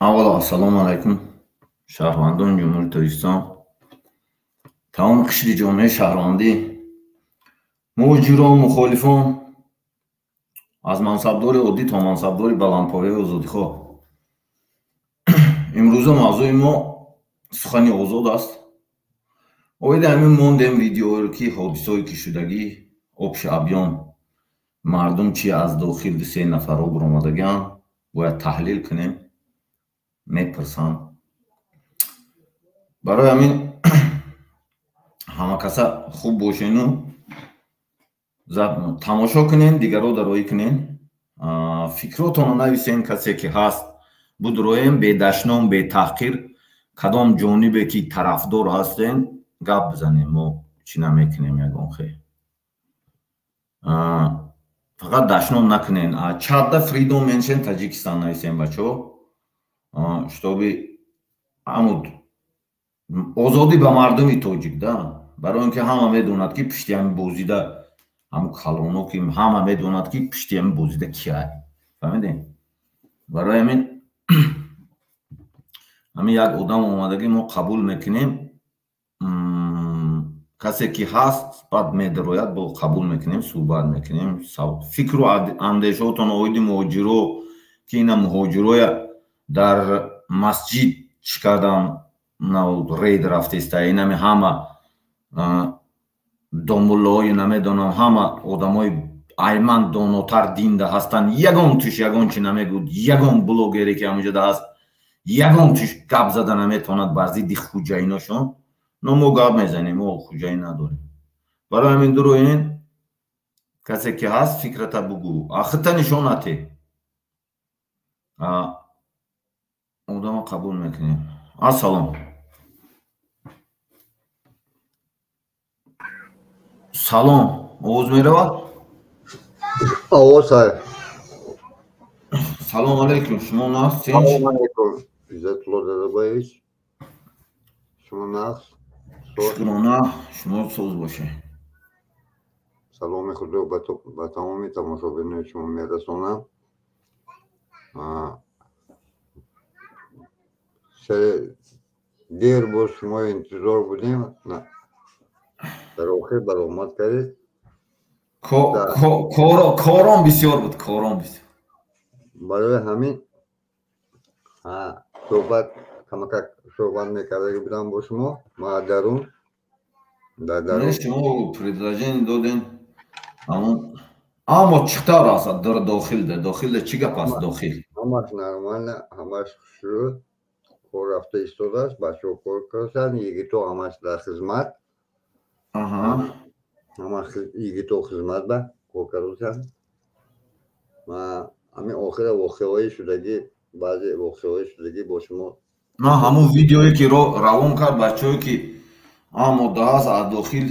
Аввало ассалому алайкум, шаҳрвандони Ҷумҳурии Тоҷикистон, тамоми қишри ҷомеаи шаҳрвандӣ, муҳоҷирон, мухолифон, аз мансабдори оддӣ то мансабдори баландпояи озодихоҳ. Имрӯза мавзӯи мо сухани озод аст. Оиди ҳамин мондем видеоро, ки ҳодисое ки шудагӣ, обши абён, мардум чи аз дохил ду-се нафарҳо баромадагианд, бояд таҳлил кунем, мепурсанд. Барои ҳамин ҳама каса хуб бошену тамошо кунен, дигарро дароӣ кунен, фикротонро нависен, касе ки ҳаст будроем, бедашном, бетаҳқир, кадом ҷонибе ки тарафдор ҳастен гап бизанем, мо чӣ намекунем ягон хел. Фақат дашном накунен. Чатда Freedom меншен Таҷикистон нависен, бачаҳо, чтобы ҳамуд озодӣ ба мардуми тоҷик, да, барои он ки ҳама медонад, ки пишти ҳами бозида ҳаму калоно, ки ҳама медонад, ки пишти ҳами бозида киай, фаҳмидем? Барои ҳамин ҳамин як одам омадагӣ мо қабул мекунем, касе ки ҳаст баъд медарояд, бо қабул мекунем, суҳбат мекунем. Фикру андешаотон оиди муҳоҷиро, ки ина муҳоҷироя дар масҷид чӣ кардан, рейд рафтеста, инами ҳама домуллоҳои намедонам, ҳама одамои айман донотар динда ҳастанд, ягон туш ягон чи намегӯд, ягон блогере ки ҳамонҷода ҳаст ягон туш гап зада наметавонад бар зидди хуҷаиношон. Но мо гап мезанем, мо хуҷаин надорем. Барои ҳамин дуроин касе ки ҳаст фикрата бугӯ, ахита нишон нате, одама қабул мекунем. Ассалом. Салом, овоз меравад? Овоз ҳай. Салом алейкум, шумо нағз? Салом алейкум, Иззатулло Дадабаевич. Шумо нағз? Шукрона, шумо соз бошед. Саломи худро ба тамоми тамошобинони шумо мерасонам. Дер боз шумо интизор будем, дар охир баромад кардед. Кором бисёр буд, кором бисёр. Барои ҳамин суҳбат камакак суҳбат мекарда будам бо шумо. Ма дарун дар дарун шумо предложение додем, аммо чӣ тавр аст дар дохилда? Дохилда чӣ гап аст дохил? Ҳамаш нормально, ҳамаш хушрӯ, кор рафта истодааст, бачаҳо кор карданд, йигито ҳамаш дар хизмат, ҳама йигито хизмат ба кор карданд. Ҳамин охира воқеаҳои шудагӣ, баъзе воқеаҳои шудагӣ бо шумо. Ман ҳамун видеое ки равон кард бачаҳое ки омода аст аз дохил,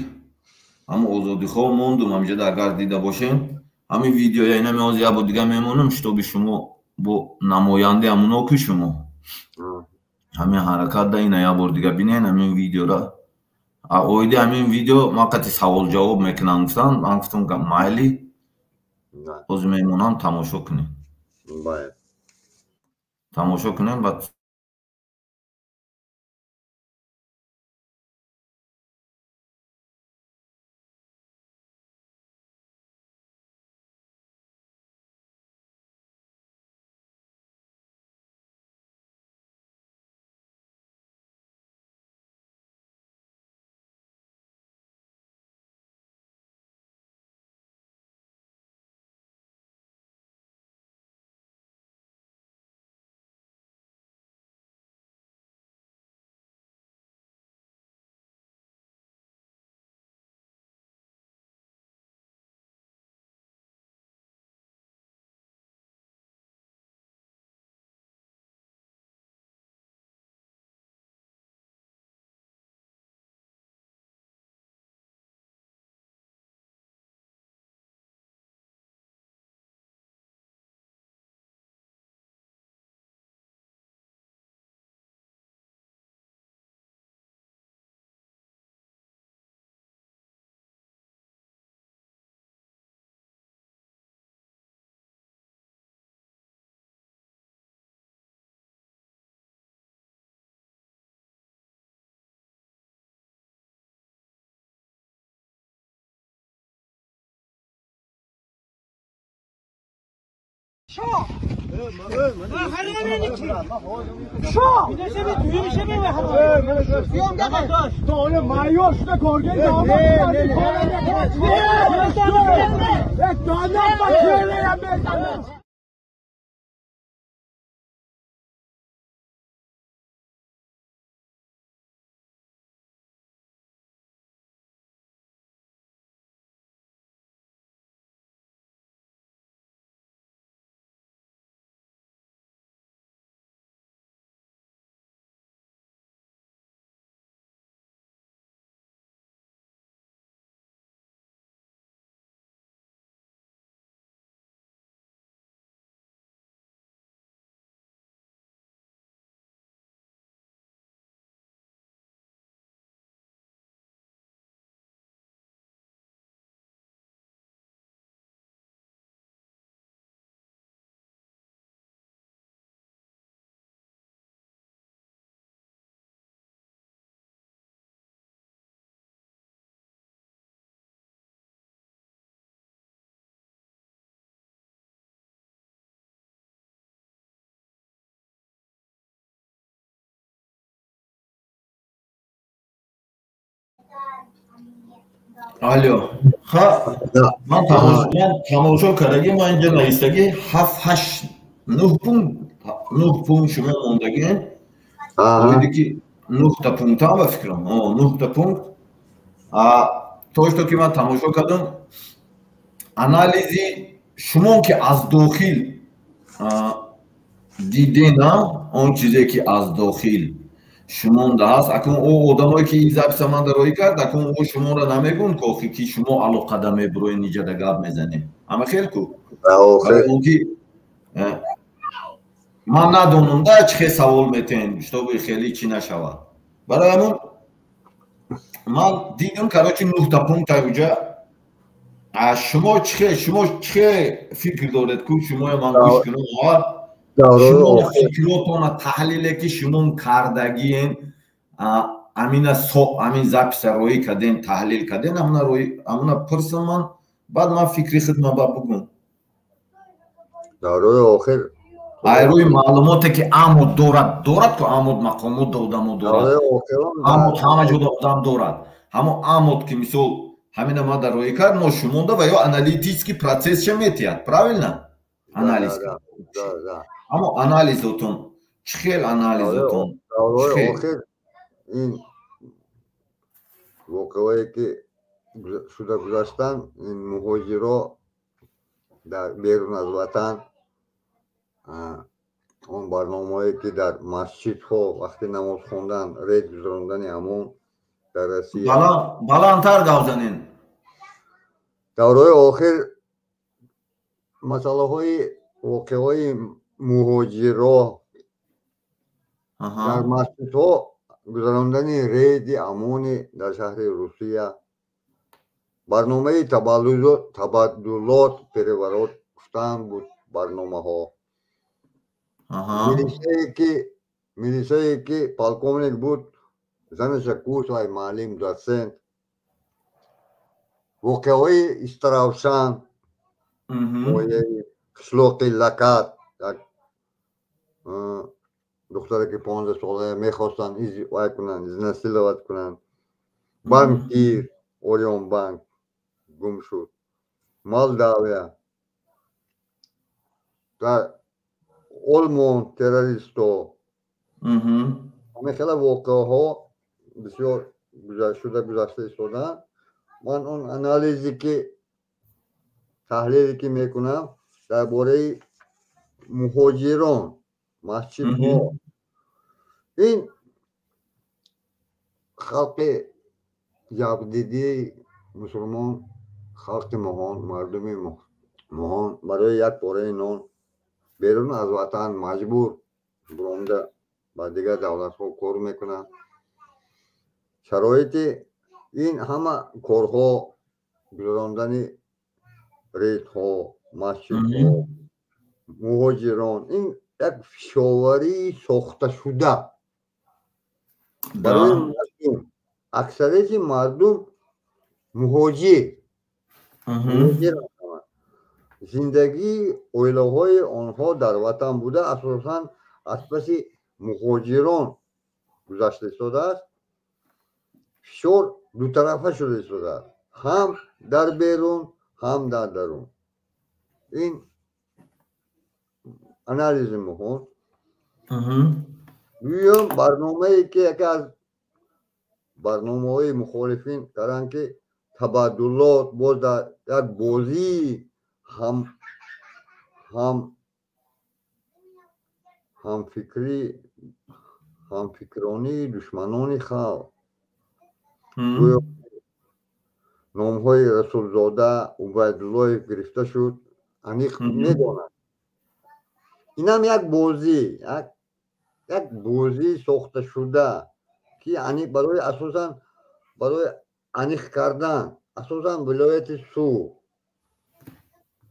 ҳамун озодихоҳ мондум ҳамҷода, агар дида бошем ҳамин видеоя, инами ҳозир як бор дига мемонам, шитоби шумо бо намояндаи ҳамуно ки шумо. Ҳамин ҳаракат да ина як бор дига бинен ҳамин видеора. Оиди ҳамин видео ман қати савол-ҷавоб мекунам гуфтам, ман гуфтам майли, ҳозир мемонам тамошо кунем. Тамошо кунем баъд. Алло. Ха, ман тамошо кардагӣ, ман инҷа навистагӣ 7 8 9 пункт, 9 пункт шумо мондагӣ. Оиди ки 9 та пункт ба фикрам. 9 та пункт. То что ки ман тамошо кардам, анализи шумо ки аз дохил дидена, он чизе ки аз дохил шумонда ҳаст, акун о одамое ки ин записа ман дароӣ кард, акун о шуморо намегӯн кохи ки шумо алоқада мебуроен иҷада гап мезанем. Ама хел ку? Он ки ман надонам да чӣ хел савол метен, чтобы хеле чӣ нашавад. Барои ҳамон ман дидам, короче, 9 та пункт уҷа. Шумо чӣ фикр доред ку? Шумоя ман гӯш кунам. Шумо фикротона таҳлиле ки шумо кардагиен, амина амин записа роӣ кардем, таҳлил кардем, амина роӣ, амина пурсам ман, баъд ман фикри худма ба бугум. Даврои охир айрӯи маълумоте ки амод дорад, дорад ку амод мақомот одамо дорад, амод ҳама ҷода одам дорад. Ҳамо амод ки мисол ҳамина ман дар роӣ кард, но шумонда ва ё аналитический процесс ша метиҳад, правильно? Анализ. Аммо анализотон чӣ хел анализотон? Охир ин воқеое ки шуда гузаштанд, ин муҳоҷиро дар берун аз ватан, он барномаое ки дар масҷидҳо вақти намоз хондан рейд гузарондани ҳамон дар Россия. Баландтар гап занен. Давраи охир масъалаҳои воқеаҳои муҳоҷиро Дар масҷидҳо гузарондани рейди амонӣ дар шаҳри Русия, барномаи табаддулот, переворот гуфтан буд барномаҳо. Милисае ки полковник буд, занаша кушт, вай муаллим, доцент. Воқеаҳои Истаравшан, ноҳияи қишлоқи Лакат, як духтаре ки 15 сола мехостанд вай кунанд, изнасиловать кунанд. Банкир Орион банк гум шуд. Молдавия, дар Олмон террористо. Ҳамин хела воқеаҳо бисёр шуда гузашта истодаанд. Ман он анализе ки, таҳлиле ки мекунам дар бораи муҳоҷирон, масҷидҳо, ин халқи ябдидии мусулмон, халқи моҳон, мардуми моҳон барои як пораи нон берун аз ватан маҷбур буромда ба дигар давлатҳо кор мекунанд. Шароити ин ҳама корҳо, гузарондани рейдҳо, масҷидҳо, муҳоҷирон, ин як фишоварии сохташуда барои мардум. Аксарияти мардум муҳоҷир. Зиндагии оилаҳои онҳо дар ватан буда, асосан аз паси муҳоҷирон гузашта истодааст. Фишор дутарафа шуда истодааст, ҳам дар берун, ҳам дар дарун. Ин анализи муҳим. Дуюм, барномае ки яке аз барномаҳои мухолифин карданд, ки табаддулот, боз дар як бозии ҳамфикрӣ, ҳамфикронии душманони халқ, гӯё номҳои Расулзода, Убайдуллоев гирифта шуд, аниқ медонад. Инам як бозӣ, як бозии сохташуда, ки барои, асосан барои аниқ кардан, асосан вилояти Суғд,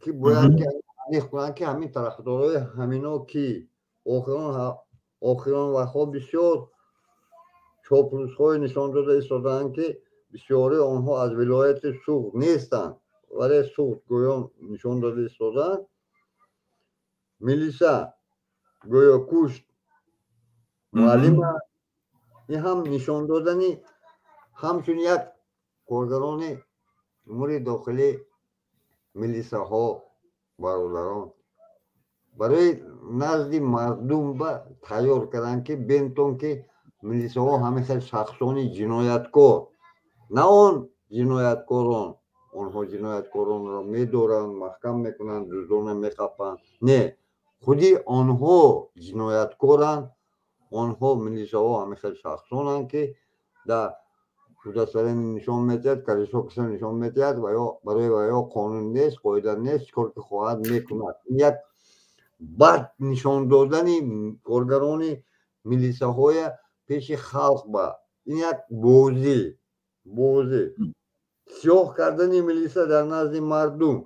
ки бояд ки аниқ кунанд, ки ҳамин тарафдорои ҳамино ки охирон вақтҳо бисёр чоплусҳое нишон дода истодаанд, ки бисёрии онҳо аз вилояти Суғд нестанд, вале Суғд гӯён нишон дода истодаанд. Милиса гӯё кушт муаллима. Ин ҳам нишон додани ҳамчун як коргарони умури дохилӣ, милисаҳо, бародарон, барои назди мардум ба тайёр карданд, ки бентон, ки милисаҳо ҳамин хел шахсони ҷинояткор, на он ҷинояткорон, онҳо ҷинояткоронро медоранд, маҳкам мекунанд, дуздона меқапанд, не, худи онҳо ҷинояткоранд. Онҳо, милисаҳо, ҳамин хел шахсонанд, ки дар удостоверение нишон медиҳад, калисо нишон медиҳад ва ё барои ва ё қонун нест, қоида нест, чӣ кор ки хоҳад мекунад. Ин як бад нишон додани коргарони милисаҳоя пеши халқ, ба ин як бозӣ, сиёҳ кардани милиса дар назди мардум.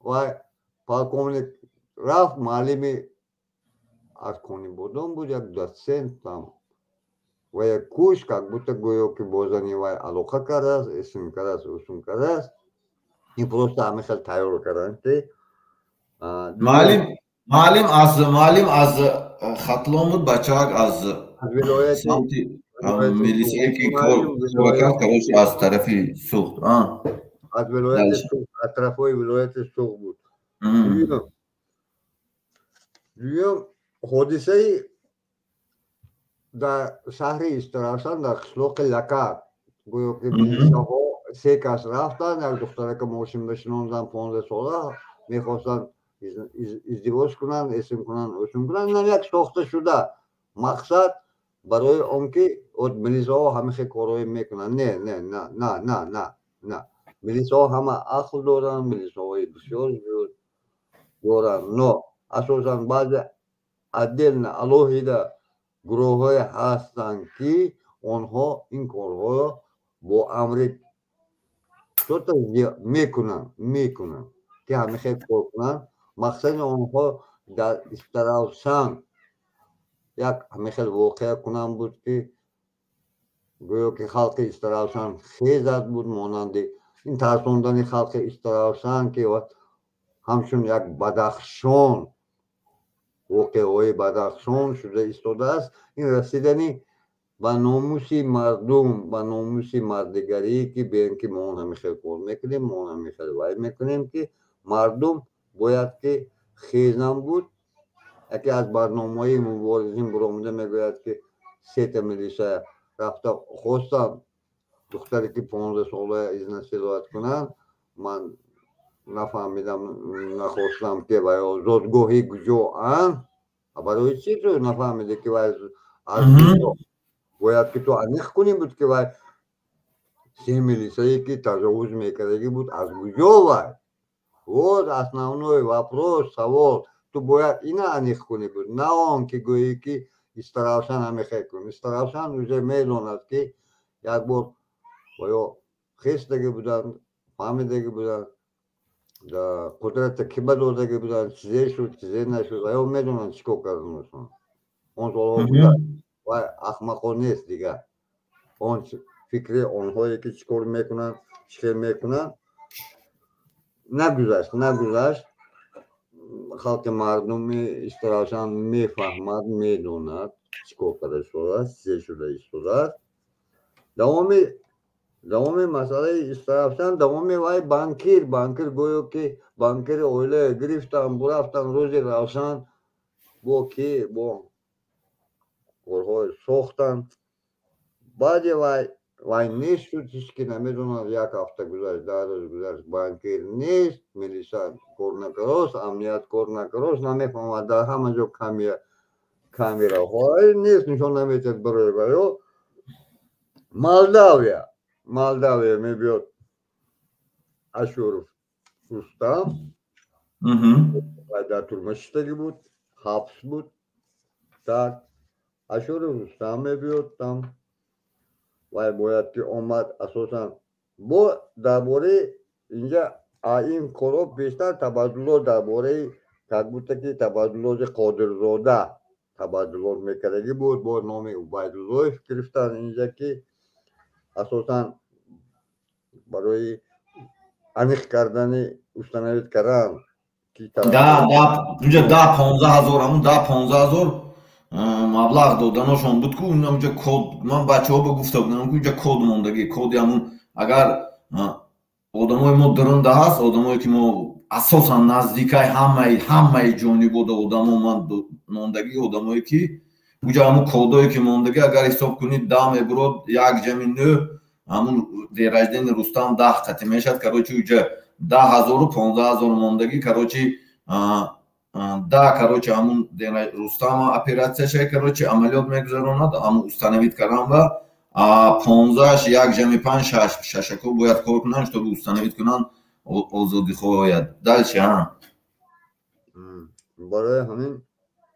Ва полковник рафт, муаллими аз Конибодом буд, як доцент там, ва як куш, как будто гӯё ки бо зани вай алоқа кардааст, исм кардааст, усум кардааст. Ин просто ҳамин хел тайёр карданд, ки Муаллим аз Хатлон буд, бачаак аз вилояти милисие ки кор кард, короче, аз тарафи Суғд. Аз вилояти Суғд, атрофҳои вилояти Суғд буд. Дуюм, ҳодисаи дар шаҳри Истаравшан, дар қишлоқи Лакат, гӯё ки милисаҳо се кас рафтанд, як духтарака мошин бишинонданд, 15 сола, мехостанд издивоҷ кунанд, эсм кунанд, усм кунанд. Инам як сохта шуда мақсад барои он ки милисаҳо ҳамин хел корҳое мекунанд. Не, не, на, на, на, на, на, милисаҳо ҳама ақл доранд, милисаҳои бисёр зиёд доранд, но асосан баъзе Отдельно, алоҳида гурӯҳҳое ҳастанд, ки онҳо ин корҳоро бо амри что-то мекунанд, ки ҳамин хел кор кунанд. Мақсади онҳо дар Истаравшан як ҳамин хел воқеа кунанд буд, ки гӯё ки халқи Истаравшан хезад буд, монанди ин тарсондани халқи Истаравшан, ки ҳамчун як Бадахшон, воқеаҳои Бадахшон шуда истодааст. Ин расидани ба номуси мардум, ба номуси мардигарӣ, ки беем, ки мо ҳамин хел кор мекунем, мо ҳамин хел вай мекунем, ки мардум бояд ки хезан буд. Яке аз барномаҳои муборизин буромада мегӯяд, ки сета милиса рафта хостам духтаре, ки 15 сола, изнасиловать кунанд. Ман нафаҳмидам, нахостам, ки вай зодгоҳи куҷо анд. Барои чӣ ту нафаҳмидӣ, ки вай аз бояд ки ту аниқ кунӣ буд, ки вай се милисае, ки таҷовуз мекардагӣ буд, аз куҷо вай? Вот основной вопрос, савол. Ту бояд ина аниқ кунӣ буд, на он ки гӯӣ, ки Истаравшан ҳамихел кун. Истаравшан уже медонад, ки як бор оё хестагӣ буданд, фаҳмидагӣ буданд, қудрата ки ба додагӣ буданд, чизе шуд, чизе нашуд. Оё медонанд, чӣ кор карданашон. Он солҳо гузашт, вай ахмақо нест дигар. Он фикри онҳое, ки чӣ кор мекунанд, чӣ хел мекунанд, нагузашт, нагузашт. Халқи мардуми Истаравшан мефаҳмад, медонад, чӣ кор карда истодааст, чизе шуда истодааст. Давоми масъалаи Истаравшан, давоми вай банкир, гӯё ки банкири оила гирифтан, бурафтан. Рӯзи равшан бо ки бо корҳои сохтан. Баъди вай нест шуд, ҳеҷ ки намедонад. Як ҳафта гузашт, 10 рӯз гузашт, банкир нест, милиса кор накардааст, амният кор накардааст. Намефаҳмад, дар ҳама ҷо камераҳо нест, нишон наметиҳад барои вайо. Молдавия мебиёд Ашуров Рустам, дар турма шиштагӣ буд, ҳабс буд. Так, Ашуров Рустам мебиёд там. Вай бояд ки омад, асосан бо дар бораи инҷа ин корҳо бештар табаддулот дар бораи, как будто ки табаддулоти Қодирзода табаддулот мекардагӣ буд. Бо номи Убайдуллоев гирифтан инҷа, ки асосан барои аниқ кардани, установить кардан. Унҷа 10-15 ҳазор, ҳамун 10-15 ҳазор маблағ доданошон буд ку. Унҷа код, ман бачаҳо ба гуфта будам, ку унҷа код мондагӣ, коди ҳамун. Агар одамои мо дурунда ҳаст, одамое ки мо асосан наздикаи ҳамаи ҷонибода одамо ман мондагӣ, одамое ки уҷа ҳамун кодое ки мондагӣ, агар ҳисоб кунед, 10 мебурод, як ҷами нӯ, ҳамун день рождения Рустам 10 қати мешавад. Короче, уҷа 10 ҳазору 15 ҳазор мондагӣ. Короче, да, короче, ҳамун Рустама оператсияша, короче, амалиёт мегузаронад, ҳамун установить кардан ва понздаҳаш як ҷами панҷ, шаш, шашако бояд кор кунанд, чтобы установить кунанд, озодихоҳояд. Дальше, а. Барои ҳамин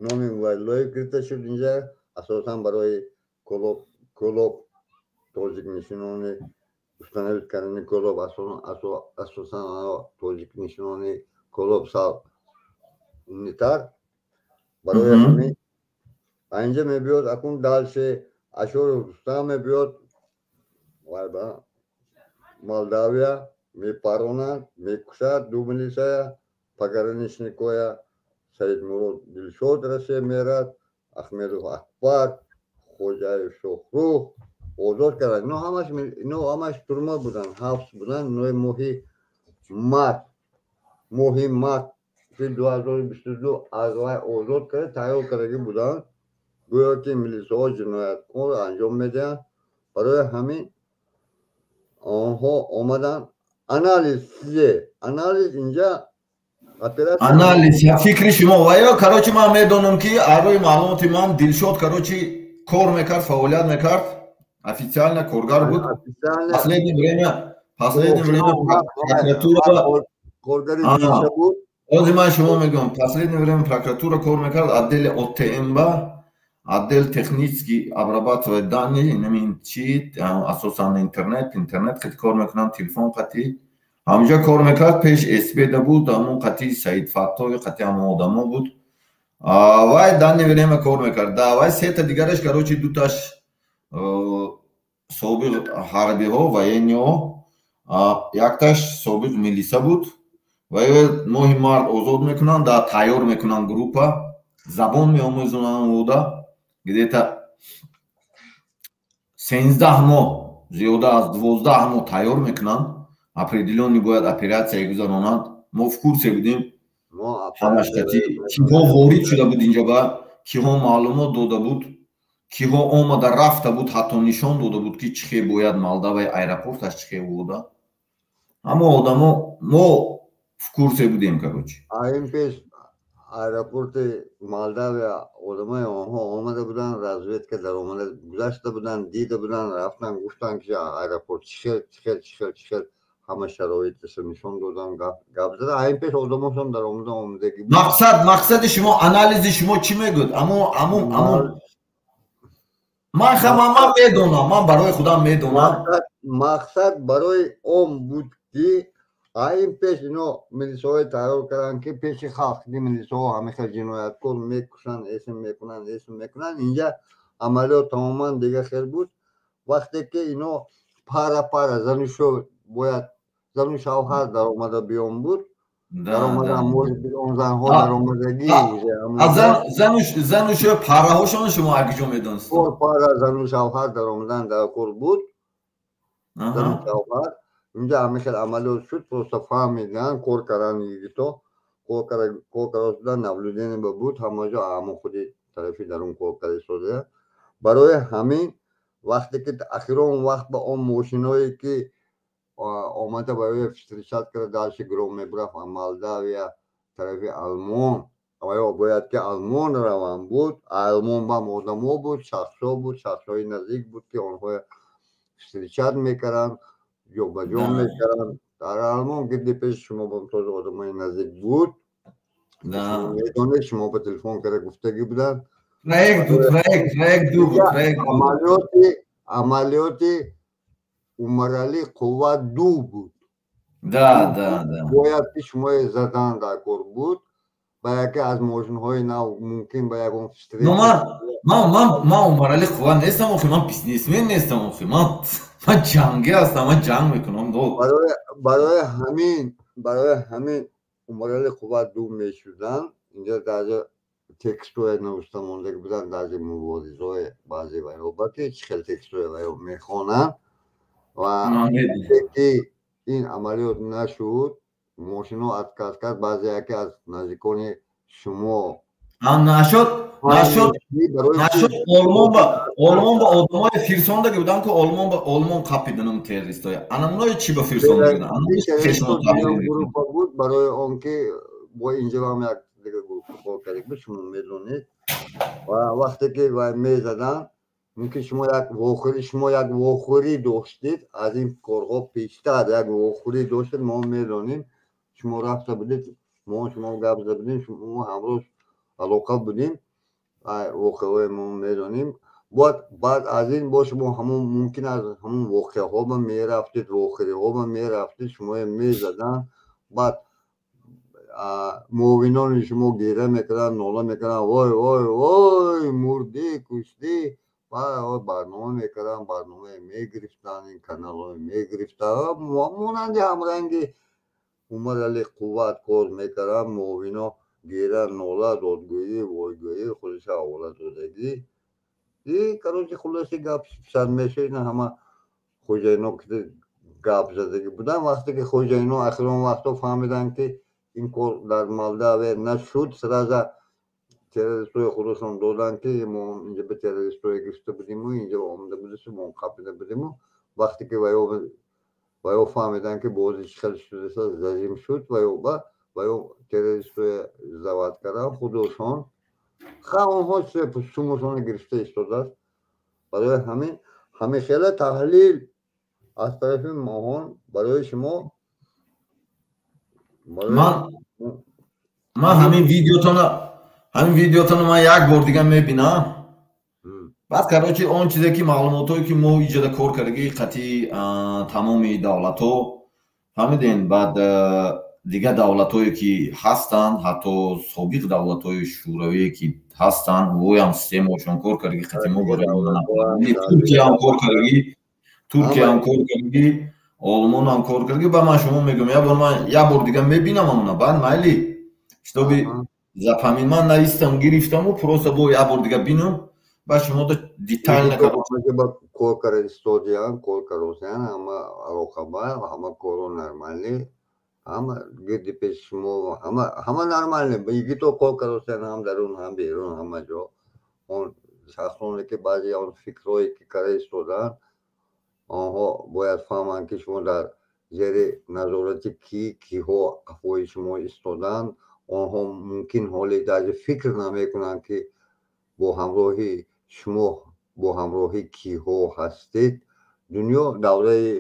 номи Убайдуллоев гирифта шуд инҷа, асосан барои Кӯлоб, тоҷикнишинони, установить кардани Кӯлоб, асосан тоҷикнишинони Кӯлоб сал умнитар. Барои ҳамин инҷа мебиёд. Акун дальше Ашуров Рустам мебиёд, вай ба Молдавия мепаронад, мекушад ду милисая, пограничникоя. Саидмурод Дилшод Россия мерад, Ахмедов Акбар, Хоҷаев Шохрух озод карданд. Ино ҳамаш турма буданд, ҳабс буданд. Инои моҳи март 2022 аз вай озод карда, тайёр кардагӣ буданд, гӯё ки милисаҳо ҷинояткор анҷом медиҳанд. Барои ҳамин онҳо омаданд. Анализ чизе, анализ инҷа. Анализ, фикри шумо ва ё, короче, ман медонам, ки аз рӯи маълумоти ман Дилшод, короче, кор мекард, фаъолият мекард, официально коргар буд. Последнее время прокуратура Коргари буд. Ҳозир ман шумо мегӯям, последнее время прокуратура кор мекард, отдели ОТМ ба отдел технический обрабатывает данные, инамин чи, асосан интернет қати кор мекунанд, телефон қати. Ҳамҷа кор мекард, пеш СБ да буд, ҳамон қати Саид Фаттои, қати ҳамон одамо буд. Вай данное время кор мекард. Да, вай сета дигараш, короче, дуташ собиқ ҳарбиҳо, военныйҳо, якташ собиқ милиса буд. Ва моҳи март озод мекунанд, да, тайёр мекунанд, группа забон меомӯзонанд, уда где-то 13 моҳ, зиёда аз 12 моҳ тайёр мекунанд. Определённый бояд оператсия гузаронанд. Мо в курсе будем ҳамаш, кати киҳо ворид шуда буд инҷа, ба киҳо маълумот дода буд, киҳо омада рафта буд, ҳатто нишон дода буд, ки чӣ хел бояд Молдаваи аэропорташ чӣ хел буда. Ҳама одамо мо в курсе будем, короче. Ин пеш аэропорти Молдавия одамои онҳо омада буданд, разведка даромада гузашта буданд, дида буданд, рафтан, гуфтанд, ки аэропорт чӣ хел, чӣ хел, чӣ хел, чӣ хел, ҳама шароиташо нишон додан, гап зада. Ин пеш одамошон даромада омадагӣ. Мақсади шумо, анализи шумо чӣ мегӯд? Амо ман хама, ман медонам, ман барои худам медонам. Мақсад барои он буд, ки ин пеш ино милисоҳое тайёр карданд, ки пеши халқ ки милисоҳо ҳама хел ҷинояткор, мекушанд, эсм мекунанд, эсм мекунанд. Инҷа амалиёт тамоман дига хел буд. Вақте ки ино пара пара зану шо бояд, зану шавҳар даромада биён буд, даромада, он занҳо даромадагӣ. Зану шо параҳошон шумо акиҷо медонист? Пара зану шавҳар даромадан дар кор буд, зану шавҳар. Инҷа ҳама хел амалиёт шуд, просто фаҳмидан, кор кардан, йигито кор карда шудан, наблюдение ба буд ҳама ҷо, ҳамон худи тарафи дарун кор карда истода. Барои ҳамин вақте ки ахирон вақт ба он мошиное ки омада барои встречать карда, дальше гром мебурафт Молдавия тарафи Алмон, оё бояд ки Алмон раван буд, Алмон бам одамо буд, шахсҳо буд, шахсҳои наздик буд, ки онҳо встречать мекарданд, ҷобаҷо мекарданд. Дар Алмон гирди пеши шумо бам тоза одамои наздик буд, медонед, шумо ба телефон карда гуфтагӣ буданд. Проект буд, проект ду буд, проект. Амалиёти Умаралӣ Қувват ду буд. Да, да, да. Бояд ки шумои задан дар кор буд ба яке аз мошинҳои нав, мумкин ба ягон. Ман Умаралӣ Қувват нестам охи, ман бизнесмен нестам охи, ман ҷангӣ ҳастам, ман ҷанг мекунам. Барои ҳамин Умаралӣ Қувват ду мешуданд. Инҷа даже текстое навишта мондаги буданд, даже муборизҳои баъзе ваёба, ки чӣ хел текстое ваё мехонанд. Ва ки ин амалиёт нашуд, мошино отказ кард, баъзе яке аз наздикони шумо. Нашуд, нашуд, нашуд. Олмон ба одамои фирсондаги буданд, ки Олмон ба Олмон қапиданам террористоя. Анамнои чӣ ба фирсондаги? Группа буд, барои он ки бо инҷо ҳам як дига группа кор карда буд, шумо медонед. Ва вақте ки вай мезаданд, мумкин шумо як вохӯрӣ, шумо як вохӯрӣ доштед, аз ин корҳо пештар як вохӯрӣ доштед, мо медонем, шумо рафта будед, мо шумо гап зада будем, шумо ҳамроз алоқа будем, воқеаҳои мо медонем. Бояд баъд аз ин бо шумо ҳамон, мумкин аз ҳамон воқеаҳо ба мерафтед, вохӯриҳо ба мерафтед, шумоя мезаданд, баъд муовинони шумо гира мекарданд, нола мекарданд: «Вой, вой, вой, мурдӣ, куштӣ». Барнома мекарданд, барномае мегирифтанд, ин каналҳое мегирифтанд, монанди ҳамранги Умарали Қувват кор мекарданд. Муовино гира, нола, додгӯӣ, войгӯӣ, худиша ҳавола додагӣ. И, короче, хулоси гап сар мешавад, ина ҳама хоҷаино гап задагӣ буданд. Вақте ки хоҷаино ахирон вақтҳо фаҳмиданд, ки ин кор дар Молдавия нашуд, сразу террористҳои худашон доданд, ки мо инҷа ба террористҳое гирифта будиму инҷа омада будасу мо қапида будиму. Вақте ки ваё фаҳмиданд, ки бози чӣ хел шудаса, зажим шуд, ваё террористҳое зават карданд худошон. Ха, онҳо сумошонро гирифта истодааст. Барои ҳамин ҳамин хела таҳлил аз тарафи моҳон барои шумо. Ман Ман ҳамин видеотона ман як бор дига мебинам. Баъд короче он чизе ки маълумотое ки мо иҷода кор кардагӣ қатъи тамоми давлатҳо фаҳмидем, баъд дигар давлатҳое ки ҳастанд, ҳатто собиқ давлатҳои шӯравие ки ҳастанд, воям системаошон кор кардагӣ қатъи мо барои Туркияам кор кардагӣ, Туркияам кор кардагӣ, Олмонам кор кардагӣ. Ба ман шумо мегӯям, як бор ман як бор дига мебинам амона, баъд майли чтобы запомин ман навистам, гирифтаму просто бо як бор дига бинам, баъд шумо детально кор карда истодиям, кор карда ҳама алоқаба, ҳама коро нормалӣ, ҳама гирди пеши шумо ҳама нормалӣ. Йигито кор карда ҳам дарун, ҳам берун, ҳама ҷо. Он шахсоне ки баъзе он фикрҳое ки карда истоданд, онҳо бояд фаҳманд ки шумо дар зери назорати ки киҳо қафои шумо истоданд. Онҳо мумкин ҳоле даже фикр намекунанд ки бо ҳамроҳи шумо, бо ҳамроҳи киҳо ҳастед. Дунё давраи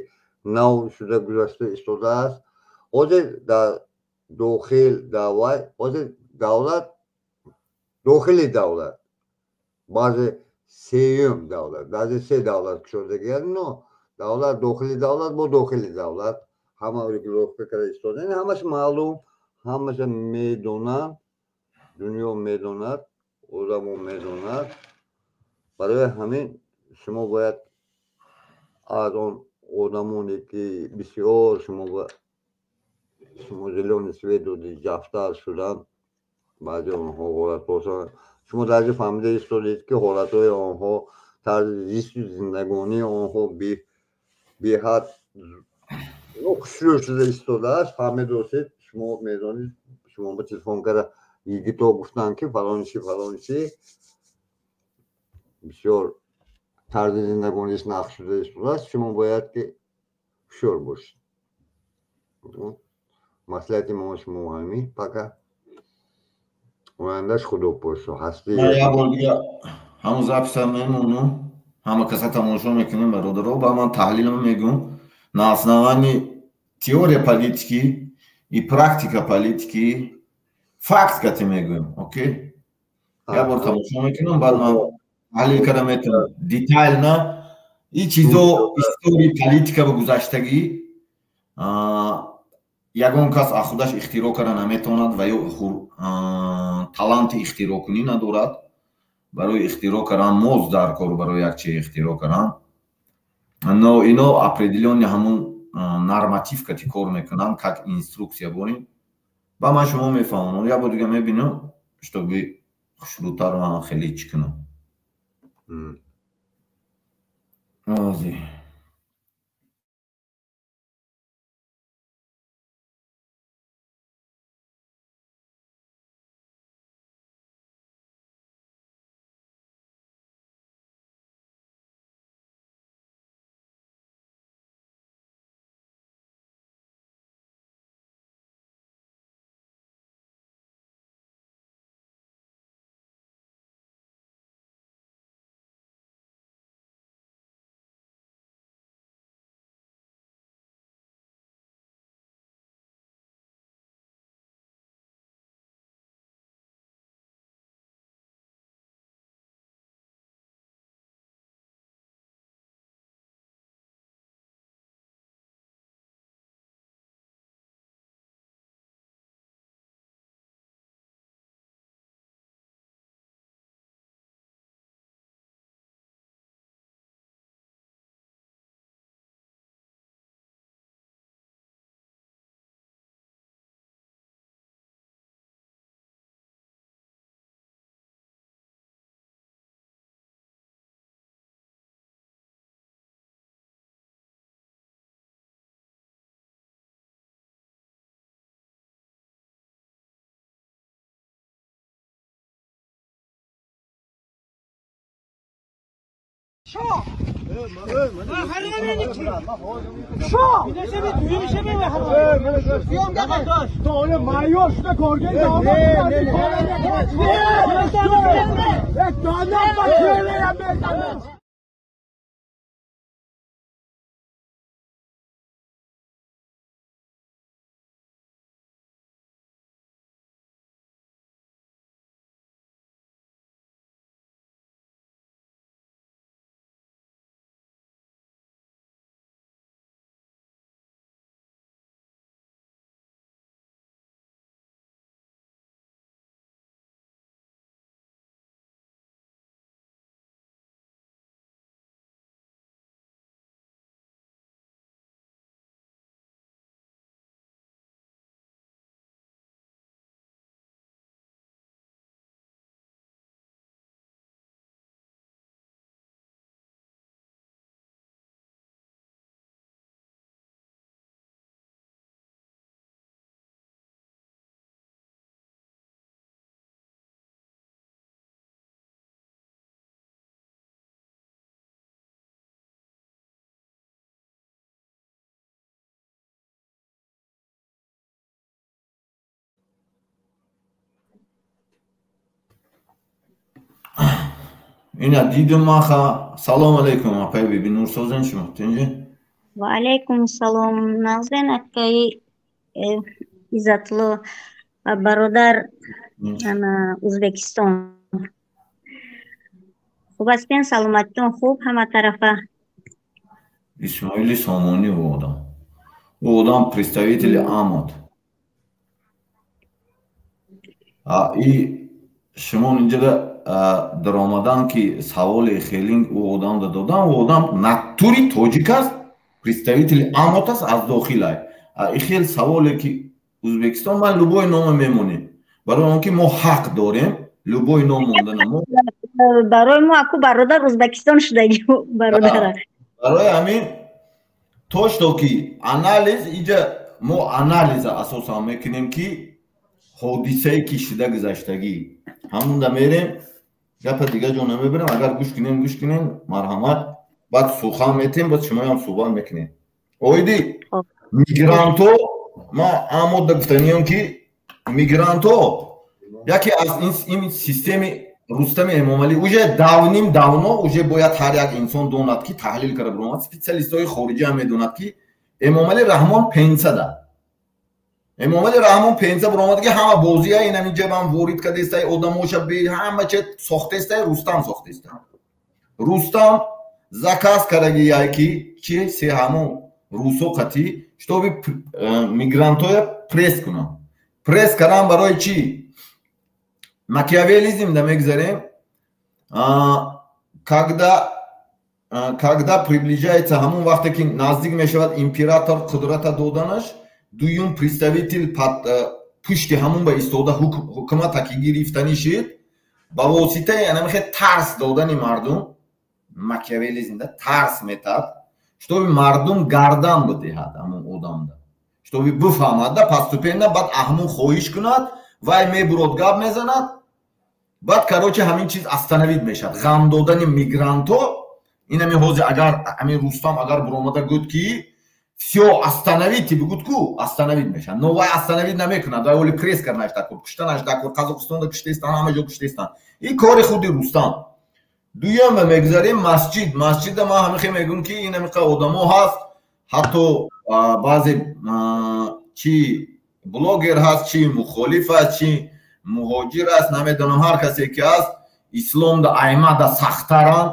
нав шуда гузашта истодааст. Ҳозир дар дохил давай, ҳозир давлат, дохили давлат, баъзе сеюм давлат, баъзе се давлат кушодагианд, но давлат, дохили давлат бо дохили давлат ҳама регулировка карда истодаанд. Ҳамаш маълум, ҳамаша медонанд, дунё медонад, одамо медонад. Барои ҳамин шумо бояд аз он одамоне ки бисёр шумо зелёный свет доди, ҷафтар шуданд, баъзе онҳо ҳолатҳошон шумо даже фаҳмида истодед ки ҳолатҳои онҳо, тарзи зисту зиндагонии онҳо беҳад хушрӯ шуда истодааст. Фаҳмидосед, шумо медонед, шумо ба телефон карда йигито гуфтанд ки фалончи фалончи бисёр тарзи зиндагониш нақш шуда истодааст. Шумо бояд ки ҳушёр бошед. Маслиҳати мо шумо ҳамин. Пока ояндаш худо пошо ҳастӣ. Як бор дига ҳамон записа мемонам, ҳама каса тамошо мекунем, бародаро, ба ман таҳлилам мегӯм на основании теория политики и практика политики, факт кати мегӯем. Окей, як бор тамошо мекунам, баъд ман таҳлил карда метавонам детально. И чизо истории политика ба гузаштагӣ ягон кас аз худаш ихтироъ карда наметавонад ва ё таланти ихтироъкунӣ надорад. Барои ихтироъ кардан моз дар кор, барои як чи ихтироъ кардан, но ино определённый ҳамун норматив кати кор мекунанд, как инструксия борем. Ба ман шумо мефаҳмонам, як бор дига мебинам, чтобы хушрӯтар ман хеле чӣ кунам. شو Ина дидум маха. Салом алейкум, апай Бибинур, созен шумо, тинҷи? Ва алейкум салом. Нағзен, акаи Иззатулло бародар, Узбекистон. Хуб ҳастен, саломатитон хуб ҳама тарафа? Исмоили Сомонӣ, ӯ одам. Ӯ одам представители АМОТ. И шумо инҷода даромадан ки саволи хелинг ӯ одамда додам, ӯ одам натури тоҷик аст, представители АМОТ аст, аз дохилай. И хел саволе ки Узбекистон, ман любой нома мемонем. Барои он ки мо ҳақ дорем любой ном мондана мо. Барои мо аку бародар Узбекистон шудаги бародара. Барои ҳамин то что ки анализ иҷа мо анализа асосан мекунем ки ҳодисае ки шуда гузаштагӣ, ҳамунда мерем, гапа дига ҷо намебарем. Агар гӯш кунем, гӯш кунем, марҳамат, баъд сухан метем, баъд шумоям суҳбат мекунем. Оиди мигрантҳо ман амода гуфтаниям ки мигрантҳо яке аз ин системи Рустами Эмомалӣ уже давним давно уже бояд ҳар як инсон донад ки таҳлил карда биромад, специалистҳои хориҷӣ ҳам медонад ки Эмомалӣ Раҳмон пенсада. Эмомалӣ Раҳмон пенса биромад ки ҳама бозия инами ҷебам ворид кардестай, одамоша ҳама че сохтестай, Рустам сохтестай. Рустам заказ кардагияй ки чи се ҳамон русо қатӣ, чтобы мигрантҳоя пресс кунанд. Пресс кардан барои чӣ? Макиавелизм да мегзарем, когда приближается, ҳамон вақте ки наздик мешавад император қудрата доданаш, дуюм представитель пушти ҳамон ба истода ҳукумата ки гирифтанӣ шид, ба воситаи анамихе тарс додани мардум, макиавелизм да тарс метад, чтобы мардум гардан бидиҳад ҳамон одамда, чтобы бифаҳмад да постепенно, баъд аҳмон хоҳиш кунад, вай мебурод, гап мезанад, баъд, короче, ҳамин чиз остановить мешавад. Ғам додани мигрантҳо инами ҳозир агар ҳамин Рустам агар буромада гӯд ки всё, остановите, бигӯд ку остановить мешавад. Но вай остановить намекунад, вай оли пресс карданаш дакор, куштанаш дакор, Қазоқистонда куштестан, ҳама ҷо куштестан. Ин кори худи Рустам. Дуюм мегузарем масҷид. Масҷида ман ҳамихе мегӯм ки ин ҳамиқа одамо ҳаст, ҳатто баъзе чи блогер ҳаст, чи мухолиф аст, чи муҳоҷир аст, намедонам, ҳар касе ки ҳаст, исломда аймада сахттаранд.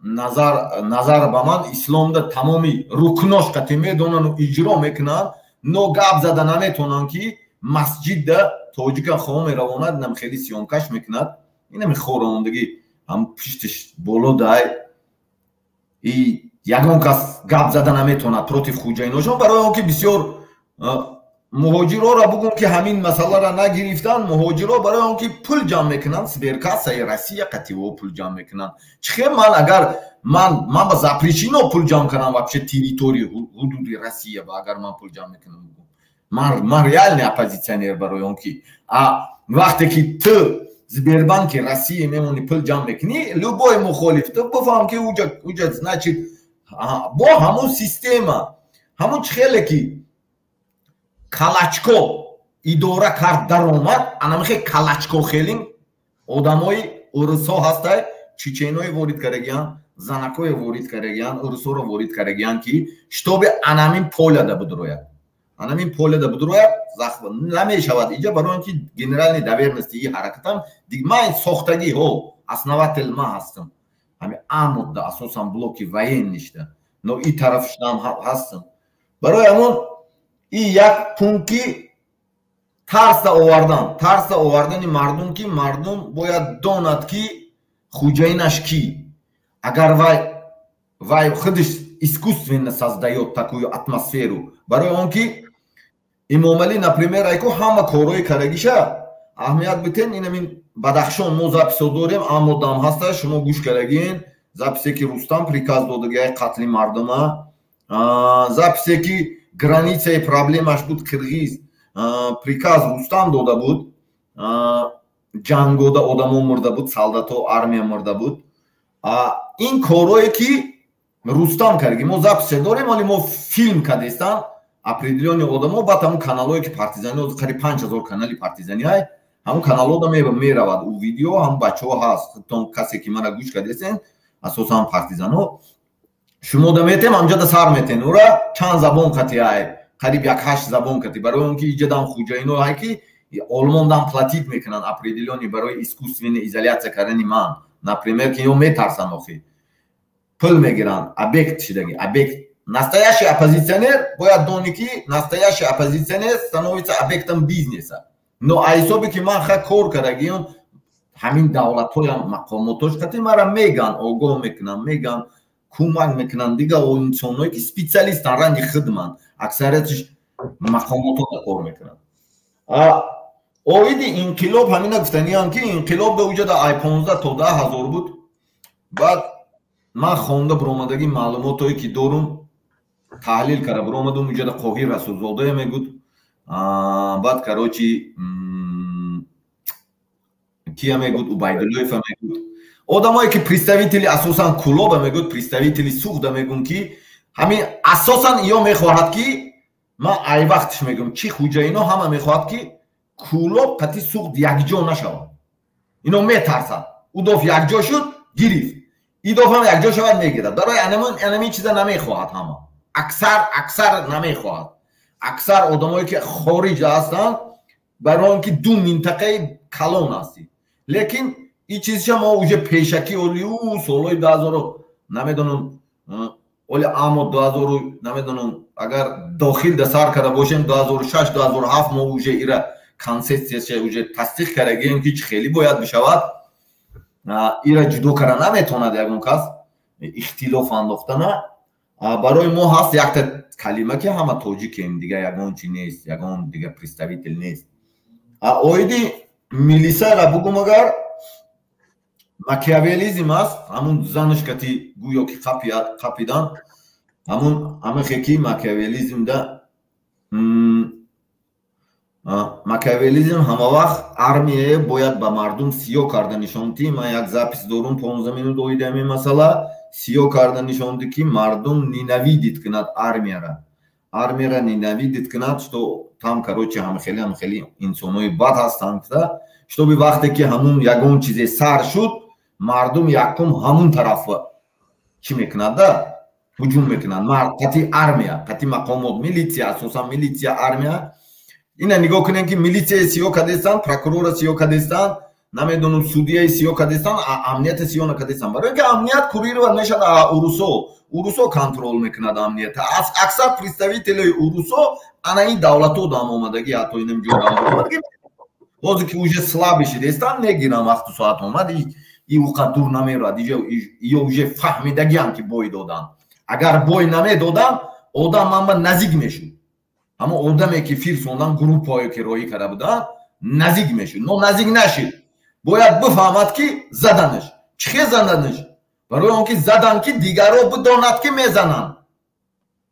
Назар ба ман исломда тамоми рукнош қати медонану иҷро мекунанд, но гап зада наметонанд ки масҷидда тоҷика хо меравонад, инам хеле съёмкаш мекунад, инами хорондагӣ ҳам пуштиш боло дай и ягон кас гап зада наметонад против хуҷаиношон, барои он ки бисёр муҳоҷирҳоро бугум ки ҳамин масъаларо нагирифтанд. Муҳоҷирҳо барои он ки пул ҷамъ мекунанд, сберкассаи Россия қативо пул ҷамъ мекунанд. Чӣ хел ман агар ман ба запрещено пул ҷамъ кардам вообще территории ҳудуди Россия ба агар ман пул ҷамъ мекунам, бугум ман реальный оппозиционер, барои он ки а вақте ки ту Сбербанки Россия мемонӣ, пул ҷамъ мекунӣ, любой мухолиф, ту бифаҳм ки уҷа значит бо ҳамун система, ҳамун чӣ хеле ки Калачко идора кард даромад, анамихе Калачко хелин одамои урусҳо ҳастай, чеченое ворид кардагиян, занакое ворид кардагиян, урусҳоро ворид кардагиян ки чтобы анамин поляда бидурояд, анамин поляда бидурояд намешавад иҷа, барои он ки генеральный доверенности и ҳаракатам ман сохтагӣ ҳо основатель ман ҳастам, ҳами амудда асосан блоки военнишда, но и тарафшдам ҳастам. Барои ҳамон и як пункт ки тарса овардан, тарса овардани мардум, ки мардум бояд донад ки хуҷаинаш кӣ. Агар вай худаш искусственно создаёт такую атмосферу, барои он ки Имомалӣ, например, айку ҳама корҳои карагиша аҳамият битен. Инамин Бадахшон мо записо дорем, аммо дам ҳаста, шумо гӯш карагин, записе ки Рустам приказ додагиай қатли мардума, записе ки границаи проблемаш буд, қирғиз приказ Рустам дода буд, ҷангода одамо мурда буд, солдато, армия мурда буд. Ин корҳое ки Рустам кардаги, мо записе дорем, вале мо филм кардестан определённый одамо, баъд ҳамун каналҳое ки партизани, қариб 5000 канали партизани ҳай, Ҳамун каналҳода меравад ӯ видео, ҳам бачаҳо ҳаст. Худтон касе ки мана гӯш кардесен, асосан партизанҳо, шумо да метем, ҳамҷода сар метен. Ура чанд забон кати ай, қариб як ҳашт забон кати, барои он ки иҷадам хуҷаино ай, ки Олмондам платить мекунанд определённый барои искусственный изоляция кардани ман, например, ки ино метарсанд, охи пул мегиранд, объект шидаги, объект. Настоящий оппозиционер бояд дони, ки настоящий оппозиционер становится объектом бизнеса. Но ҳисобе ки ман ха кор кардагиам, ҳамин давлатҳоям, мақомотош қати мара меган, огоҳ мекунанд, меган, кӯмак мекунанд. Дигар инсонҳое ки специалистанд, ранги хидманд, аксариятиш мақомотода кор мекунанд. Оиди инқилоб ҳамина гуфтаниям, ки инқилоб ба уҷада ай 15 то 10 ҳазор буд. Баъд ман хонда биромадагӣ, маълумотое ки дорум, таҳлил карда биромадум, уҷада Қоҳир Расулзодае мегуд. Баъд, короче, кия мегуд, Убайдуллоева мегуд, одамое ки представители, асосан Кулоба мегуд, представители Суғда мегӯн, ки ҳамин асосан иё мехоҳад, ки ман ай вақтш мегӯм, чи хуҷаино ҳама мехоҳад, ки Кулоб қати Суғд якҷо нашавад. Ино метарсад, удоф якҷо шуд, гирифт, идоф ҳам якҷо шавад, мегирад. Барои анамин чиза намехоҳад ҳама, аксар намехоҳад, аксар одамое ки хориҷ ҳастанд, барои он ки ду минтақаи калон ҳастӣ. Лекин ин чизша мо уже пешакӣ, олиу солҳои дуҳазору намедонам, оли амо дуҳазору намедонам, агар дохил да сар карда бошем, 2006, 2007, мо уже ира концепсияша уже тасдиқ кардагием, ки чӣ хеле бояд бишавад. Ира ҷудо карда наметавонад ягон кас, ихтилоф андохтана. Барои мо ҳаст якта калима, ки ҳама тоҷикем, дига ягон чи нест, ягон дига представитель нест. Оиди милисара бугум, агар макиавелизм аст, ҳамун занаш кати гӯё ки қапидан, ҳамун ҳамахе ки макиавелизмда, макиавелизм ҳама вақт армия бояд ба мардум сиёҳ карда нишон дӣ. Ман як запись дорум, 15 минут, оиди ҳамин масъала, сиёҳ карда нишон дӣ, ки мардум ненавидит кунад армияра, армияра ненавидит кунад, что там, короче, ҳамхели ҳамхели инсонҳои бад ҳастанд, чтобы вақте ки ҳамун ягон чизе сар шуд, мардум якум ҳамун тараф чӣ мекунад да, ҳуҷум мекунад қати армия, қати мақомот, милитсия, асосан милитсия, армия. Ина нигоҳ кунем, ки милитсияи сиёҳ кардестанд, прокурора сиёҳ кардестанд, намедонам, судияи сиёҳ кардестанд, амнияти сиёҳ накардестанд, барои ки амният курировать мешавад урусо, урусо контроль мекунад амнията. Аксар представителои урусо ана ин давлатҳо дам омадагӣ, ҳатто инам ҷо омадагӣ. Ҳозир ки уже слабый шидестанд, мегирам, вақту соат омад, и уқа дур намерад. Ё уже фаҳмидагиам, ки бой доданд. Агар бой намедодам, одам манба наздик мешуд. Ҳамон одаме ки фирсондан, группаое ки роҳӣ карда буданд, наздик мешуд, но наздик нашид. Бояд бифаҳмад, ки заданаш чӣ хел заданаш, барои он ки задан, ки дигарро бидонад, ки мезананд.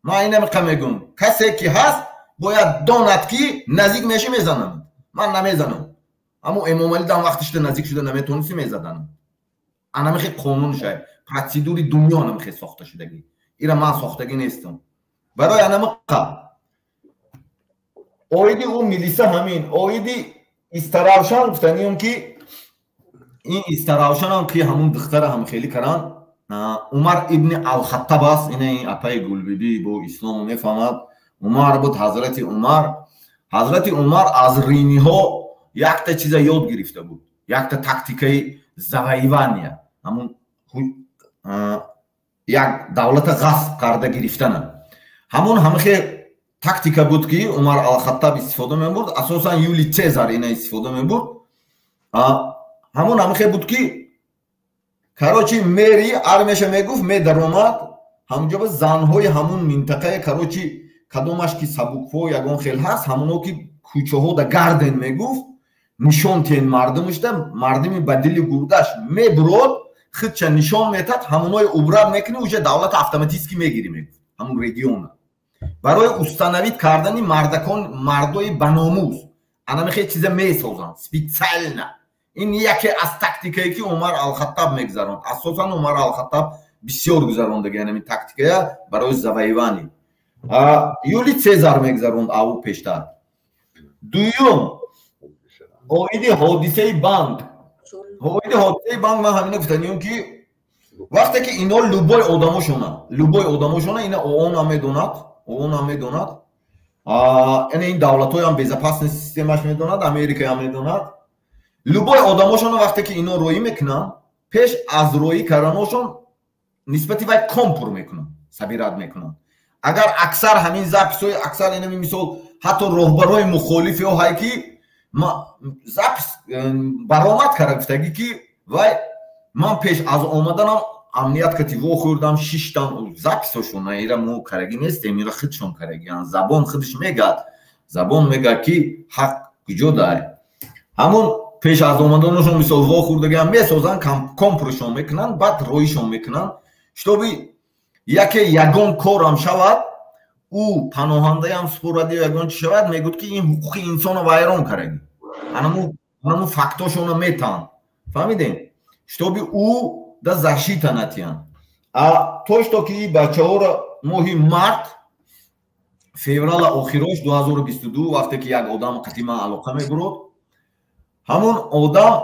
Ман инамиқа мегӯм: касе ки ҳаст, бояд донад, ки наздик меши, мезанам. Ман намезанам. Аммо Эмомалӣ дан вақтишда наздик шуда наметонисти, мезаданам. Анамихе қонуншай, процедури дунё анамихе сохта шудагӣ, ира ман сохтагӣ нестам. Барои анамиқа оиди ӯ милиса ҳамин. Оиди Истаравшан гуфтаниём, ки ин Истаравшанам, ки ҳамун духтара ҳам хеле каранд, Умар ибни Алхаттаб аст. Ина апаи Гулбибӣ бо ислому мефаҳмад. Умар буд, ҳазрати Умар. Ҳазрати Умар аз римиҳо якта чиза ёд гирифта буд, якта тактикаи завоевания, ҳамун як давлата ғасб карда гирифтана. Ҳамон ҳамахе тактика буд, ки Умар Алхаттаб истифода мебурд, асосан Юли Цезар ина истифода мебурд. Ҳамон ҳамахе буд, ки, короче, мери армияша мегуфт, медаромад ҳамунҷо ба занҳои ҳамун минтақае, короче, кадомаш ки сабукпо ягон хел ҳаст, ҳамоно ки кӯчаҳо да гарден, мегуфт, нишон тиен мардумашда. Мардуми ба дили гурдаш мебурод, худша нишон метад, ҳамонои убрат мекунӣ, уже давлата автоматически мегирӣ, мегуфт, ҳамун региона. Барои установить кардани мардакон, мардои баномус, анамихе чиза месозанд специально. Ин яке аз тактикае, ки Умар Алхаттаб мегузаронд. Асосан Умар Алхаттаб бисёр гузарондаги анами тактикая барои завоевание. Юли Цезар мегузаронд аву пештар. Дуюм. Оиди ҳодисаи банк, оиди ҳодисаи банк ман ҳамина гуфтаниём, ки вақте ки ино любой одамошона, любой одамошона, ина ООН ҳам медонад, ООН ҳам медонад, яъне ин давлатҳоям безопасность системаш медонад, Америкаам медонад, любой одамошона вақте ки ино роӣ мекунанд, пеш аз роӣ карданошон нисбати вай ком пур мекунанд, собирать мекунанд. Агар аксар ҳамин записҳои аксар инами, мисол, ҳатто роҳбарҳои мухолифиҳо ҳай, ки запись баромад карда, гуфтагӣ, ки вай ман пеш аз омаданам амният кати вохӯрдам, шиштам. Записҳошон ира мо карагӣ нестем, ира худшон карагиан. Забон худаш мегӯяд, забон мегӯяд, ки ҳақ куҷо дай. Ҳамон пеш аз омаданашон, мисол, вохӯрдагиам месозанд, компрушон мекунанд, баъд роишон мекунанд, чтобы яке ягон корам шавад, ӯ паноҳандаям супорад ё ягон чи шавад, мегӯд, ки ин ҳуқуқи инсонро вайрон карагӣ. Анаму фактошона метаҳанд, фаҳмидем, чтобы ӯ да защита натиҳанд. А то что ки и бачаҳоро моҳи март, феврала охирош 2022, вақте ки як одам қати ман алоқа мебурод, ҳамон одам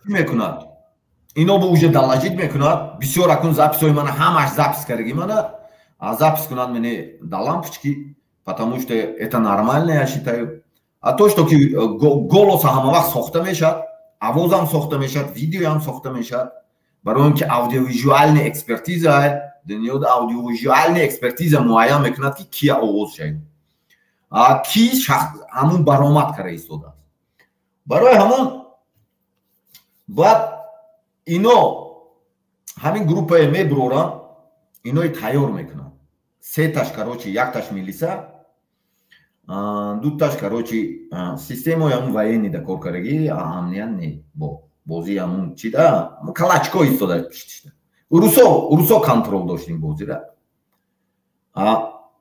чӣ мекунад? Ино бо уже доложить мекунад. Бисёр акун записҳои мана ҳамаш запись кардаги, мана запись кунад, мне до лампочки, потому что это нормально, я считаю. А то что ки голоса ҳама вақт сохта мешавад, овозам сохта мешавад, видеоам сохта мешавад, барои он ки аудиовизуальная экспертиза, дунёда аудиовизуальная экспертиза муайян мекунад, ки кия овоз шавад, ки ҳамун баромад карда истодааст. Барои ҳамон баъд ино ҳамин группае мебуроранд, инои тайёр мекунанд. Сеташ, короче, якташ милиса, дуташ, короче, системаи ҳамун военный да кор кардагӣ, амният не, бо бозии ҳамун чи да калачко истода. Урусо, урусо контроль дошт ин бозира.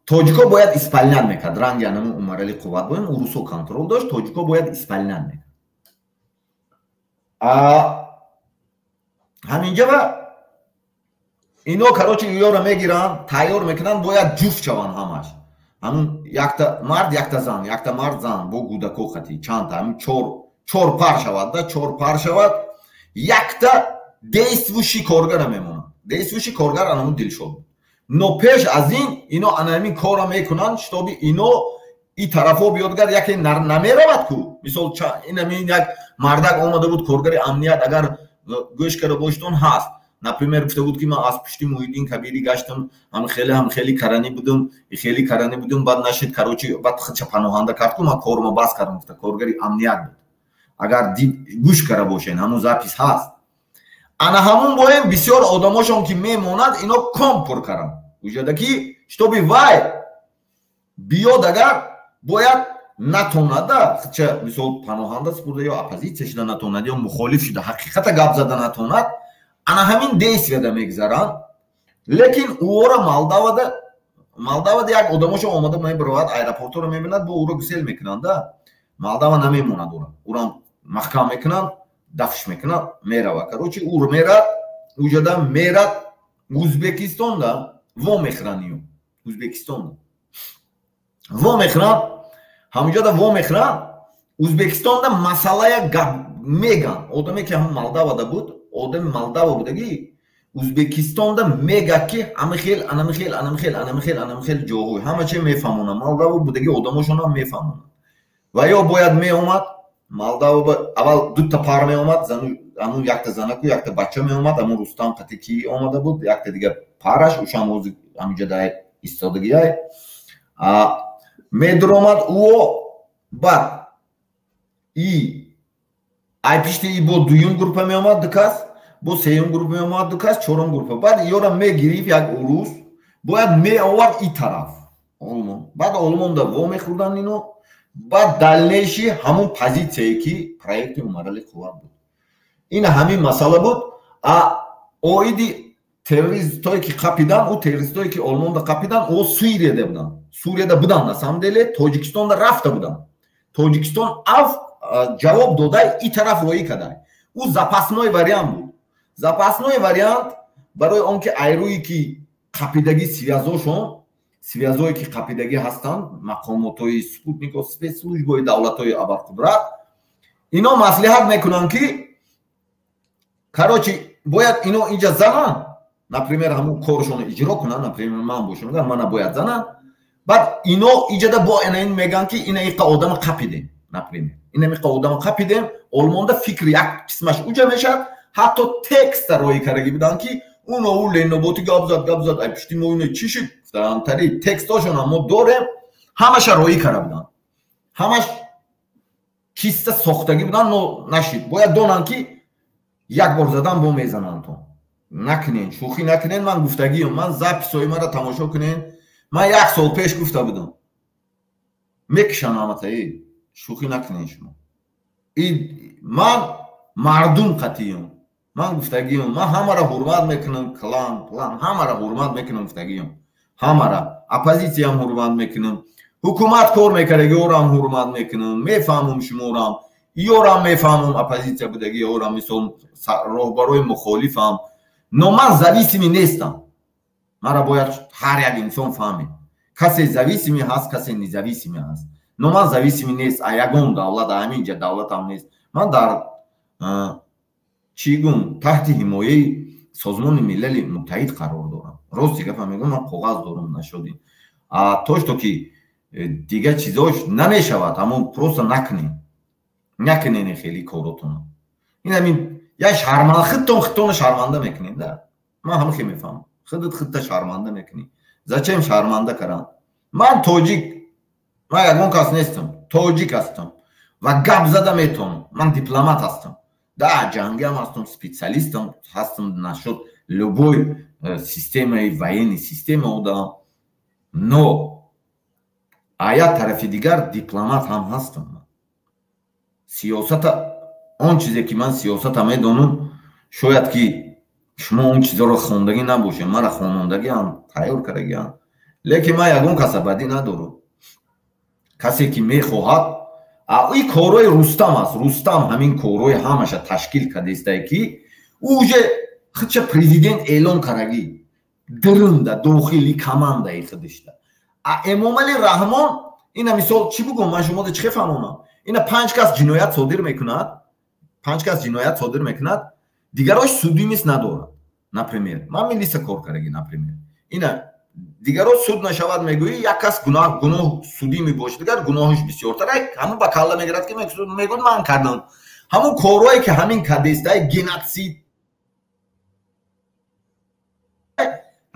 Тоҷико бояд исполнять мекард, ранги анамун Умарали Қувват боем. Урусо контроль дошт, тоҷико бояд исполнять мекард. Ҳаминҷа ва ино, короче, ёро мегиранд, тайёр мекунанд, бояд ҷуфт шаванд ҳамаш. Ҳамун якта мард, якта зан, якта мард, зан бо гудако хати чандта, ҳамин чор чор пар шавад да, чор пар шавад, якта действующий коргара мемонад. Действующий коргар анамун Дилшод. Но пеш аз ин ино анамин корро мекунанд, чтобы ино и тарафҳо биёдгар, яке намеравад ку. Мисол, инамин як мардак омада буд, коргари амният, агар гӯш карда боштон, ҳаст. Например, гуфта буд, ки ман аз пушти Муҳиддин Кабирӣ гаштам, ҳам хеле ҳам хеле каранӣ будум, хеле каранӣ будум, баъд нашид, короче, баъд худша паноҳанда кард ку, ман кормо бас кардам, гуфта. Коргари амният буд, агар гӯш карда бошен, ҳамун запись ҳаст. Ана ҳамун боем бисёр одамошон ки мемонад, ино ком пур каранд уҷада, ки чтобы вай биёд, агар бояд натонада худша, мисол, паноҳанда супурда ё оппозитсия шуда натонад, ё мухолиф шуда ҳақиқата гап зада натонад. Ана ҳамин действияда мегзаранд. Лекин ӯора Молдавада як одамошо омада мебаровад, аэропорторо мебинад, бо ӯро гусел мекунанда, Молдава намемонад ӯра, ӯрам маҳкам мекунанд, дафш мекунанд, мерава. Короче, ӯ мерад уҷада, мерад Узбекистонда во мехӯранд, ё Узбекистонда во мехӯранд, ҳамуҷода во мехӯранд. Узбекистонда масъалая гап меган. Одаме ки ҳамн Молдавада буд, одами Молдава будагӣ, Узбекистонда мега, ки ҳамихел, анамихел, анамихел, анамихел, анамихел ҷоҳои ҳама чи мефаҳмонанд. Молдава будаги одамошонам мефаҳмонанд. Ва ё бояд меомад Молдава, аввал дута пар меомад, ҳамун якта занаку якта бача меомад, ҳамун Рустам қати ки омада буд, якта дига параш ушам ҳозир ҳаминҷа дай истодагиай медуромад ӯо. Баъд и ай пишти и бо дуюм группа меомад, ду кас, бо сеюм группа меомад, ду кас, чорум группа. Баъд ёра мегирифт як урус, бояд меовард и тараф Олмон. Баъд Олмонда во мехӯрданд ино. Баъд дальнейший ҳамун позитсияе, ки проекти Умарали Қувват буд, ин ҳамин масъала буд. А оиди террористое ки қапидан, ӯ террористое ки Олмонда қапидан, ӯ Сурияда буданд, Сурияда буданд, на самом деле Тоҷикистонда рафта буданд. Тоҷикистон аф ҷавоб додай, и тараф роӣ кардай. Ӯ запасной вариант буд, запасной вариант, барои он ки айрӯи ки қапидагӣ связошон. Связое ки қапидагӣ ҳастанд, мақомотҳои спутнико, спецслужбаҳои давлатҳои абарқудрат, ино маслиҳат мекунанд, ки, короче, бояд ино инҷа зананд, например, ҳамун коршонро иҷро кунанд. Например, ман бошам, мана бояд зананд. Баъд ино иҷада бо ин мегӯянд, ки ина иқа одама қапидем, например, ина иқа одама қапидем. Олмонда фикр як қисмаш уҷа мешавад. Ҳатто текста роӣ кардагӣ буданд, ки уно у леноботи гап зад, гап зад, ай пушти мо ино чӣ шуд. Тари текстошона мо дорем, ҳамаша роӣ карда буданд, ҳамаш чиста сохтагӣ буданд. Но нашид. Бояд донанд, ки як бор задан бо мезананд. То накунен, шӯхӣ накунен. Ман гуфтагиам, ман записҳои маро тамошо кунен. Ман як сол пеш гуфта будам, мекушанд ҳаматаи. Шӯхӣ накунен шумо. Ман мардум қатиём. Ман гуфтагиам, ман ҳамаро ҳурмат мекунам, клан план ҳамаро ҳурмат мекунам. Гуфтагиам, ҳамара оппозитсиям ҳурмат мекунам, ҳукумат кор мекардагиорам ҳурмат мекунам. Мефаҳмам шуморам, иёрам мефаҳмам, оппозитсия будагиорам, мисол, роҳбарои мухолифам. Но ман зависимый нестам. Мара бояд ҳар як инсон фаҳмед: касе зависимый ҳаст, касе независимый ҳаст. Но ман зависимый нест а ягон давлат, ҳамин ҷа давлатам нест. Ман дар, чӣ гум, таҳти ҳимояи Созмони Милали Муттаҳид қарор дорам. Рости гапа мегӯям, ман коғаз дорам нашодин. А то что ки дигар чизош намешавад, ҳамон просто накунен, накунен хеле коротона. Ин ҳамин як шарман, худтон худтона шарманда мекунед да. Ман ҳама хел мефаҳмам, худат худта шарманда мекунӣ. Зачем шарманда кардан? Ман тоҷик, ман ягон кас нестам, тоҷик ҳастам ва гап зада метавонам. Ман дипломат ҳастам да, ҷангиам ҳастам, специалистам ҳастам насчёт любой системаи военный система одам. Но а як тарафи дигар дипломат ҳам ҳастам. Сиёсата, он чизе ки ман сиёсата медонам, шояд ки шумо он чизоро хондагӣ набошед. Мара хонондагиам, тайёр кардагиам. Лекин ман ягон каса бадӣ надорам. Касе ки мехоҳад, и корҳои Рустам аст. Рустам ҳамин корҳои ҳамаша ташкил кардастае, ки ӯ уже худша президент эълон кардагӣ диринда дохили командаи худишда. А Эмомали Раҳмон ина мисол, чӣ бугум, ман шумода чӣ фаҳмонам? Ина панҷ кас ҷиноят содир мекунад, панҷ кас ҷиноят содир мекунад, дигарош судимость надорад. Например, ман милиса кор кардагӣ. Например, ина дигаро суд нашавад, мегӯӣ, як кас гуноҳ судимый бошад, дигар гуноҳаш бисёртар, ҳамун ба калла мегирад, ки мегӯяд, ман кардам. Ҳамун корҳое ки ҳамин кадестаи геноцид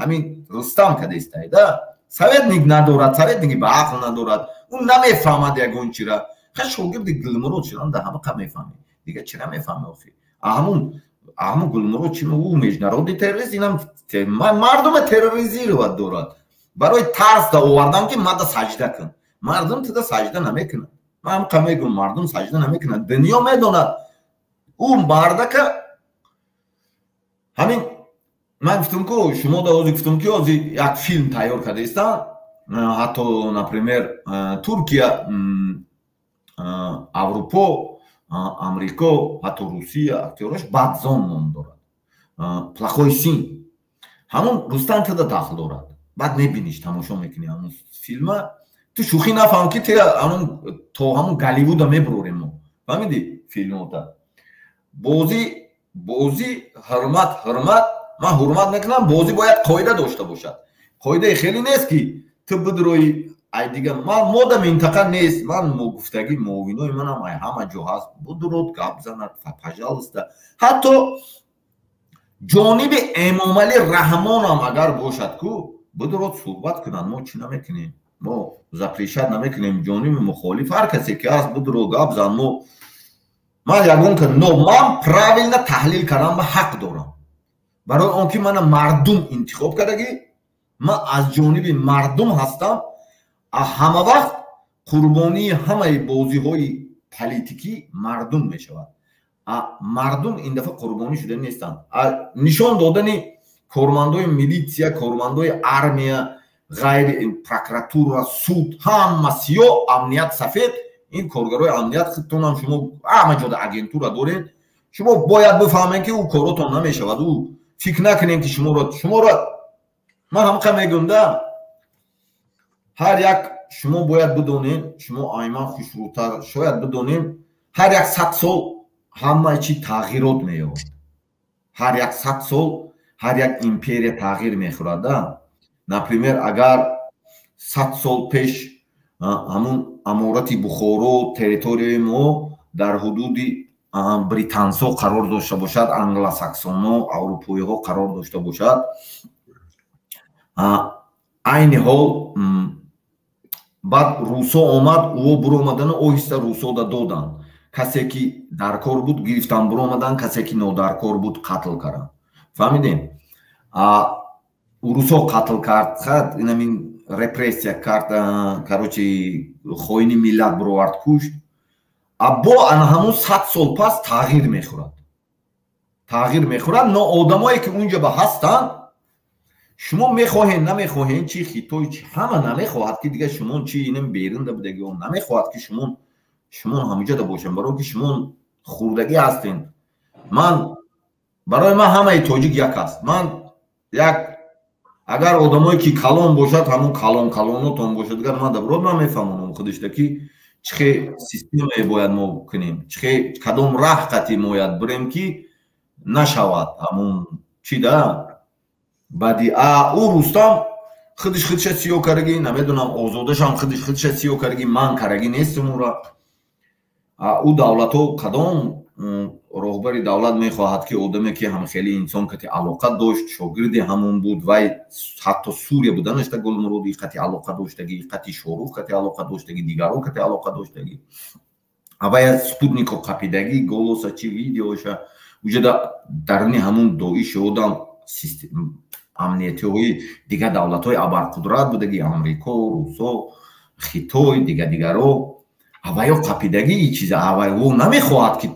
ҳамин Рустам кадестай да. Советник надорад, советники ба ақл надорад, ӯ намефаҳмад ягон чира. Ха, шогирди Гулмурод шудан да ҳама қа мефаҳмед, дигар чира мефаҳме охи? Ҳамун Гулмурод чи, ӯ международный террорист, инам мардума терроризировать дорад барои тарс да овардан, ки мада саҷда кун. Мардум туда саҷда намекунад. Ман ҳам қа мегӯм, мардум саҷда намекунад. Дунё медонад ӯ мардака. Ҳамин ман гуфтам ку шумо да, ҳозир гуфтам, ки ҳозир як филм тайёр кардаистам. Ҳатто, например, Туркия, Аврупо, Амрико, ҳатто Русия, актёрош Бадзон ном дорад, плохой сын. Ҳамон Рустам туда дахл дорад. Баъд мебиниш, тамошо мекунӣ ҳамон филма. Ту шӯхӣ нафаҳм, ки ҳамон то ҳамон Голливуда мебурорем мо, фаҳмидӣ? Филмота бозӣ, бозӣ, ҳурмат, ҳурмат, ман ҳурмат мекунам. Бозӣ бояд қоида дошта бошад. Қоидаи хеле нест, ки ту бидрои ай дига ман мода минтақа нест. Ман гуфтагӣ, муовинои манам ай ҳама ҷо ҳаст, будурод гап занад, пожалуйста. Ҳатто ҷониби Эмомалӣ Раҳмонам агар бошад ку, будурод суҳбат кунанд. Мо чӣ намекунем, мо запрещать намекунем. Ҷониби мухолиф ҳар касе ки ҳаст, будуро гап зан. Мо ман ягон, но ман правильно таҳлил кардан ба ҳақ дорам, барои он ки мана мардум интихоб кардагӣ, ман аз ҷониби мардум ҳастам. Ҳама вақт қурбонии ҳамаи бозиҳои политикӣ мардум мешавад. Мардум ин дафъа қурбонӣ шуда нестанд. Нишон додани кормандои милитсия, кормандои армия, ғайри прокуратура, суд, ҳама сиёҳ, амният сафед. Ин коргарои амният, худтонам шумо ҳама ҷода агентура доред. Шумо бояд бифаҳмед, ки ӯ коротон намешавад. Ӯ фикр накунем, ки шуморо ман ҳамқа мегӯм да. Ҳар як шумо бояд бидонед, шумо айман хушрӯтар шояд бидонед, ҳар як 100 сол ҳамаи чи тағйирот меёбад. Ҳар як 100 сол ҳар як империя тағйир мехӯрад, да. Например, агар 100 сол пеш ҳамун аморати Бухоро, территорияи мо дар ҳудуди британсо қарор дошта бошад, англосаксонҳо, аврупоиҳо қарор дошта бошад, айни ҳол баъд русо омад, ӯо буромадану оҳиста русода доданд. Касе ки даркор буд, гирифтан, буромадан, касе ки нодаркор буд, қатл карданд. Фаҳмидем? Русо қатл кард, инамин репрессия кард, короче, хоини миллат буровард, кушт. Бо ана ҳамун 100 сол пас тағйир мехӯрад, тағйир мехӯрад. Но одамое ки унҷа ба ҳастанд, шумо мехоҳед, намехоҳед, чи Хитой, чи ҳама намехоҳад, ки дига шумо чи инам берунда будаги, намехоҳад, ки шумо ҳамуҷода бошем, барое ки шумо хурдагӣ ҳастед. Ман, барои ман ҳамаи тоҷик як аст. Ман як агар одамое ки калон бошад, ҳамун калон калонотон бошад, дигар ман даброд ман мефаҳмонам худишда, ки чӣ хел системае бояд мо кунем, чӣ хел, кадом раҳ қати мояд бирем, ки нашавад ҳамун чи да баъди а ӯ Рустам худиш худша сиё кардаги, намедонам, Озодашам худиш худша сиё кардаги, ман кардаги нестам ура. Ӯ давлатҳо, кадом роҳбари давлат мехоҳад, ки одаме ки ҳамхели инсон кати алоқа дошт, шогирди ҳамон буд, вай ҳатто Сурия буданашта Гулмуроди қати алоқа доштагӣ, қати Шорух кати алоқа доштагӣ, дигарон кати алоқа доштагӣ, авая спутнико қапидагӣ, голоса чи видеоша уҷада даруни ҳамун Доиши одам амниятиҳои дигар давлатҳои абарқудрат будаги, Амрико, Русо, Хитой, дига дигаро, аваё қапидагӣ и чиза, авай ӯ намехоҳад, ки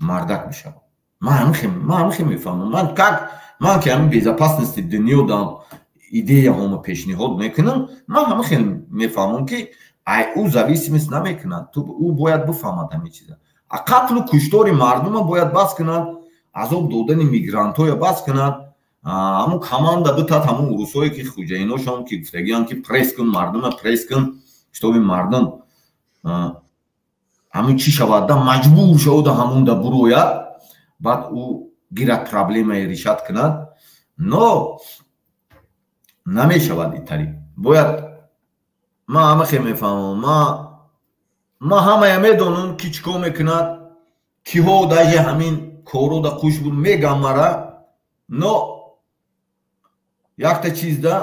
мардак бишавад. Ман ҳамихе мефаҳмам. Ман как ман ки ҳамин безопасности дунё дам идеяҳомо пешниҳод мекунам, ман ҳамихе мефаҳмам, ки ай ӯ зависимость намекунад. Ӯ бояд бифаҳмад ҳамин чиза. А қатлу куштори мардума бояд бас кунад, азоб додани мигрантҳоя бас кунад, ҳамун команда битад ҳамун урусҳое ки хуҷаиношон ки гуфтагианд, ки пресс кун мардума, пресс кун, чтобы мардум ҳамун чӣ шавад да, маҷбур шавуда ҳамунда бурояд, баъд ӯ гирад, проблемае решать кунад. Но намешавад итари. Бояд ман ҳамахе мефаҳмам. Ман ҳамая медонам, ки чӣ кор мекунад, киҳо даже ҳамин коро да қуш буд, мегам мара. Но якта чиз да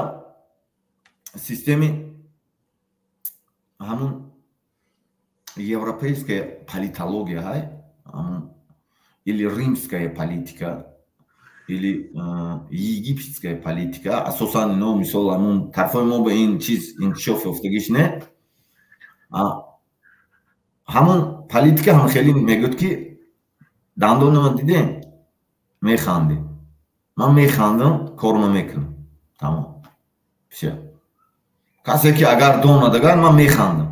системи ҳамун европейская политология ҳай или римская политика, или египетская политика, асосан ино, мисол, ҳамун тарфои мо ба ин чиз инкишоф ёфтагиш не. Ҳамун политика ҳам хеле мегӯяд, ки дандонама дидем, механдем, ман механдам, корма мекунам, тамом, всё. Касе ки агар донад, агар ман механдам,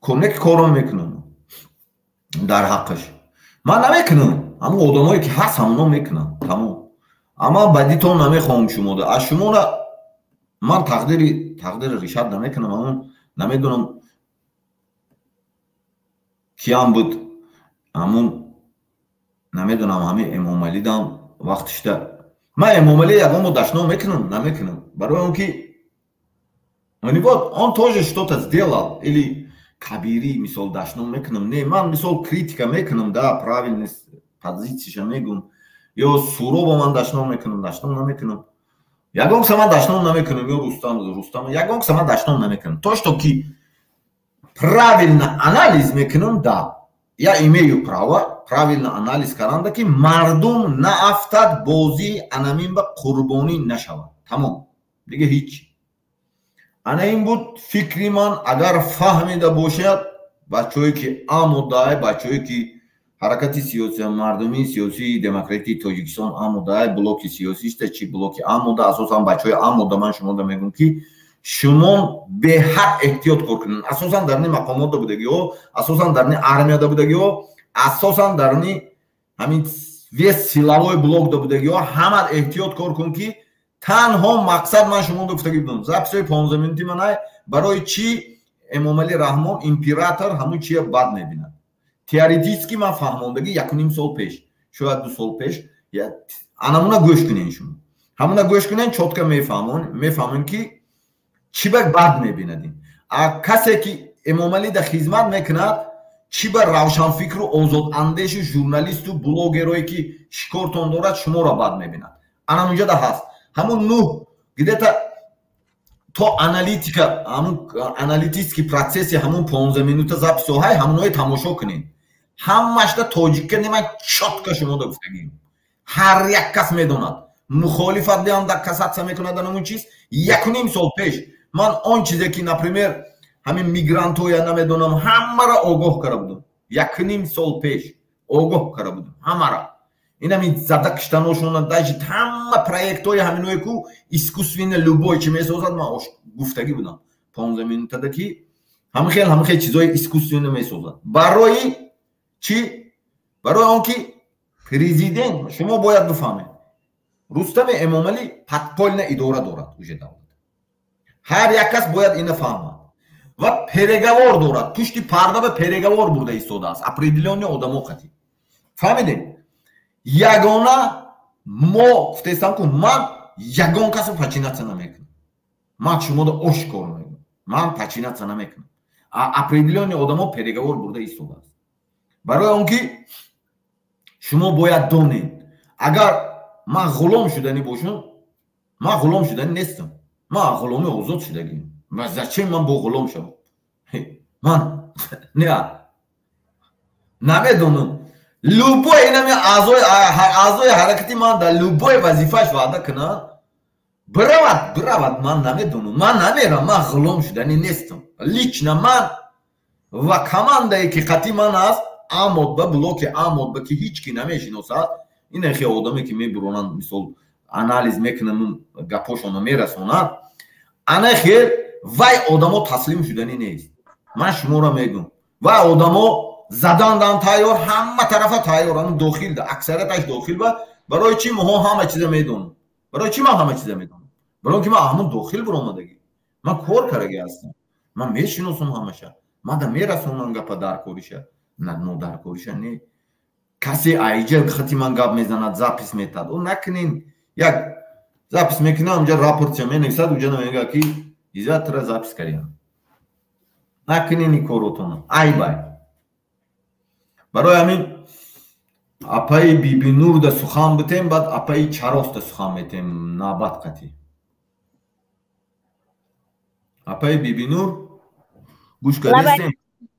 не ки корма мекунам дар ҳаққаш, ман намекунам. Ҳамун одамое ки ҳаст, ҳамуно мекунам, тамом. Амма бадитон намехоҳам шумода, аз шуморо ман тақдири решать намекунам. Ҳамун намедонам, киям буд, ҳамун намедонам, ҳамин Эмомалидам вақтишта. Ман Эмомалӣ ягон бор дашном мекунам? Намекунам, барои он ки вот он тоже что-то сделал. Или Кабирӣ, мисол, дашном мекунам? Не, ман, мисол, критика мекунам, да, правильность позитсиша мегум. Ё Суроба ман дашном мекунам? Дашном намекунам. Ягон каса ман дашном намекунам. Ё Рустам, ягон каса ман дашном намекунам. То что ки правильно анализ мекунам, да, я имею право правильно анализ каранда, ки мардум наафтад бозии анамин ба, қурбонӣ нашавад, тамом, дига ҳеҷ. Ана ин буд фикри ман. Агар фаҳмида бошад бачаҳое ки амодай, бачаҳое ки ҳаракати сиёси мардумии сиёсии демократии Тоҷикистон амодай, блоки сиёсиста чи блоки амода, асосан бачаҳои амода, ман шумода мегӯм, ки шумо беҳад эҳтиёт кор кунед, асосан даруни мақомотда будагиҳо, асосан даруни армияда будагиҳо, асосан даруни ҳамин весь силовой блокда будагиҳо. Ҳама эҳтиёт кор кун, ки Танҳо мақсад ман шумо гуфтагӣ будам, записҳои 15 минути манай, барои чӣ Эмомалӣ Раҳмон император ҳамун чия бад мебинад. Теоретически ман фаҳмондагӣ 1,5 сол пеш, шояд 2 сол пеш, анамуна гӯш кунен шумо. Ҳамуна гӯш кунен, чётко мефаҳмон ки чӣ ба бад мебинад ин. А касе ки Эмомалӣ да хизмат мекунад, чӣ ба равшанфикру озодандешу журналисту блогерое ки шикортон дорад, шуморо бад мебинад. Анамунҷа да ҳаст. Ҳамун нӯҳ где-то то аналитика, ҳамун аналитический процесси ҳамун 15 минута записҳоҳай, ҳамуное тамошо кунед. Ҳамашда тоҷика неман чётко шумо да гуфтагием. Ҳар як кас медонад. Мухолифат биам да касатса мекунад анамун чиз. 1,5 сол пеш ман он чизе ки, например, ҳамин мигрантҳоя намедонам, ҳамаро огоҳ карда будам. 1,5 сол пеш огоҳ карда будам ҳамаро. Ин ҳамин зада киштаношона, даже ҳама проектҳои ҳаминое ку искусственно любой чи месозад, ман гуфтагӣ будам 15 минутада ки ҳамин хел чизҳои искусственно месозад. Барои чӣ? Барои он ки президент, шумо бояд бифаҳмед, Рустами Эмомалӣ подпольно идора дорад уже давлат. Ҳар як кас бояд ина фаҳмад. Ва переговор дорад, пушти парда ба переговор бурда истодааст определённый одамо қатӣ. Фаҳмидем? Ягона мо гуфтестам ку, ман ягон касо подчиняться намекунам. Ман шумода ошкор мегӯям, ман подчиняться намекунам. Определённый одамо переговор бурда истодааст. Барои он ки шумо бояд донед, агар ман ғулом шуданӣ бошам, ман ғулом шуданӣ нестам, ман ғуломи озод шудагиам. Зачем ман бо ғулом шавам? Ман не, намедонам, любой инами аъзои ҳаракати ман дар любой вазифааш ваъда кунад, биравад, биравад, ман намедонам, ман намерам, ман ғулом шуданӣ нестам. Лично ман ва командае ки қатъи ман аст, амод ба блоки амод ба ки ҳеҷ ки намешиносад, ин хе одаме ки мебуронанд, мисол, анализ мекунанд, гапошонро мерасонанд, ана хел вай одамо таслим шуданӣ нест. Ман шуморо мегӯм, вай одамо задандан тайёр, ҳама тарафа тайёр, ан дохил, аксарияташ дохил. Ба барои чӣ моҳо ҳама чиза медонам? Барои чӣ ман ҳама чиза медонам? Барои он ки ман ҳамун дохил буромадагӣ, ман кор кардаги ҳастам, ман мешиносам ҳамаша, ман да мерасонам гапа даркориша, нодаркориша не. Касе айҷа хати ман гап мезанад, запись метад, о накунин, як запись мекунам, унҷа рапортча менависад, уҷа мегӯяд ки изатра запись кардиам. Накунин ин коротона, айбай. Барои ҳамин апаи Бибинур да сухан битем, баъд апаи Чарос да сухан метем. Навбат қатӣ апаи Бибинур гӯш кардистем.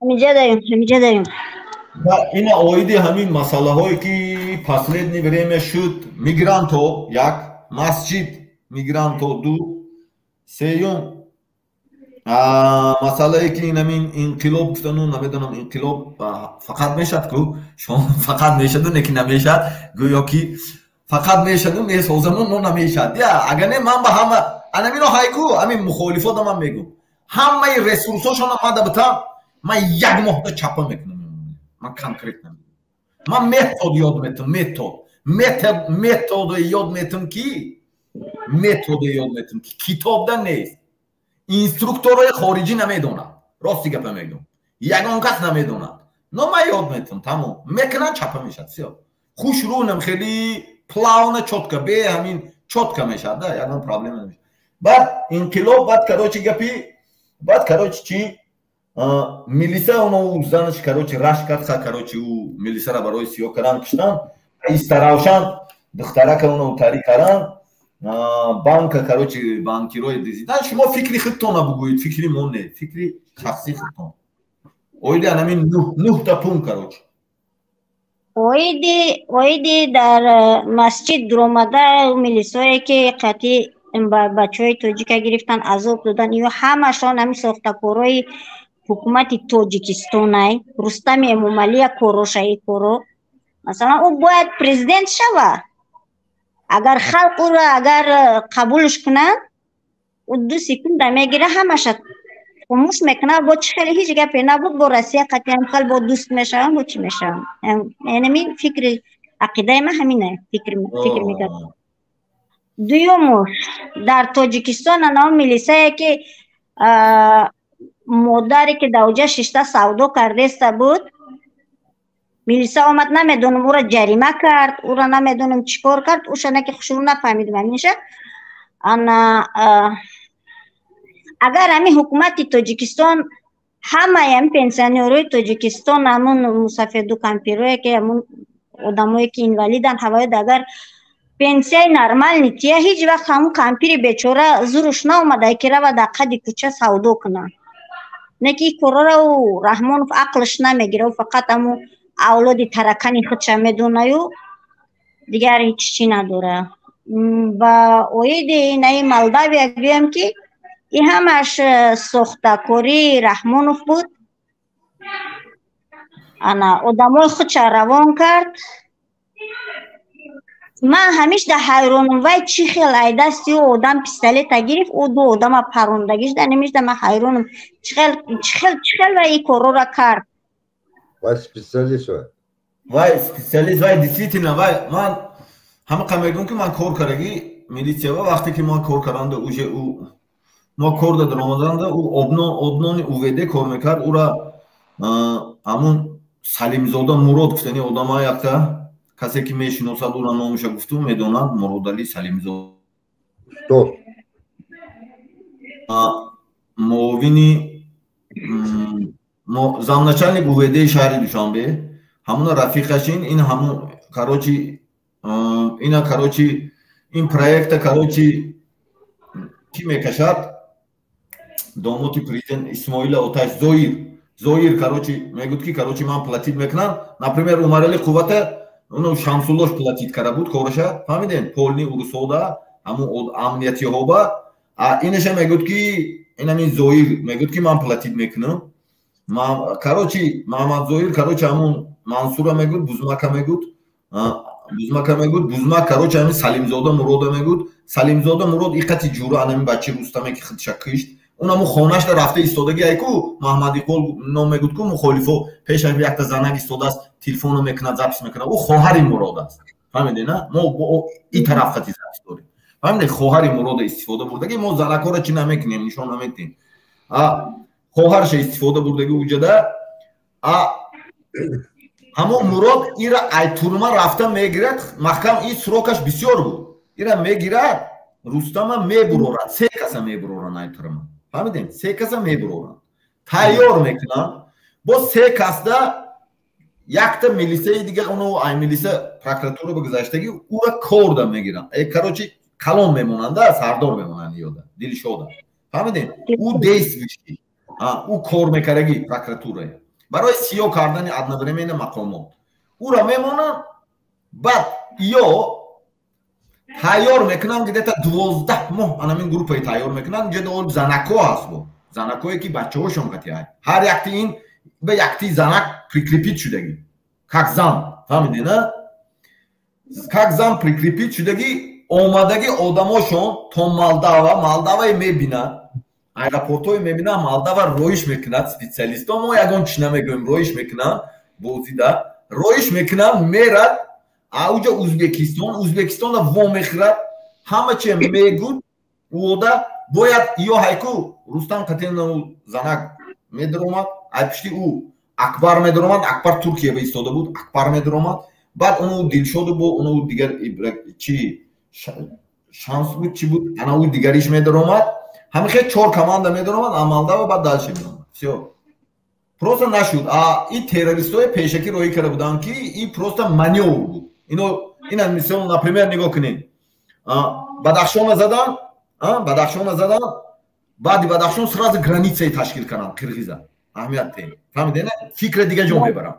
Ҳамиҷа дарем. Ина оиди ҳамин масъалаҳое ки последнее время шуд: мигрантҳо як, масҷид, мигрантҳо ду, сеюм масъалае ки инамин инқилоб гуфтану намедонам, инқилоб фақат мешад ку, фақат мешаду не ки намешад, гӯё ки фақат мешаду месозану но намешад. Я агар не, ман ба ҳама анамино ҳайку ҳамин мухолифода ман мегӯм, ҳамаи ресурсошона ман дабитам, ман як моҳда чапа мекунам. Ман конкретно ман метод ёд метам, методо ёд метам ки китобда нест, инструкторҳои хориҷӣ намедонад. Рости гапа мегӯм, ягон кас намедонад, но ман ёд метам, тамом мекунам, чапа мешад, всё, хушрӯнам, хеле плавно, чётко, бе ҳамин чётко мешад да, ягон проблема намешад. Баъд инқилоб, баъд, короче, гапи баъд, короче, чи милиса оно занаш, короче, раш кард, короче, ӯ милисара барои сиёҳ кардан киштан, истаравшан духтарака оно тари кардан, банка, короче, банкирои дизидан. Шумо фикри худтона бугӯед, фикри мо не, фикри шахсии худтон оиди анамин нӯҳта пункт, короче. Оиди дар масҷид дуромада милисое ки қатъи бачаҳои тоҷика гирифтан, азоб додан, ё ҳамашон ҳамин сохтакорои ҳукумати Тоҷикистонай, Рустами Эмомалия корошаи коро. Масалан, ӯ бояд президент шава. Агар халқ ӯро агар қабулш кунад, ӯ 2 секунда мегира, ҳамаша хомӯш мекунад. Бо чӣ хеле ҳеҷ гапе набуд, бо Россия қатъиан хел бо дӯст мешавам, бо чӣ мешавам. Янами фикри, ақидаи ман ҳамина, фикр мекардам. Дуюмуш, дар Тоҷикистон анао милисае, ки модаре, ки дар оҷа шишта савдо кардаеста буд, милиса омад, намедонам, ӯра ҷарима кард, ӯра намедонам чӣ кор кард, ӯшана ки хушрӯ нафаҳмидам ҳамиша. Ана агар ҳамин ҳукумати Тоҷикистон ҳамаи ҳамин пенсионерҳои Тоҷикистон, ҳамун мусафеду кампирое, ки ҳамун одамое, ки инвалиданд, ҳавояд, агар пенсияи нормальный тия, ҳеҷ вақт ҳамун кампири бечора зуруш наомада, ки рава дар қади кӯча савдо кунад. Не ки ин корора ӯ Раҳмонов ақлш намегира, ӯ фақат ҳамун авлоди таракани худша медонаю, дигар ҳеҷ чӣ надора. Ба оиди инаи Молдавия гӯям, ки ин ҳамаш сохтакории Раҳмонов буд. Ана одамои худша равон кард. Ман ҳамишда ҳайронам, вай чӣ хел ай дасти ӯ одам пистолета гирифт, ӯ ду одама парондагишда немишда. Ман ҳайронам, чӣ хел вай ин корора кард. Вай специалист вай. Вай специалист, вай действительно вай. Ман ҳамақа мегӯям, ки ман кор кардагӣ милитсия ва вақте ки ман кор карданда, уже ӯ мо кор да даромаданда, ӯ обнони УВД кор мекард. Ӯра ҳамун Салимзода Мурод гуфтани одама, якта касе ки мешиносад, ӯра номаша гуфту, медонад, Муродали Салимзода. Устод. Муовини замначальник УВД шаҳри Душанбе, ҳамуна рафиқашин. Ин ҳамун, короче, ина, короче, ин проекта, короче, кӣ мекашад? Домоти президент Исмоила Оташ, Зоир. Зоир, короче, мегӯд, ки, короче, ман платить мекунам. Например, Умарали Қуввата уно Шамсуллош платить карда буд кораша, фаҳмидем, полни урусода, ҳамун амниятиҳоба. Инаша мегӯд, ки инамин Зоир мегӯд, ки ман платить мекунам. Короче, Маҳамадзоир, короче, ҳамун Мансура мегӯд, Бузмака мегӯд, Бузмака мегӯд, Бузмак, короче, ҳамин Салимзода Мурода мегӯд. Салимзода Мурод иқати ҷура, анамин бачаи Рустаме, ки худша кишт, унаму хонашда рафта истодаги айку Маҳмад Иқбол ном мегӯд ку мухолифо пешаш якта занак истодааст, телефоно мекунад, запись мекунад. Ӯ хоҳари Мурод аст, фаҳмиде на? Мо и тараф хати запись дорем, фаҳмиде? Хоҳари Мурода истифода бурдаги. Мо занакҳоро чӣ намекунем, нишон наметиҳем. Хоҳарша истифода бурдаги уҷада. Ҳамон Мурод ира ай турма рафта мегирад маҳкам. И срокаш бисёр буд, ира мегирад, Рустама мебурорад, се каса мебуроранд ай турма, фаҳмидем? Се каса мебуроранд, тайёр мекунанд. Боз се касда якта милисаи дига, оно ай милиса прокуратура ба гузаштагӣ, ура корда мегиранд. Короче, калон мемонанда, сардор мемонанд ёда Дилшода, фаҳмидем? Ӯ действующий, ӯ кор мекардагӣ прокуратурае барои сиёҳ кардани одновременно мақомот. Ӯра мемонанд, баъд ё тайёр мекунанд, где-то 12 моҳ анамин группаи тайёр мекунанд. Инҷа занакҳо ҳаст, бо занакҳое, ки бачаҳошон қатиай, ҳар якти ин ба якти занак прикрепить шудагӣ, как зам, фаҳмиде на? Как зам прикрепить шудагӣ, омадагӣ одамошон то Молдава. Молдавае мебинад, аэропортҳое мебинад, Молдава роиш мекунад специалистҳо. Мо ягон чӣ намегӯем, роиш мекунанд, бозида роиш мекунанд, мерад ауҷа Узбекистон. Узбекистона во мехӯрад, ҳама чи мегӯд ӯода бояд ё ҳайку Рустам қатинану занак медаромад, ай пишти ӯ Акбар медаромад. Акбар Туркия ба истода буд, Акбар медаромад. Баъд уну Дилшоду бо уну дигар чи Шамс буд, чӣ буд, ана ӯ дигариш медаромад. Ҳамихе чор команда медаромад, а Молдава баъд дальше меомад. Всё, просто нашуд. А и террористҳои пешакӣ роҳӣ карда буданд, ки и просто манёвр буд. Ино ина мисол, например, нигоҳ кунед, Бадахшона задан, Бадахшона задан, баъди Бадахшон сразу границаи ташкил карданд қирғиза. Аҳамият тем, фаҳмиде на? Фикра дига ҷо мебарам,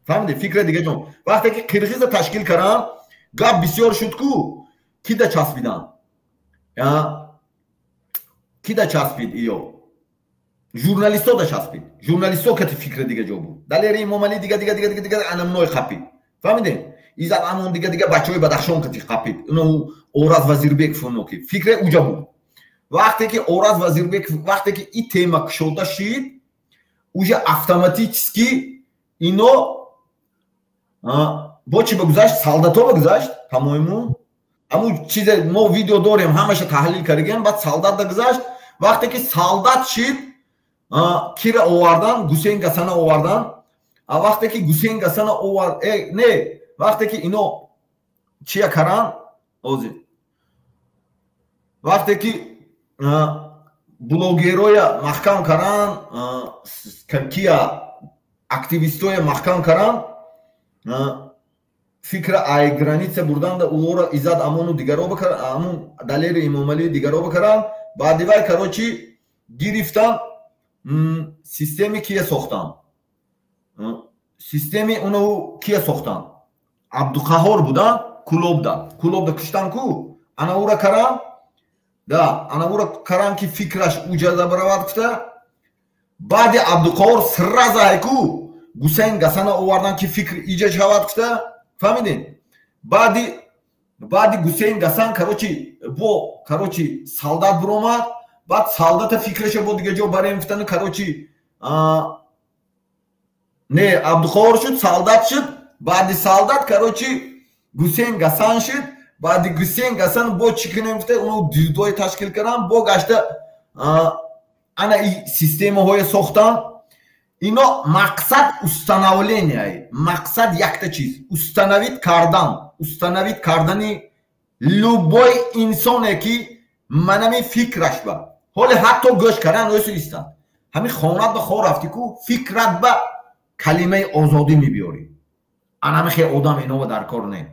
фаҳмиде? Фикра дига ҷо. Вақте ки қирғиза ташкил карданд, гап бисёр шуд ку, кида часпиданд, кида часпид? Иё журналистҳо да часпид, журналистҳо кати фикра дига ҷо буд. Далери Эмомалӣ дига, дига, дига, дига, дига анамной қапид, фаҳмиде? Изад амон дига, дига бачаҳои Бадахшон кати қапид, ино Ораз Вазирбеков, оно ки фикре уҷа буд. Вақте ки Ораз Вазирбеков, вақте ки и тема кушода шид, уже автоматически ино бо чӣ ба гузашт? Солдато ба гузашт, по-моему. Ҳамун чизе мо видео дорем, ҳамаша таҳлил кардагем. Баъд солдат да гузашт. Вақте ки солдат шид, кира овардан? Гусейн Гасана овардан. А вақте ки Гусейн Гасана овард, не, вақте ки ино чия каран, ҳозир, вақте ки блогероя маҳкам каран, кия, активистоя маҳкам каран, фикра ай граница бурданда уора Иззат Амону дигаро, амун Далери Имомалии дигаро бикаран. Баъди вай, короче, гирифтан, системи кия сохтан, системи уно кия сохтан? Абдуқаҳор будан, Кулобда куштан ку, ана ура каран да, ана ура каран, ки фикраш уҷада баравад гуфта. Баъди Абдуқаҳор сразу айку Гусейн Гасана овардан, ки фикр иҷа шавад гуфта. Фаҳмидем? Баъди Гусейн Гасан, короче, бо, короче, солдат буромад. Баъд солдата фикраша бо дига ҷо барем гуфтану, короче, не, Абдуқаҳор шуд, солдат шуд. Баъди солдат, короче, Гусейн Гасан шуд. Баъди Гусейн Гасан бо чӣ кунем гуфта, уно дюдой ташкил кардан, бо гашта ана и системаҳое сохтан ино. Мақсад установление, мақсад якта чиз: установить кардан, установить кардани любой инсоне, ки манами фикраш ба ҳоле ҳатто гӯш кардан өсу истад. Ҳамин хонат ба хор рафтӣ ку, фикрат ба калимаи озодӣ мебиёрӣ. Анами хел одам инова дар кор не.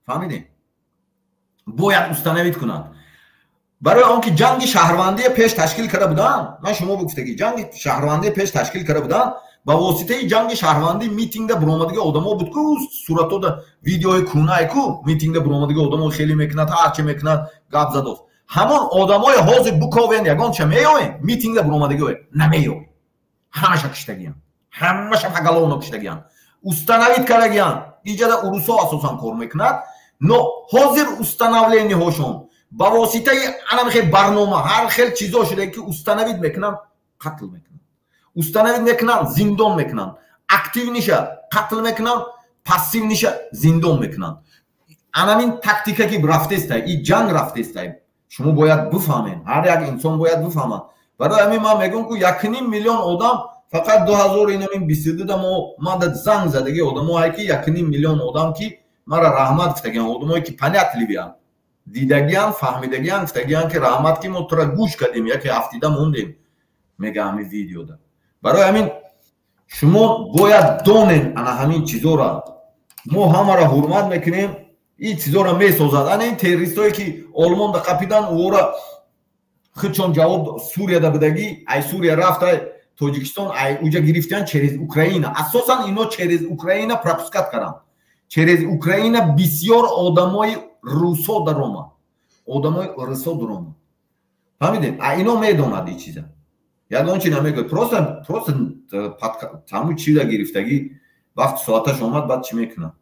Фаҳмидем? Бояд установить кунад. Барои он ки ҷанги шаҳрвандие пеш ташкил карда буданд, ман шумо бигуфтагӣ, ҷанги шаҳрвандие пеш ташкил карда буданд. Ба воситаи ҷанги шаҳрвандӣ митингда буромадиги одамо буд ку, суратода, видеои кунай ку, митингда буромадиги одамо хеле мекунад, ҳарчи мекунад, гап задост. Ҳамон одамои ҳозир буковен, ягон ча меёем, митингда буромадигиое намеёем. Ҳамаша киштагиян, ҳамаша поголовно киштагиян, установить кардагиян. Иҷада урусо асосан кор мекунад, но ҳозир установление ҳошон ба воситаи анами хел барнома, ҳар хел чизо шуда, ки установить мекунанд, қатл мекунанд, установить мекунанд, зиндон мекунанд, активный ша қатл мекунанд, пассивный ша зиндон мекунанд. Анамин тактика ки рафтестай, и ҷанг рафтестай. Шумо бояд бифаҳмед, ҳар як инсон бояд бифаҳмад. Барои ҳамин ман мегӯям ку, 1,5 миллион одам фақат 2022-да мо манда занг задаги одамое, ки 1,5 миллион одам, ки мара раҳмат гуфтагиан, одамое ки понятливый анд, дидагиан, фаҳмидагиан, гуфтагиан, ки раҳмат, ки мо тура гӯш кардем, яке ҳафтида мондем, мега ҳамин видеода. Барои ҳамин шумо бояд донед ана ҳамин чизора. Мо ҳамаро ҳурмат мекунем. Ин чизора месозад ана ин террористое, ки Олмонда қапидан, ӯора худшон ҷавоб. Сурияда будагӣ, ай Сурия рафта Тоҷикистон, ай уҷа гирифтиан через Украина. Асосан ино через Украина пропускать карданд. Через Украина бисёр одамои русо даромад, одамои русо даромад. Фаҳмидед? А ино медонад ин чиза, ягон чи намегӯяд. Просто ҳамун чиза гирифтагӣ, вақти соаташ омад, баъд чӣ мекунад,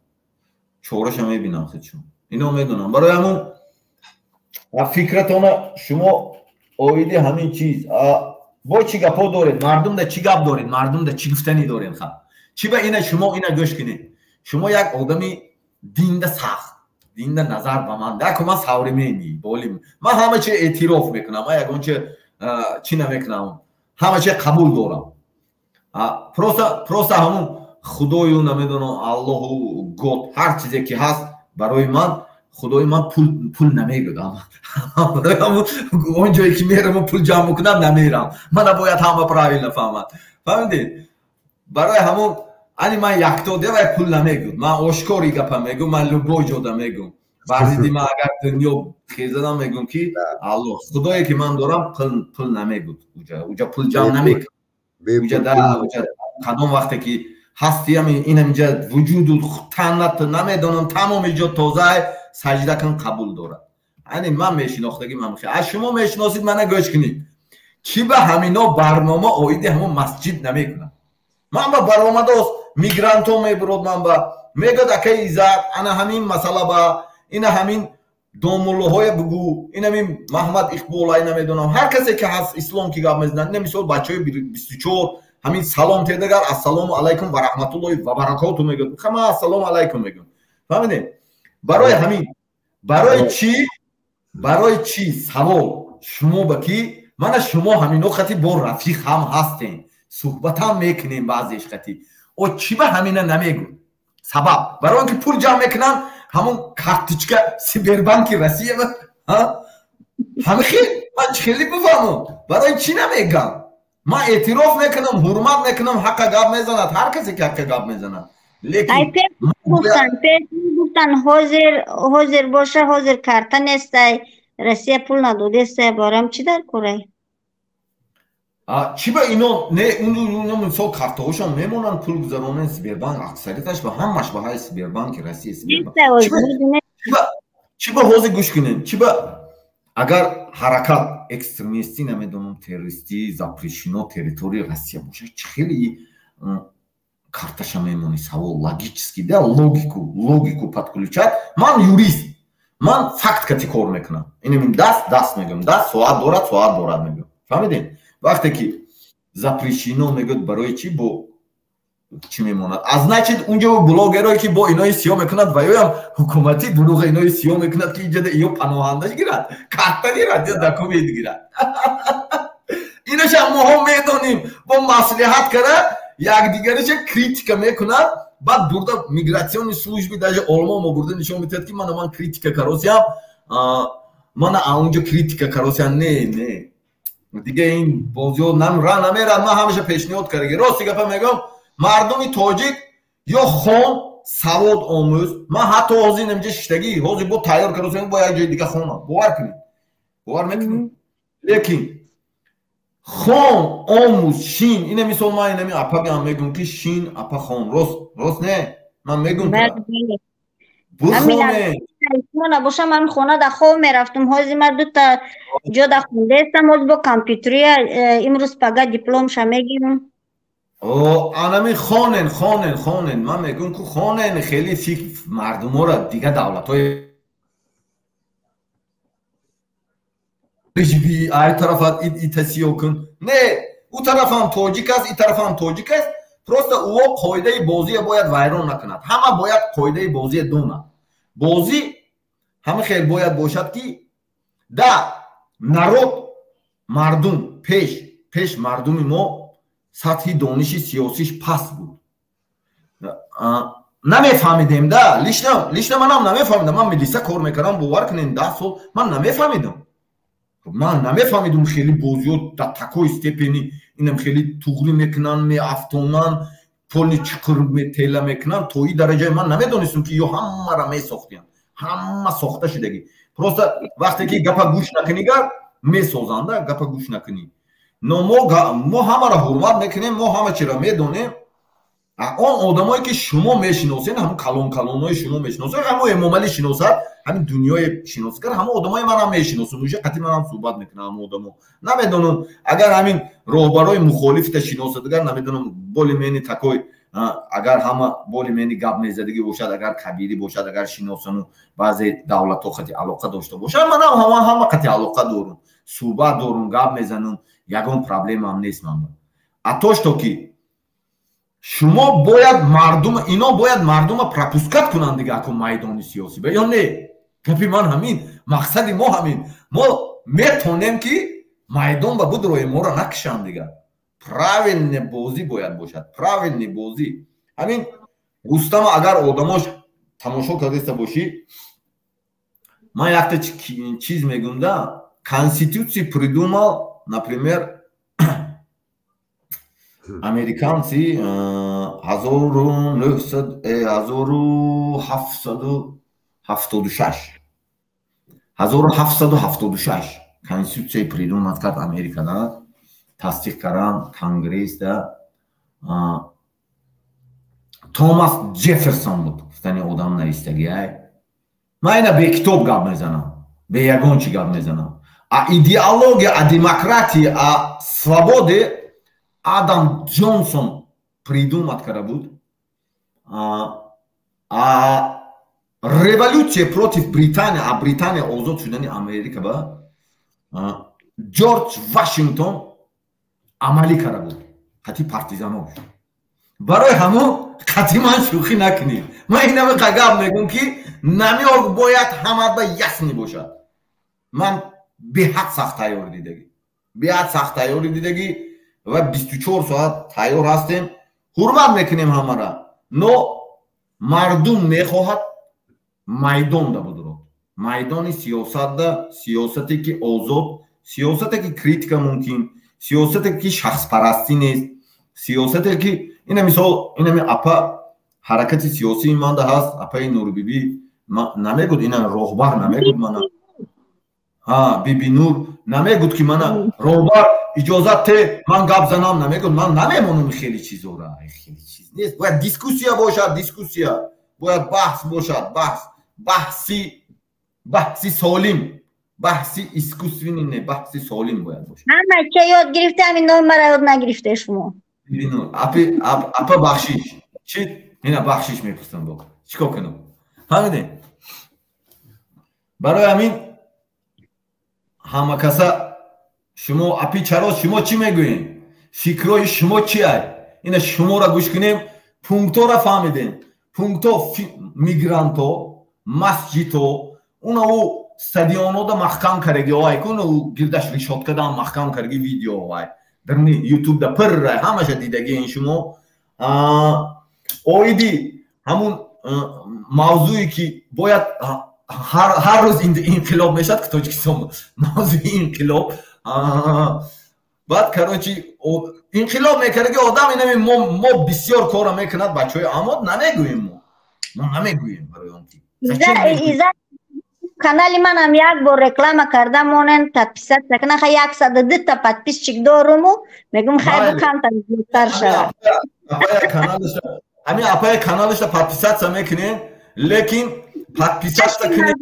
чораша мебинам худшон. Ино медонам. Барои ҳамун фикратона шумо оиди ҳамин чиз бо чӣ гапҳо доред? Мардумда чӣ гап доред? Мардумда чӣ гуфтанӣ доред? Ха, чӣ ба ина шумо ина гӯш кунед. Шумо як одами динда сахт, динда назар ба ман яко ман современный болим, ман ҳама чи эътироф мекунам, ман ягон чи чӣ намекунам, ҳама чи қабул дорам. Просто ҳамун худою, намедонам, Аллоҳу God, ҳар чизе ки ҳаст, барои ман худои ман пул намегӯдам. Он ҷое ки мераму пул ҷамъ мекунам, намерам. Мана бояд ҳама правильно фаҳмад. Фаҳмидед? Барои ҳамун ани ман якто девай пул намегӯд. Ман ошкори гапа мегӯм, ман любой ҷода мегӯм. Баъзиди ман агар дунё хезадам, мегӯм, ки Аллоҳ, худое ки ман дорам, пул намегӯд. Уҷа пул ҷамъ намекунад. Уҷа кадом вақте ки ҳастиам, инаминҷа вуҷуду танат, намедонам, тамоми ҷо тозаа, саҷда кун, қабул дорад. Ани ман мешинохтагӣ ман аз шумо мешиносид. Мана гӯш кунед, чӣ ба ҳамино барнома оиди ҳамон масҷид намекунад? Ман ба баромадост, мигрантҳо мебурод, ман ба мегӯяд: «Акаи Иззат, ана ҳамин масъала ба ина ҳамин домуллоҳое бугӯ, инамин Маҳмад Иқбол, ай намедонам, ҳар касе ки ҳаст, ислом ки гап мезанад». Ина мисол бачаҳои 24 ҳамин салом тедагар, «Ассалому алайкум ва раҳматуллоҳи ва баракоту» мегӯяд. Ҳама «Ассалому алайкум» мегӯям. Фаҳмидем? Барои ҳамин Барои чӣ? Барои чӣ? Савол шумо ба ки мана шумо ҳамино хати бо рафиқ ҳам ҳастем, суҳбатам мекунем баъзеш хати. О чӣ ба ҳамина намегӯ? Сабаб барои он ки пул ҷамъ мекунанд, ҳамон карточка Сбербанки Россия ба ҳами хел ман чӣ хеле бифаҳмам? Барои чӣ намегам? Ман эътироф мекунам, ҳурмат мекунам, ҳаққа гап мезанад ҳар касе ки ҳаққа гап мезанад. Лекин гуфтан ҳозир боша, ҳозир карта нестай, Россия пул надодестай, барам чӣ дар корай? Чӣ ба ино не, ино мисол картаҳошон мемонанд, пул гузаронанд Сбербанк, аксарияташ ба ҳамаш ба ҳай Сбербанки Россия, Сбербанк. Чӣ ба ҳозир гӯш кунем? Чӣ ба агар ҳаракат экстремистӣ, намедонам, террористӣ запрещено территорияи Россия бошад, чӣ хеле карташа мемонӣ? Савол логически да, логику подключать. Ман юрист, ман факт кати кор мекунам. Инамин даст мегӯям, даст соат дорад, соат дорад мегӯям. Фаҳмидем? Вақте ки запрещено мегӯяд, барои чӣ бо чӣ мемонад? А значит, унҷо блогерое ки бо инои сиёҳ мекунад, ва ёям ҳукуматӣ дурӯғ инои сиёҳ мекунад, ки иҷода иё паноҳандаш гирад, карта гирад ё документ гирад. Инаша моҳо медонем, бо маслиҳат кара якдигариша критика мекунад, баъд бурда миграционный служби даже Олмон мо бурда нишон медиҳад, ки мана ман критика каросиям, мана аунҷо критика каросиям. Не, не, дига ин бозиҳо ра намерад. Ман ҳамеша пешниҳод кардаги, рости гапа мегӯям, мардуми тоҷик ё хон, савод омӯз. Ман ҳатто ҳозир инҷа шиштагӣ, ҳозир бо тайёр каросиям, бо як ҷои дига хонам. Бовар кунед, бовар мекунед? Лекин хон, омӯз, шин. Ина мисол ман инами апагам мегӯм, ки шин, апа, хон. Рост, рост не? Ман мегӯм, бухоне. Набошам, ман хона да хов мерафтум. Ҳозир ман дута ҷо да хондаестам, ҳозир бо компютерия имрӯз пага дипломша мегирам. Анами хонен, хонен, хонен. Ман мегӯм, ку хонен, хеле фикр мардуморо дига давлатҳои ай тарафат итасиё кун. Не, ӯ тарафам тоҷик аст, и тарафам тоҷик аст. Просто ӯо қоидаи бозие бояд вайрон накунад. Ҳама бояд қоидаи бозие донад. Бозӣ ҳама хел бояд бошад, ки да народ, мардум пеш мардуми мо сатҳи дониши сиёсиш паст буд, намефаҳмидем да. Лично манам намефаҳмидам. Ман милиса кор мекардам, бовар кунед, 10 сол ман намефаҳмидам. Ман намефаҳмидум, хеле бозиҳо дар такой степени инам хеле туғрӣ мекунанд, меафтонанд, поли чиқир тела мекунанд. То и дараҷае ман намедонистам, ки ё ҳамаро месохтиянд, ҳама сохта шудагӣ. Просто вақте ки гапа гӯш накунӣ, гап месозанда, гапа гӯш накунӣ. Но мо ҳамаро ҳурмат мекунем, мо ҳама чиро медонем. Он одамое ки шумо мешиносед, ҳамн калон калонҳои шумо мешиносед, ҳамо Эмомалӣ шиносад, ҳамин дунёи шиносгар, ҳама одамои манам мешиносам, уже қатъи манам суҳбат мекунам ҳама одамо. Намедонам, агар ҳамин роҳбарои мухолифта шиносад, агар намедонам, более-менее такой, агар ҳама более-менее гап мезадагӣ бошад, агар кабирӣ бошад, агар шиносану баъзе давлатҳо қати алоқа дошта бошад, манам ҳама қати алоқа дорум, суҳбат дорум, гап мезанам, ягон проблемаам нест ман. А то что ки шумо бояд мардум, ино бояд мардума пропускать кунанд дига аку майдони сиёсӣ ба ё не? Гапи ман ҳамин, мақсади мо ҳамин. Мо метонем, ки майдон ба будрои моро накишанд дига. Правильный бозӣ бояд бошад, правильный бозӣ. Ҳамин Рустама агар одамош тамошо кардаиста бошӣ, ман якта чиз мегӯм да. Конституция придумал, например, американцы 1776, 1776 конституция придумать кард Америка да, тасдиқ кардан Конгресс да. Томас Ҷефферсон буд, гуфтани одам навистагиай. Ман ина бекитоб гап мезанам, бе ягон чӣ гап мезанам. А идеология, а демократия, а свободе Адам Ҷонсон придумать карда буд. А революция против Британия, а Британия озод шудани Америка ба Ҷорҷ Вашингтон амалӣ карда буд қати партизанош. Барои ҳамон қати ман шӯхӣ накунед. Ман инамиқа гап мегӯм, ки Намёк бояд ҳама ба ясни бошад. Ман беҳад сахт тайёр дидагӣ. Беҳад сахт тайёрӣ дидагӣ ва 24 соат тайёр ҳастем. Ҳурмат мекунем ҳамара. Но мардум мехоҳад майдонда будро. Майдони сиёсатда, сиёсате ки озод, сиёсате ки критика мумкин, сиёсате ки шахспарастӣ нест, сиёсате ки ина мисол инами апа ҳаракати сиёсии манда ҳаст, апаи Нурбибӣ намегуд, ина роҳбар намегуд мана. Ҳа, Биби Нур намегуд ки мана роҳбар иҷозат те ман гап занам намегуд, ман намемонам хеле чизора. Хеле чиз нест. Бояд дискуссия бошад, дискуссия. Бояд баҳс бошад, баҳс. Баҳси солим, баҳси искусственный не, баҳси солим бояд бошад. Ҳама ча ёд гирифта, ҳамин номи мара ёд нагирифта шумо. Биби Нур, апа бахшиш. Чи? Ина бахшиш мепурсам бо. Чикор кунам? Фаҳмидем? Барои ҳамин ҳама каса шумо апи чаро шумо чӣ мегӯед? Фикрҳои шумо чи ай? Ина шуморо гӯш кунем, пунктҳоро фаҳмидем. Пунктҳо мигрантҳо, масҷидҳо, уна ӯ стадионода маҳкам кардаги ай кун, ӯ гирдаш решоткадаам маҳкам кардаги видео ай. Дар ютубда пиррай ҳамаша дидаги ин шумо. Оиди ҳамун мавзӯе ки бояд ҳар рӯз инқилоб мешавад ки Тоҷикистон мавзӯи инқилоб. Баъд короче инқилоб мекардаги одам инами мо бисёр корро мекунад бачаҳои амод намегӯем мо. Мо намегӯем барои он ки. Канали манам як бор реклама карда монен подписаться кунан, хай 102 та подписчик доруму, мегум хай бу камтар зиёдтар шавад. Ҳамин апая каналашда подписаться мекунем, лекин подписаться кунед,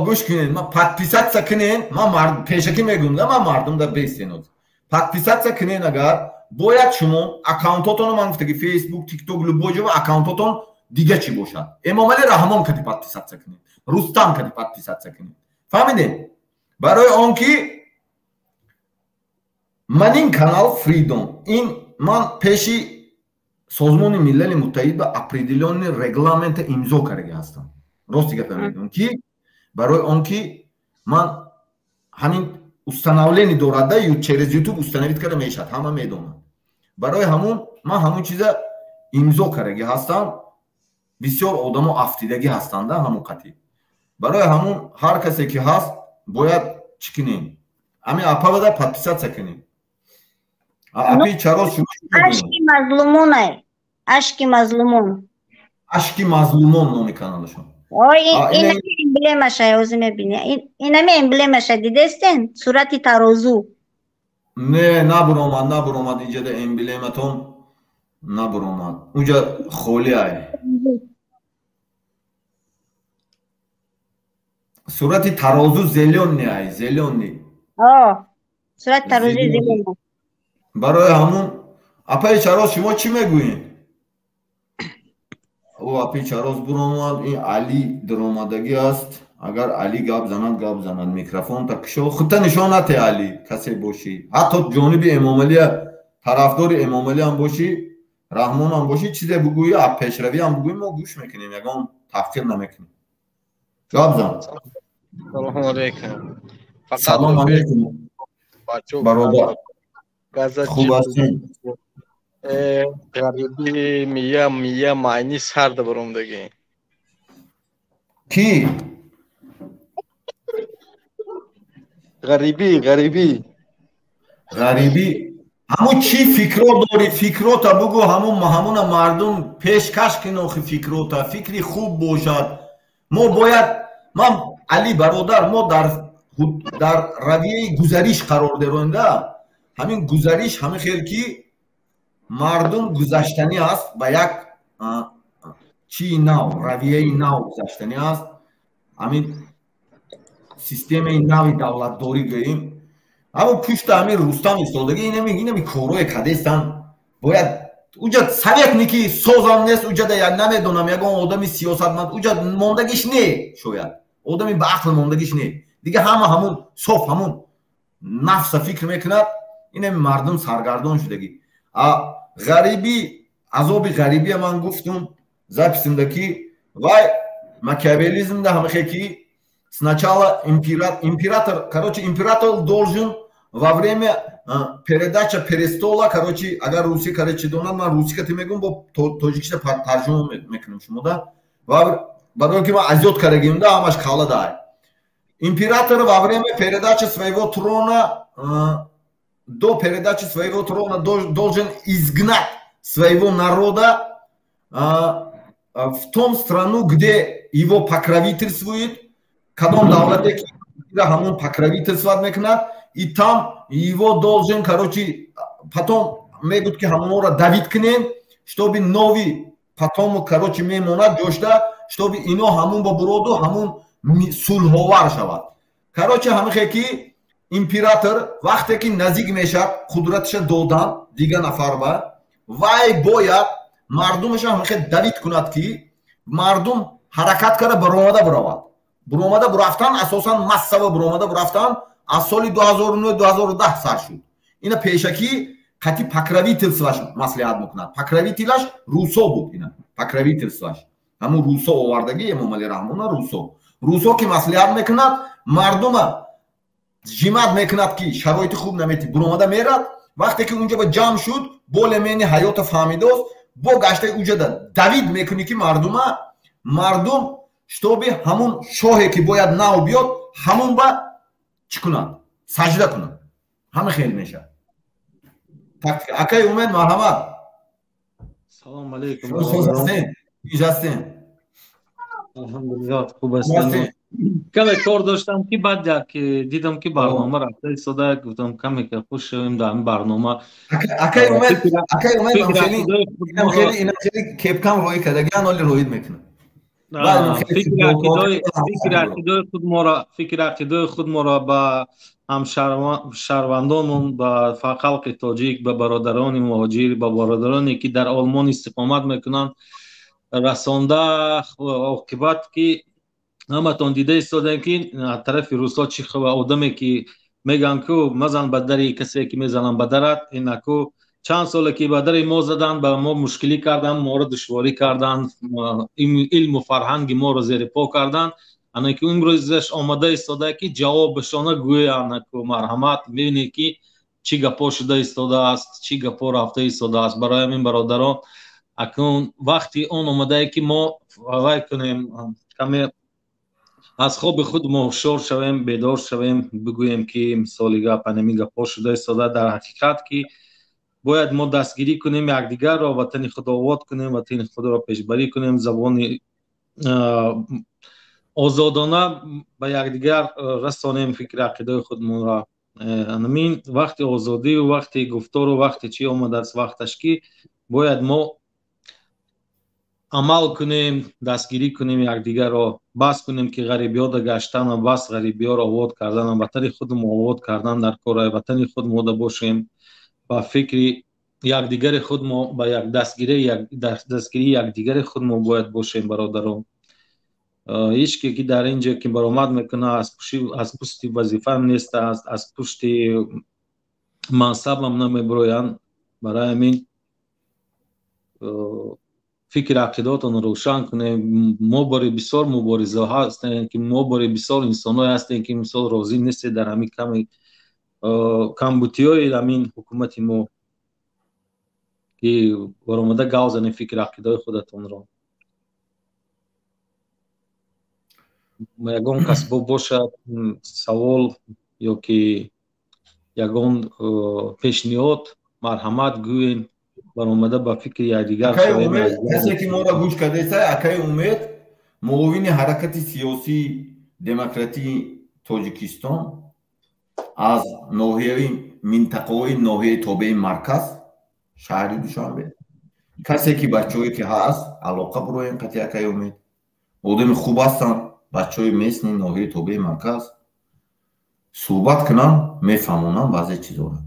гӯш кунед, ман подписаться кунед, ман пешакӣ мегӯям, ман мардумда бестен. Подписаться кунед агар бояд шумо аккаунтотонро ман гуфтаги Facebook, TikTok, любой ҷо аккаунтотон дига чӣ бошад. Эмомалӣ Раҳмон кади подписаться кунед, Рустам кади подписаться кунед. Фаҳмидед? Барои он ки ман ин канал Freedom, ин ман пеши Созмони Милали Муттаҳид ба определённый регламента имзо кардаги ҳастам. Рости гапа мегӯям ки барои он ки ман ҳамин установление дорад, через YouTube установить карда мешавад, ҳама медонанд. Барои ҳамун ман ҳамун чиза имзо кардаги ҳастам. Бисёр одамо афтидагӣ ҳастанд ҳамун қатъи. Барои ҳамун ҳар касе ки ҳаст бояд чӣ кунем? Ҳамин апавада подписаться кунем. Апи чаро шумо Ашки мазлумонай. Ашки мазлумон. Ашки мазлумон номи каналашон. Ой, инами эмблемаша ҳозир мебинӣ. Инами эмблемаша дидестен? Сурати тарозу. Не, набуромад, набуромад инҷада эмблематон набуромад. Унҷа холӣ ай. Сурати тарозу зелёный ай, зелёный. Сурати тарозу зелёный. Барои ҳамун апаи Чароз шумо чӣ мегӯед? Ӯ апи Чароз буромад, ин Али даромадагӣ аст. Агар Али гап занад, гап занад. Микрофон та кушо. Худта нишон нате Али, касе бошӣ. Ҳатто ҷониби Эмомалия, тарафдори Эмомалиам бошӣ, Раҳмонам бошӣ, чизе бугӯӣ, пешравиам бугӯӣ, мо гӯш мекунем, ягон таҳқир намекунем. Гап зан. Салому алейкум. Салом алейкум. Бародар. Хуб ҳастем. Ғарибӣ мия маъни сарда баромдагӣ. Кӣ? Ғарибӣ, ғарибӣ. Ғарибӣ. Ҳамун чӣ фикро дорӣ? Фикрота бугӯ, ҳамуна мардум пешкаш кун охи фикрота. Фикри хуб бошад. Мо бояд, ман Али бародар, мо дар равияи гузариш қарор дорем да. Ҳамин гузариш ҳамин хел ки мардум гузаштанӣ аст ба як чии нав, равияи нав гузаштанӣ аст. Ҳамин системаи нави давлатдорӣ гӯем. Аммо пушта ҳамин Рустам истодагӣ инами корое кадестан. Бояд уҷа советники созам нест, уҷада як намедонам ягон одами сиёсатманд уҷа мондагиш не, шояд одами ба ақл мондагиш не. Дига ҳама ҳамун соф ҳамун нафса фикр мекунад. Инами мардум саргардон шудагӣ. Ғарибӣ, азоби ғарибия ман гуфтум записимда ки вай Макиавеллизм да ҳамихе ки сначала император, короче, император должен во время передача престола, короче, агар русӣ, короче, донад, ман русӣ кати мегӯм, бо тоҷикиша тарҷума мекунам шумо да, барои ки ман азёд кардагим да, ҳамаш кала дай. Император во время передачи своего трона, до передачи своего трона должен изгнать своего народа в том страну, где его покровительствует, кадом давлате ки ҳамон покровительствовать мекунад, и там его должен, короче, потом мегӯд, ки ҳамонро давить кунем, чтобы новый потомок, короче, мемонад ҷошта, чтобы ино ҳамун ба буроду ҳамун сулҳовар шавад. Короче, ҳамихе ки император вақте ки наздик мешавад қудраташа додан дига нафар ба вай, бояд мардумаша ҳамихе давить кунад, ки мардум ҳаракат карда баромада биравад. Буромада бурафтан, асосан массово буромада бурафтан аз соли 2009-2010 сар шуд. Ина пешакӣ қати покровительство ш маслиҳат мекунад. Покровитель аш русо буд. Ина покровительство ш ҳамун русо овардагӣ Эмомалӣ Раҳмона. Русо ки маслиҳат мекунад, мардума жимат мекунад, ки шароити хуб намети, буромада мерад. Вақте ки унҷа ба ҷамъ шуд, более-менее ҳаёта фаҳмидост, бо гаштаи уҷада давить мекунӣ, ки мардума, мардум, чтобы ҳамун шоҳе ки бояд нав биёд, ҳамун ба чӣ кунад, саҷда кунад. Ҳама хел мешавад. Акаи Умед, марҳамат. Салом алейкум. Ҳастем. Алҳамдулиллоҳ, хуб ҳастем. Каме кор доштам, ки баъд ки дидам, ки барнома рафта истода, гуфтам, каме ки хуш шавем дар ин барнома. Акаи Умед, акаи Умед, инам хеле кепкам роӣ кардагиан, оли роид мекунам. Фикри ақидаи худ моро ба ҳамшаҳрвандонмон, ба халқи тоҷик, ба бародарони муҳоҷир, ба бародароне ки дар Олмон истиқомат мекунанд, расонда. Оқибат ки ҳаматон дида истодаем, ки аз тарафи русҳо чӣ одаме ки мегӯянд ку мазан ба дари касе ки мезананд ба дарат. Инаку чанд соле ки ба дари мо заданд, ба мо мушкилӣ карданд, моро душворӣ карданд, илму фарҳанги моро зери по карданд. Ана ки имрӯзаш омада истода, ки ҷавобашона гӯянд. Ку марҳамат, бибинед, ки чӣ гапҳо шуда истодааст, чӣ гапҳо рафта истодааст. Барои ҳамин, бародарон, акнун вақти он омадае, ки мо вай кунем, каме аз хоби худ мо ҳушёр шавем, бедор шавем, бигӯем, ки мисоли гап анами гапҳо шуда истода. Дар ҳақиқат ки бояд мо дастгирӣ кунем якдигарро, ватани худро обод кунем, ватани худро пешбарӣ кунем, забони озодона ба якдигар расонем фикри ақидаи худмонро. Анамин вақти озодию вақти гуфтору вақти чӣ омадааст, вақташ ки бояд мо амал кунем, дастгирӣ кунем якдигарро, бас кунем ки ғарибиёда гаштан, бас ғарибиёро обод кардан, ватани худмо обод кардан дар кора, ватани худ мода бошем, ба фикри якдигари худ мо, ба як дастгирии якдигари худ мо бояд бошем. Бародарон, ҳеҷ ке ки дар ин ҷо ки баромад мекунад, аз пушти вазифаам нест, аз пушти мансабам намебироянд. Барои ҳамин фикри ақидаотонро рӯшан кунем. Мо бори бисёр мубориза ҳастем, ки мо бори бисёр инсонҳое ҳастем, ки мисол розӣ нестед дар ҳамин ками камбутиҳои ҳамин ҳукумати мо, ки баромада гав занем фикри ақидаҳои худатонро. Ягон кас бо бошад савол ё ки ягон пешниҳод, марҳамат, гӯен, баромада ба фикри якдигар. Касе ки моро гӯш кардаеста, акаи Умед муовини ҳаракати сиёсии демократии Тоҷикистон аз ноҳияи минтақаҳои ноҳияи тобеи марказ, шаҳри Душанбе. Касе ки бачаҳое ки ҳаст, алоқа буроем қати акаи Умед. Одами хуб ҳастанд бачаҳои местни ноҳияи тобеи марказ, суҳбат кунанд, мефаҳмонанд баъзе чизҳоро,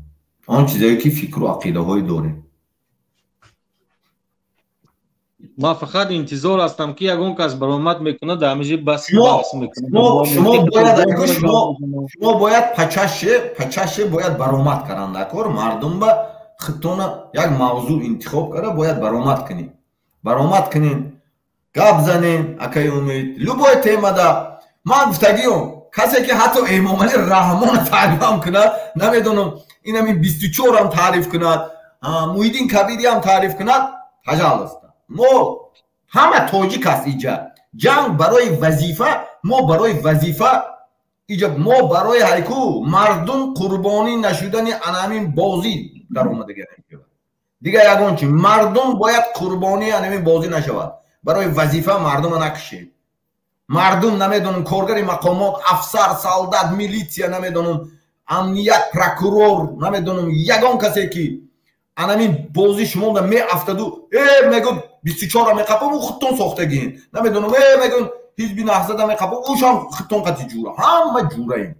он чизое ки фикру ақидаҳое дорем. Ман фақат интизор ҳастам, ки ягон кас баромад мекунад, дар ҳамиҷи бас баҳс мекунад. Шумо бояд пачаше бояд баромад каранд акор мардум ба худтона як мавзӯъ интихоб карда бояд баромад кунед, баромад кунед. Гап занем, акаи Умед, любой темада. Ман гуфтагиём, касе ки ҳатто Эмомалӣ Раҳмона таърифам кунад, намедонам, инамин 24-ам таъриф кунад, Муҳиддин Кабириам таъриф кунад, пожалуйста. Мо ҳама тоҷик аст иҷа. Ҷанг барои вазифа, мо барои вазифа иҷа, мо барои ҳайку мардум қурбонӣ нашудани анамин бозӣ даромадагӣ. Дигар ягон чи, мардум бояд қурбонии анамин бозӣ нашавад. Барои вазифа мардума накушед. Мардум, намедонам, коргари мақомот, афсар, солдат, милитсия, намедонам, амният, прокурор, намедонам, ягон касе ки анамин бозӣ шумода меафтаду э мегӯ 24-ра меқапам, ӯ худтон сохтагиен, намедонам, э мегӯ Ҳизби Наҳзада меқапам, ӯшам худтон қати ҷура, ҳама ҷураем,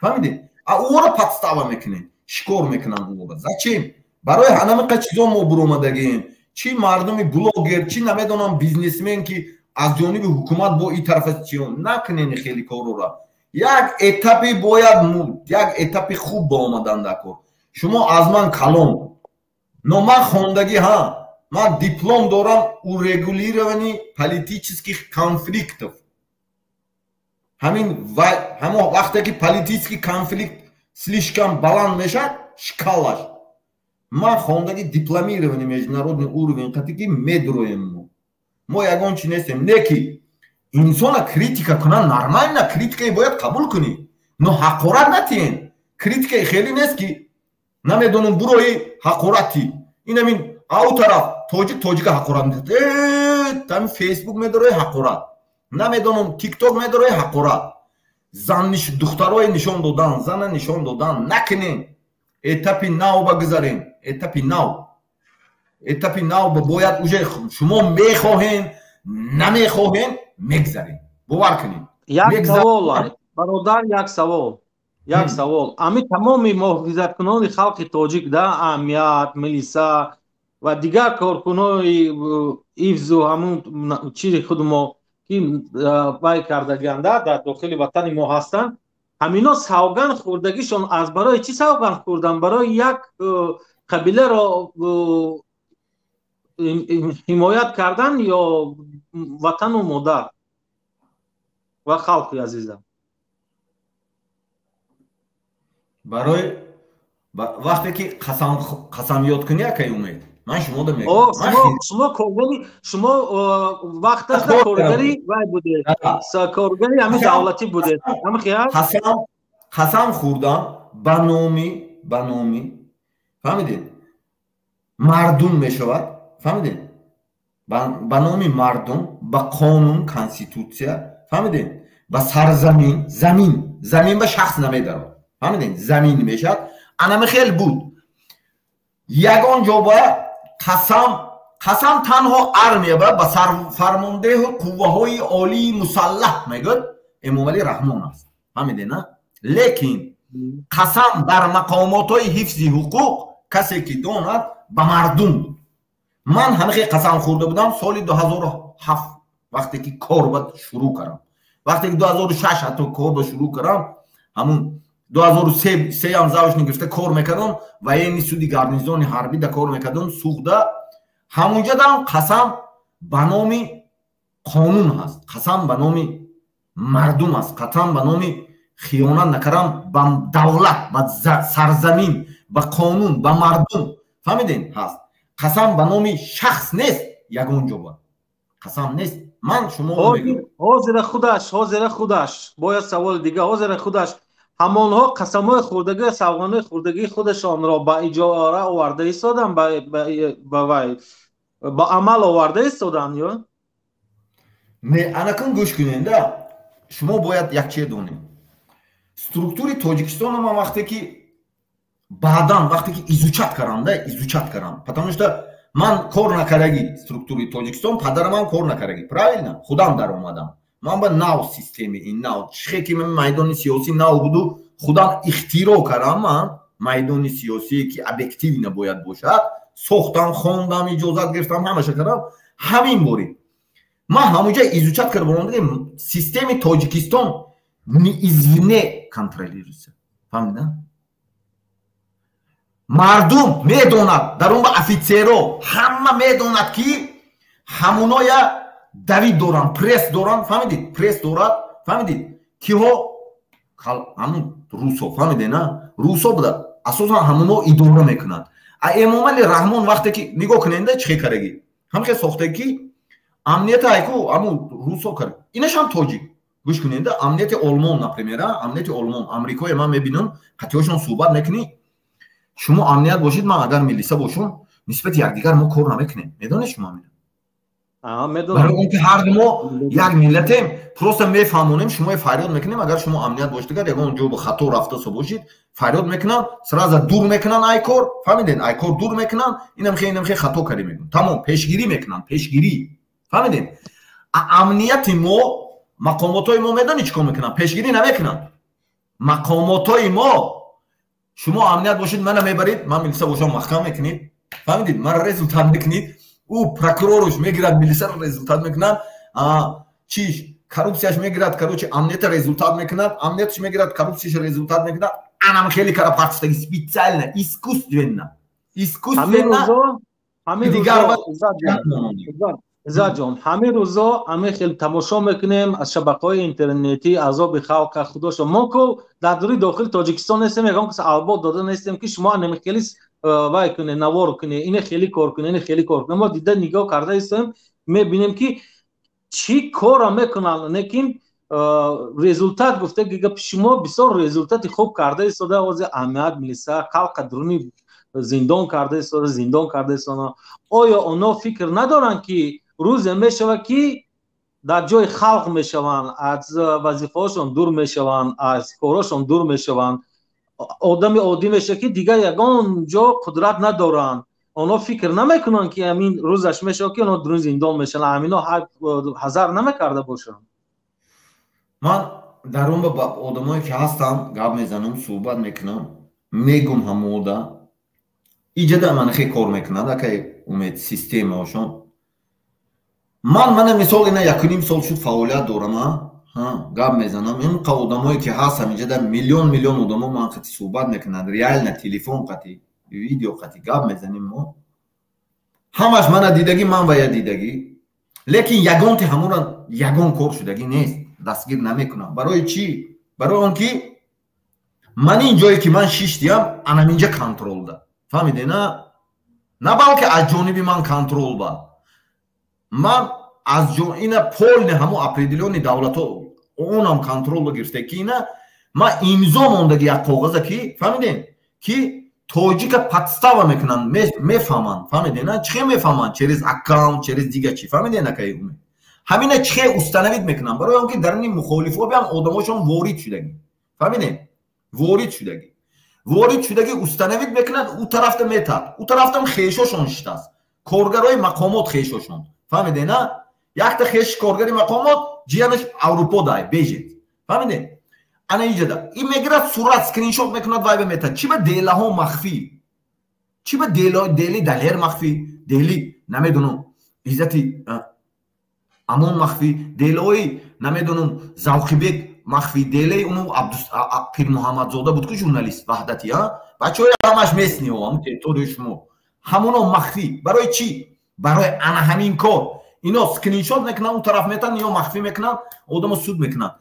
фаҳмидед? А ӯро подстава мекунем, шикор мекунам ӯро. Зачем? Барои ҳанамиқа чизо мо буромадагием. Чи мардуми блогер, чи намедонам бизнесмен, ки аз ҷониби ҳукумат бо и тарафа чион накунен, хеле корора. Як этапи бояд, як этапи хуб ба омадан дар кор. Шумо аз ман калон, но ман хондагӣ, ҳа, ман диплом дорам урегулировании политических конфликтов. Ҳамин ҳамон вақте ки политический конфликт слишком баланд мешавад шкалаш, ман хондагӣ, дипломированный международный уровень қати, ки медроем. Мо ягон чи нестем, не ки инсона критика кунан нормально, критикаи бояд қабул кунӣ, но ҳақорат натиҳен. Критикаи хеле нест, ки намедонам, бурои ҳақорати инамин ау тараф тоҷик тоҷика ҳақорат медиҳад, ҳамин Фейсбук медорои ҳақорат, намедонам, Тикток медорои ҳақорат, зан духтарои нишон додан, зана нишон додан накунем. Этапи нав ба гузарем, этапи нав, этапи нав бояд уже, шумо мехоҳем, намехоҳем, мегзарем, бовар кунем. Як савол, бародар, як савол, як савол. Ами тамоми муҳофизаткунони халқи тоҷик да, амният, милиса ва дигар коркунои ҳифзу ҳамун чизи худ мо ки вай кардагианда дар дохили ватани мо ҳастанд, ҳамино савган хӯрдагишон аз барои чӣ савган хӯрдан? Барои як қабиларо ҳимоят кардан ё ватану модар ва халқи азизам? Барои вақте ки қасам ёд кунӣ, акай Умед, ман шумода мегӯям. Шумо коргари, шумо вақташ коргари вай будед, коргари ҳамин давлатӣ будед, ҳамин хиял? Қасам хӯрдам ба номи, фаҳмидед, мардум мешавад, фаҳмидед, ба номи мардум, ба қонун, конститутсия, фаҳмидед, ба сарзамин, замин, замин ба шахс намедарод, фаҳмидед, замин мешавад. Анами хел буд. Ягон ҷо ба қасам, қасам танҳо армия ба сарфармондеҳу қувваҳои олии мусаллаҳ мегӯяд, Эмомалӣ Раҳмон аст, фаҳмидед, на? Лекин қасам дар мақомотҳои ҳифзи ҳуқуқ, касе ки донад, ба мардум буд. Ман ҳамихе қасам хӯрда будам соли 2007, вақте ки кор ба шурӯъ кардам, вақте ки 2006 ҳатто кор ба шурӯъ кардам, ҳамун 2003-ам заочно гирифта кор мекардам, военный суди гарнизони ҳарбӣ да кор мекардам Суғда. Ҳамунҷадам қасам ба номи қонун ҳаст, қасам ба номи мардум аст, қасам ба номи хиёнат накардам ба давлат, ба сарзамин, ба қонун, ба мардум, фаҳмидем, ҳаст. Қасам ба номи шахс нест, ягон ҷо ба қасам нест. Ман шумо Ҳозира худаш, ҳозира худаш бояд саволи дига. Ҳозира худаш ҳамонҳо қасамҳои хӯрдагӣ, савғанҳои хӯрдагии худашонро ба иҷора оварда истодан, ба вай, ба амал оварда истодан ё Не, анакун гӯш кунед да. Шумо бояд як чизе донед. Структури Тоҷикистонро ман вақте ки баъдан, вақте ки изучать кардам да, изучать кардам, потому что ман кор накардагӣ структури Тоҷикистон, падарамам кор накардагӣ, правильно, худам даромадам. Ман ба нав системи ин нав чихе ки майдони сиёсӣ нав буду, худам ихтироъ кардам. Ман майдони сиёсие ки объективно бояд бошад сохтам, хондам, иҷозат гирифтам, ҳамаша кардам. Ҳамин бори ман ҳамунҷа изучать кардам, системи Тоҷикистон извне контролируется, фаҳмида? Мардум медонад, дар он ба офитсеро ҳама медонад, ки ҳамуноя. давид доранд, пресс доранд, фаҳмидед, пресс дорад, фаҳмидед, киҳо? Ҳамун русо, фаҳмидед, на русо буда, асосан ҳамуно идора мекунанд. А Эмомали Раҳмон вақте ки нигоҳ куненда, чӣ хел кардаги, ҳамхел сохтаги, ки амнията айку ҳамун русо кард, инашам тоҷик. Гӯш куненда, амнияти Олмон, например, амнияти Олмон, Амрикое, ман мебинам, қатиҳошон суҳбат мекунӣ. Шумо амният бошед, ман агар милиса бошум, нисбати якдигар мо кор намекунем. Медонед шумо амина? Барои он ки ҳарду мо як миллатем, просто мефаҳмонем, шумо фарёд мекунем. Агар шумо амният бошед, агар ягон ҷо хато рафтасо бошед, фарёд мекунам, сразу дур мекунанд ай кор, фаҳмиден, ай кор дур мекунанд. Инам хе, инам хе хато кардем, мегӯям, тамом, пешгирӣ мекунанд, пешгирӣ, фаҳмиден. Амнияти мо, мақомотҳои мо медонӣ чӣ кор мекунанд? Пешгирӣ намекунанд мақомотҳои мо. Шумо амният бошед, мана мебаред, ман милиса бошам, маҳкам мекунед, фаҳмидед, мара результат мекунед, ӯ прокуроруш мегирад, милисаро результат мекунад, чиш, коррупсияш мегирад, короче, амнията результат мекунад, амнияташ мегирад, коррупсияш результат мекунад. Анам хеле кара партистаги, специально, искусственно, искусственно. Дигар, Иззатҷон, ҳамин рӯзо ҳамин хел тамошо мекунем аз шабакаҳои интернетӣ азоби халқа. Худошо, мо ку дар дури дохили Тоҷикистон нестем, ягон кас албот дода нестем, ки шумо анами хели вай куне, навор куне, ине хеле кор куне, ине хеле кор куне. Мо дида, нигоҳ карда истоем, мебинем, ки чӣ кора мекунанд, лекин результат гуфта гапи шумо бисёр результати хуб карда истода. Ози амният, милиса халқа дуруни зиндон карда истода, зиндон карда истода. Оё онҳо фикр надоранд, ки рӯзе мешавад, ки дар ҷои халқ мешаванд, аз вазифаҳошон дур мешаванд, аз корҳошон дур мешаванд, одами оддӣ мешавад, ки дигар ягон ҷо қудрат надоранд? Онҳо фикр намекунанд, ки ҳамин рӯзаш мешавад, ки онҳо дурун зиндон мешаванд? Ҳамино ҳазар намекарда бошанд? Ман дар он ба одамое ки ҳастам гап мезанам, суҳбат мекунам, мегум, ҳамода иҷада манахе кор мекунад, акай Умед, системаошон. Ман мана мисол, ина 1,5 сол шуд фаъолият дорам, гап мезанам. Инқа одамое ки ҳастам иҷада, миллион миллион одамо ман қати суҳбат мекунанд, реально телефон қати, видео қати гап мезанем мо. Ҳамаш мана дидагӣ, ман вая дидагӣ, лекин ягонти ҳамура ягон кор шудагӣ нест, дастгир намекунам. Барои чӣ? Барои он ки ман ин ҷое ки ман шиштиям, анаминҷа контролда, фаҳмиде, на балки аз ҷониби ман контрол ба ман аз ина полный ҳамо определённый давлатҳо онам контролро гирифта, ки ина ман имзо мондаги як коғаза, ки фаҳмидем, ки тоҷика подстава мекунанд, мефаҳманд, фаҳмидем, на чӣ хел мефаҳманд? Через аккаунт, через дига чӣ, фаҳмидем, акаи Умед, ҳамина чӣ хел установить мекунанд? Барои он ки дар ини мухолифҳо биам одамошон ворид шудагӣ, фаҳмидем, ворид шудагӣ, ворид шудагӣ, установить мекунанд, ӯ тарафта метад, ӯ тарафтам хешошон шиштааст, коргарои мақомот хешошон, фаҳмиде, на якта хеш коргари мақомот, ҷиянаш Аврупо дай бежед, фаҳмиде. Ана иҷада ин мегирад, сурат скриншот мекунад, вайба метад. Чӣ ба делаҳо махфӣ? Чӣ ба дели Далер махфӣ, дели, намедонам, Иззати Амон махфӣ, делаҳои, намедонам, Завқибек махфӣ, делаи уну Пирмуҳаммадзода буд ку, журналист Ваҳдати, бачаҳои ҳамаш местниҳо, ҳамун территорияи шумо, ҳамоно махфӣ. Барои чӣ? Барои ана ҳамин кор. Ино скриншот мекунанд, он тараф метан, ино махфӣ мекунанд, одамо суд мекунанд.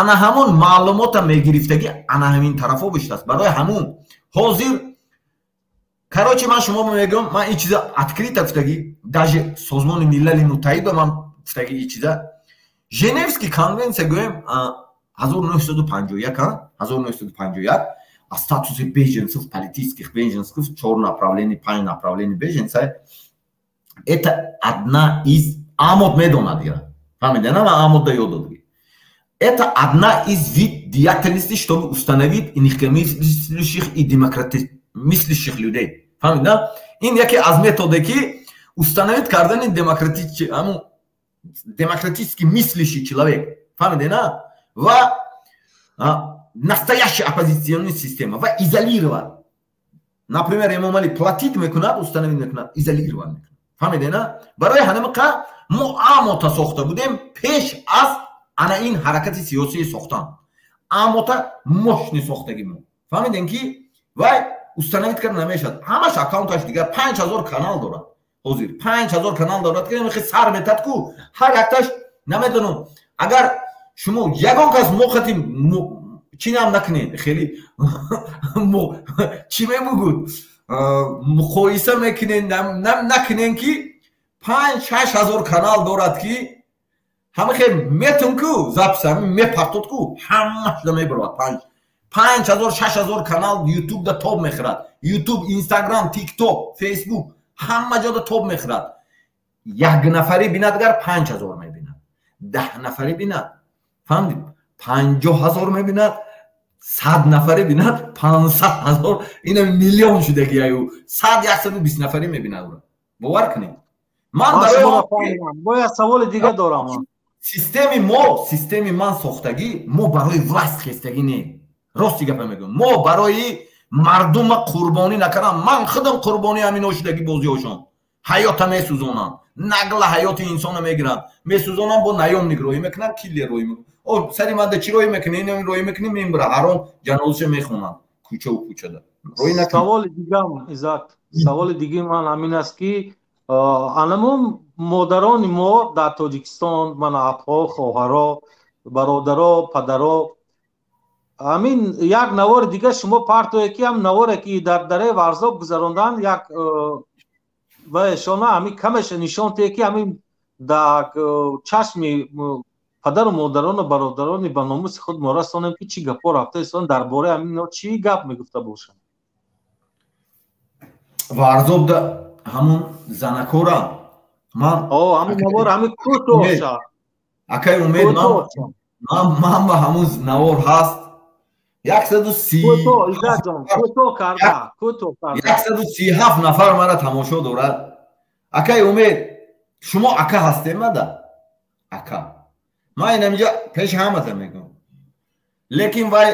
Ана ҳамон маълумота мегирифтагӣ ана ҳамин тарафҳо биштааст. Барои ҳамун ҳозир, короче, ман шумо мегӯям, ман ин чиза открыто гуфтагӣ, даже Созмони Милали Муттаҳид ба ман гуфтагӣ ин чиза. Женевский конвенсия гӯем, 1951, 1951, о статусе беженцев, политических беженцев, чор направлений, панҷ направлений беженца, это одна из, амот медонад ира, фаҳмида, на ман амотда ёд додагӣ, это одна из вид деятельности, чтобы установить инакомыслящих и демократимыслящих людей. Фаҳмида? Ин яке аз методе, ки установить кардани демократически мыслящий человек. Фаҳмиде, на? Ва настоящая оппозиционная система. Ва изолировать. Например, Эмомали платить мекунад, установить мекунад, изолировать мекунад. Фаҳмиде, на? Барои ҳамин мо амота сохта будем пеш аз ана ин ҳаракати сиёсии сохтан. Амота мощный сохтаги мо, фаҳмидем, ки вай установить карда намешавад. Ҳамаш аккаунташ дигар 5000 канал дорад. Ҳозир 5000 канал дорад, ки мехе сар метад ку ҳар якташ, намедонам, агар шумо ягон кас моқати чӣ нам накунед, хеле чӣ мебугуд, муқоиса мекунед, накунен, ки 5-6 ҳазор канал дорад, ки ҳама хел метун ку запись мепартод ку, ҳамашда мебарад. 5000, 6000 канал Ютубда тоб мехӯрад. Ютуб, Инстаграм, Тикток, Фейсбук, ҳама ҷода тоб мехӯрад. Як нафарӣ бинад, агар 5000 мебинад, 10 нафарӣ бинад, фаҳмдид, 50 000 мебинад, 100 нафарӣ бинад, 500 000, ина миллион шудаги, аю 100, 120 нафарӣ мебинад ура. Бовар кунед, ман барои бояд саволи дига дорам. Системи мо, системи ман сохтагӣ, мо барои власть хестагӣ не, рости гапа мегӯям, мо барои мардума қурбонӣ накардам. Ман худам қурбони ҳамино шудагӣ. Бозиҳошон ҳаёта месӯзонанд, нагла ҳаёти инсона мегиранд, месӯзонанд, бо наёмник роҳӣ мекунанд, киллер роҳӣ мекунанд. Сари мада чӣ роҳӣ мекунӣ? Ин роҳӣ мекунӣ, мембира ҳаром, ҷанозаша мехонанд кӯчаву кӯчада. Саволи дигам, Иззат, саволи дигаи ман ҳамин аст, ки анамун модарони мо дар Тоҷикистон, мана апҳо, хоҳаро, бародаро, падаро, ҳамин як навори дига шумо партое, ки ҳам наворе, ки дар дараи Варзоб гузарондан, як ва эшона ҳамин камеша нишон тие, ки ҳамин дар чашми падару модарону бародарони ба номуси худ мо расонем, ки чӣ гапҳо рафта истодан, дар бораи ҳамино чӣ гап мегуфта бошанд. Варзобда ҳамун занакора ман Ҳамин навор, ҳамин кӯтоша. Акай Умед, ман ба ҳамун навор ҳаст, 137 нафар мара тамошо дорад. Акай Умед, шумо ака ҳастем мада, ака, ман инамиҷа пеши ҳамата мегӯям, лекин вай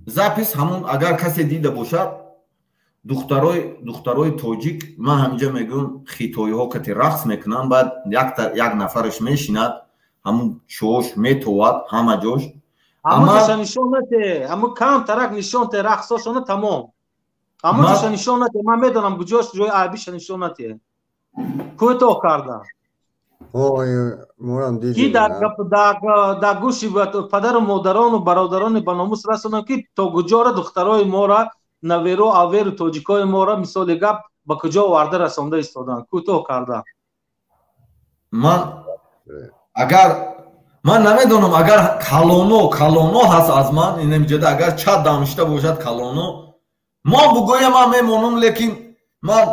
запись ҳамун агар касе дида бошад, духтарои тоҷик, ман ҳаминҷа мегӯям, хитоиҳо кати рақс мекунанд, баъд як нафараш мешинад, ҳамун чош метовад ҳама ҷош. Ҳамонҷоша нишон нате, ҳамун кам тарак нишон те, рақсошона тамом, ҳамонҷоша нишон нате. Ман медонам куҷош, ҷои айбиша нишон нате, кӯтоҳ карда, ки дар гӯши падару модарону бародарони ба номус расонам, ки то куҷора духтарои мора, наверу аверу тоҷикои мора, мисоли гап, ба куҷо оварда расонда истоданд, кӯтоҳ карда. Ман агар, ман намедонам, агар калоно ҳаст аз ман инамиҷода, агар чат дамишта бошад, калоно мо бугӯя, ман мемонам, лекин ман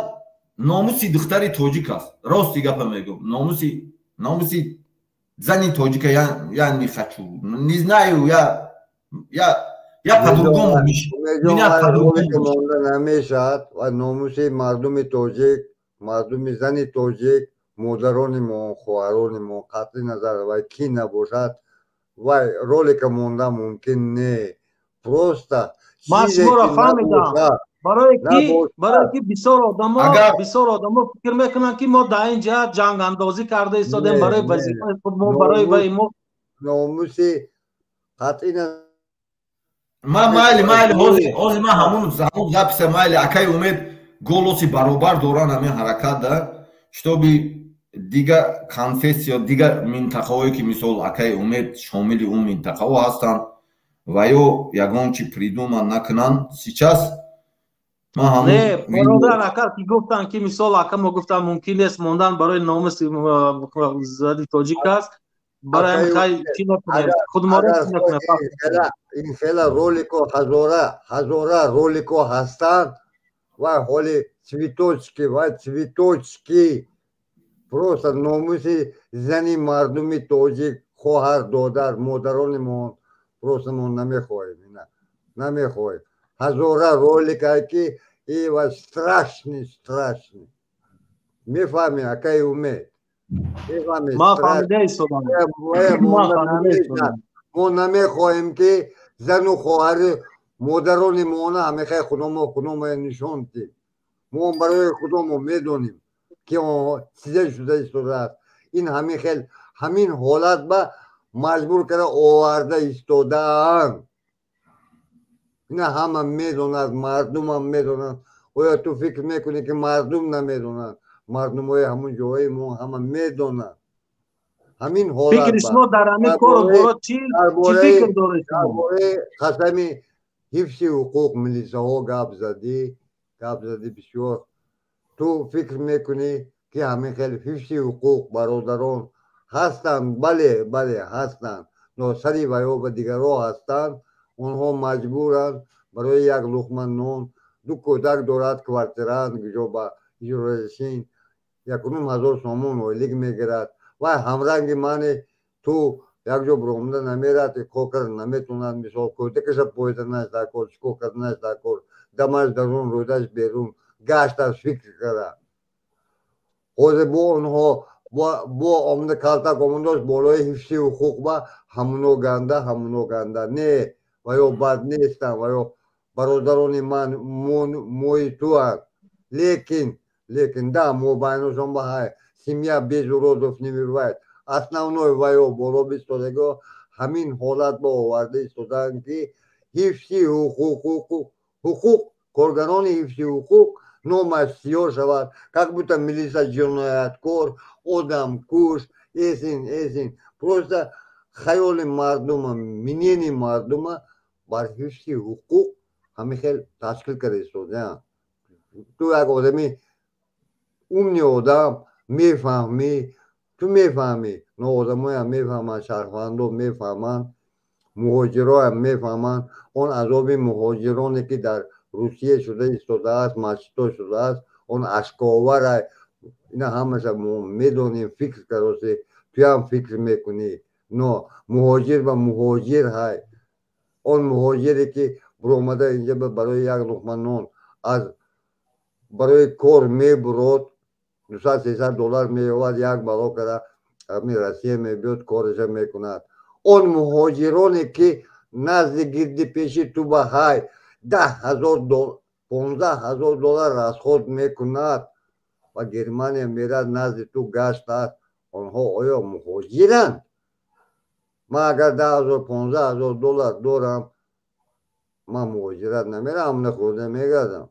номуси духтари тоҷик аст, рости гапа мегӯм, номуси зани тоҷика я не хочу, не знаю, я по-другому. Монда намешавад ва номуси мардуми тоҷик, мардуми зани тоҷик, модарони мо, хоҳарони мо, қатъи назар вай ки набошад, вай ролика монда мумкин не, просто. Ман шуморо фаҳмидам, барое ки бисёр одамо фикр мекунанд, ки мо дар ин ҷиҳат ҷангандозӣ карда истодем барои вазифаи худ, мо барои вай мо Номуси қатъи Ман майли, ҳозир ман ҳамун запись а, майли, акаи Умед, голоси баробар доранд ҳамин ҳаракат да, чтобы дига конфессия, дига минтақаҳое, ки мисол акаи Умед шомили он минтақаҳо ҳастанд, ва ё ягон чи придуман накунанд сейчас. Не, бародар, ака ки гуфтанд, ки мисол ака мо гуфтанд, мумкин нест мондан барои номуси зади тоҷик аст, барои хай чӣ накунем, худморӣ накунем. Ин хела ролико ҳазора ҳазора ролико ҳастанд ва ҳоли цветочки ва цветочки, просто номуси зани мардуми тоҷик, хоҳар, додар, модарони мо, просто мо намехоҳем, намехоҳем. Ҳазора ролика ки и ва страшный, страшный, мефаҳми, акаи Умед? Ман фаҳмида истодам. Мо намехоҳем, ки зану хоҳари модарони мона ҳамехай худомо нишон дим. Мо барои худомо медонем, ки чизе шуда истодааст. Ин ҳамин хел, ҳамин ҳолат ба маҷбур карда оварда истодаанд. Ина ҳама медонад, мардумам медонанд. Оё ту фикр мекунӣ, ки мардум намедонанд? Мардумои ҳамун ҷоҳои мо ҳама медонанд ҳамин ҳолат. Фикри шумо дар ҳамин кору боро чӣ фикр доред? Дар бораи қасами ҳифзи ҳуқуқ милисаҳо гап задӣ, гап задӣ бисёр. Ту фикр мекунӣ, ки ҳамин хел ҳифзи ҳуқуқ бародарон ҳастанд? Бале, бале, ҳастанд, но сари ваё ба дигарҳо ҳастанд. Онҳо маҷбуранд барои як луқма нон. Ду кӯдак дорад, квартирант, куҷо ба иҷоранишин, 1500 сомон ойлик мегирад. Вай ҳамранги мани ту якҷо биромада намерад, кор карда наметавонад. Мисол, кӯдакаша поиданаш дар кор, чӣ кор карданаш дар кор, дамаш дарун, рӯдаш берун гашташ, фикр кара. Ҳозир бо онҳо бо омада калтак омадош болои ҳифзи ҳуқуқ ба ҳамуно ганда, ҳамуно ганда. Не, ва ё бад нестанд, ва ё бародарони ман, мои туанд. Лекин да, мобайношон ба ҳай семья без уродов не бывает. Основной ваё боло бистодагиҳо ҳамин ҳолат ба оварда истодаанд, ки ҳифзи ҳуқуқ, коргарони ҳифзи ҳуқуқ номаш сиёҳ шавад, как будто милиса ҷинояткор, одамкуш, эсин эсин. Просто хаёли мардума, мнение мардума бар ҳифзи ҳуқуқ ҳамин хел ташкил карда истодаанд. Ту як одами умный одам, мефаҳмӣ, ту мефаҳмӣ, но одамоям мефаҳманд, шаҳрвандо мефаҳманд, муҳоҷироам мефаҳманд. Он азоби муҳоҷироне, ки дар Русия шуда истодааст, масҷидҳо шудааст, он ашковара. Ина ҳамаша мо медонем, фикр кароси, туям фикр мекунӣ. Но муҳоҷир ба муҳоҷир ҳай. Он муҳоҷире, ки буромада инҷа барои як луқма нон, аз барои кор мебурод, 200-300 доллар меёвад, як бало кара ҳамин Россия мебиёд, кореша мекунад. Он муҳоҷироне, ки назди гирди пеши ту ба ҳай 10 000, 15 000 доллар расход мекунад ва Германия мерад, назди ту гашт аст, онҳо оё муҳоҷиранд? Ман агар 10 000, 15 000 доллар дорам, ман муҳоҷират намерам, нахӯрда мегардам.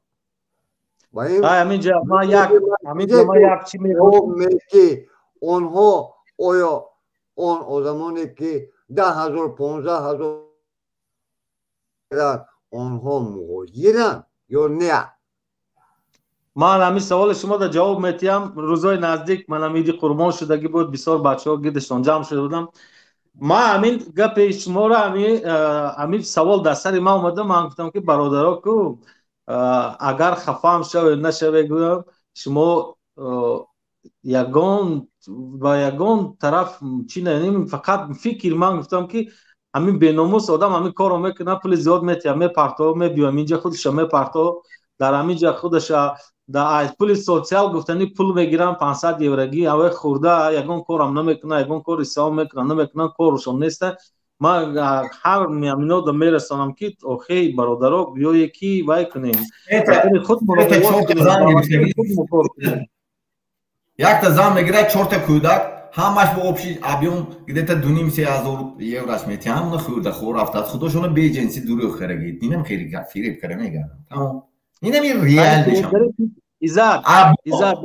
Ҳаминҷа ман як чӣ мегӯям. Онҳо оё, он одамоне, ки 10 000, 15 000, онҳо муҳоҷиранд ё не? Ман ҳамин саволи шумо да ҷавоб метиҳам. Рӯзҳои наздик манам иди Қурбон шудагӣ буд, бисёр бачаҳо гирдашон ҷамъ шуда будам. Ман ҳамин гапи шуморо, ҳамин савол дар сари ман омада. Ман гуфтам, ки бародаро ку, агар хафаам шаве нашаве, гӯям, шумо ягон ба ягон тараф чӣ наем, фақат фикр. Ман гуфтам, ки ҳамин беномус одам ҳамин корро мекунад, пули зиёд метиҳад, мепартов, мебиём инҷа, худаша мепартов, дар ҳамин ҷа худаша пули социал гуфтани пул мегирам, 500 еврогӣ аве хӯрда, ягон корам намекунад, ягон кори савоб мекунад, намекунад, корушон неста. Ман ҳар ҳаминода мерасонам, ки охей, бародаро, биёе ки вай кунем. Кунем. Якта зан мегирад, чорта кӯдак, ҳамаш бо общий объём где-то 2,5-3 ҳазор евраш метиҳам. Ҳамна хӯрда хӯр рафтааст, худошона беҷинси дурӯғ карагӣ, инам хеле фиреб кара мегардам, тамом, инам реал. Иззат, Иззат.